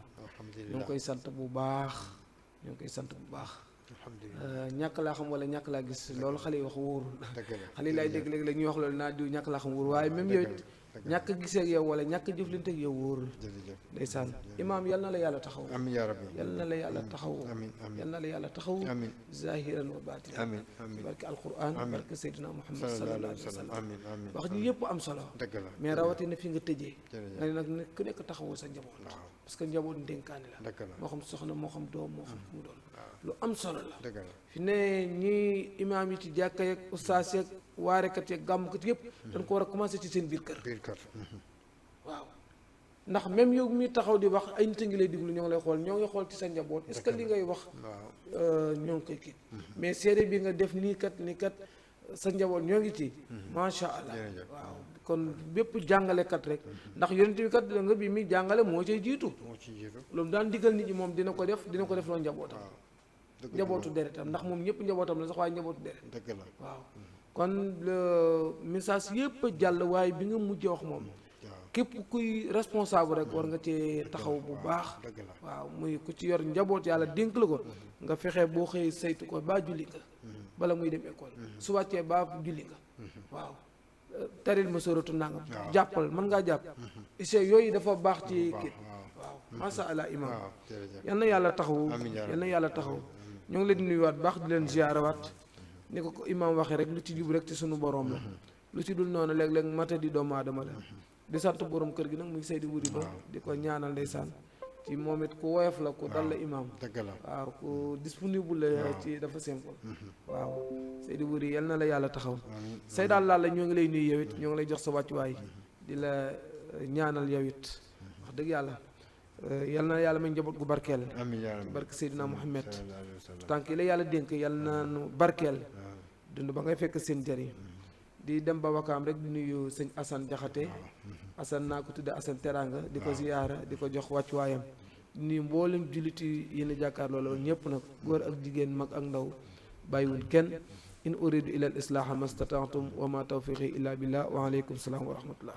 ñu ngi koy sant bu baax ñàkk laa xam wala ñàkk laa gis loolu xale yi wax wóorul xale yi laay dégg léegi la ñuy wax loolu naa diw ñàkk laa xam wóorul waaye même yow it ñàkk a gisee ak yow wala ñàkk a jëflante ak yow wóorul ndeysaan imaam yal na la yàlla taxaw amiin yaa rabbi yal na la yàlla taxaw amiin amiin yal na la yàlla taxaw amiin zahiran wa baatinan amiin amiin barke alquran barke Seydina Muhammad sallallahu alayhi wa sallam amiin amiin wax ji yëpp am solo dëgg la mais rawatina fi nga tëjee jërëjëf nga ne nag ku nekk taxawoo sa njaboot waaw parce que njaboot ndénkaani la dëgg la moo xam soxna moo xam doom moo xam ku mu doon lu am solo la dëgg la fi ne ñi imaam yi ci jàkka yeeg ustaas yeeg waarekat yeeg gàmmkat yëpp dañ ko war a commencé ci seen biir kër waaw ndax même yow mi taxaw di wax ay nit a ngi lay diglu ñoo ngi lay xool ñoo ngi xool ci sa njaboot est-ce que li ngay wax ñoo ngi koy kii mais seede bi nga def nii kat sa njaboot ñoo ngi ci macha allah waaw kon bépp jàngalekat rek ndax yonent bi kat nga bi muy jàngale moo cay jiitu loolu daan digal nit ñi moom dina ko def loo njabootam njabootu deretam ndax moom ñëpp njabootam la sax waaye njabootu deret dëgg la waaw kon message yëpp jàll waaye bi nga mujjee wax moom képp kuy responsable rek war nga cee taxaw bu baax waaw muy ku ci yor njaboot yàlla dénk la ko nga fexe boo xëyee saytu ko baa julli nga bala muy dem école su wàccee baa julli nga waaw taril ma sóoratu nangam jàppal mën ngaa jàpp ise yooyu dafa baax ci kii waaw masha Allah imam yal na yàlla taxaw yal na yàlla taxaw ñoo ngi leen di nuyuwaat baax di leen ziyaarawaat ni ko imam waxee rek lu ci jub rek ci sunu borom la lu ci dul noonu léeg-léeg mata di doomu aadama la di sant borom kër gi nag muy Seydi Wuri Ba di ko ñaanal ndeysaan ci moom it ku woyof la ku dal la imam waaw ku disponible la ci dafa simple waaw Seydi Wuri yal na la yàlla taxaw say daal laal la ñoo ngi lay nuyu yow it ñoo ngi lay jox sa wàccuwaay di la ñaanal yow it wax dëgg yàlla yal na yàlla may njaboot gu barkeel barke Seydina Muhammad tànk yi la yàlla dénk yal na nu barkeel dund ba ngay fekk seen jëriñ di dem ba wakaam rek di nuyu sëñ Assane Jaxate Assane naa ko tudde Assane Teranga di ko ziyaara di ko jox wàccuwaayam di nuyu mboolem julliti yéen a jàkkaarloo loolu ñëpp nag góor ak jigéen mag ak ndaw bàyyiwul kenn in uridu ila al islaaha mastata'tum wa ma tawfiqi illa billah wa aleykum salaam wa rahmatullah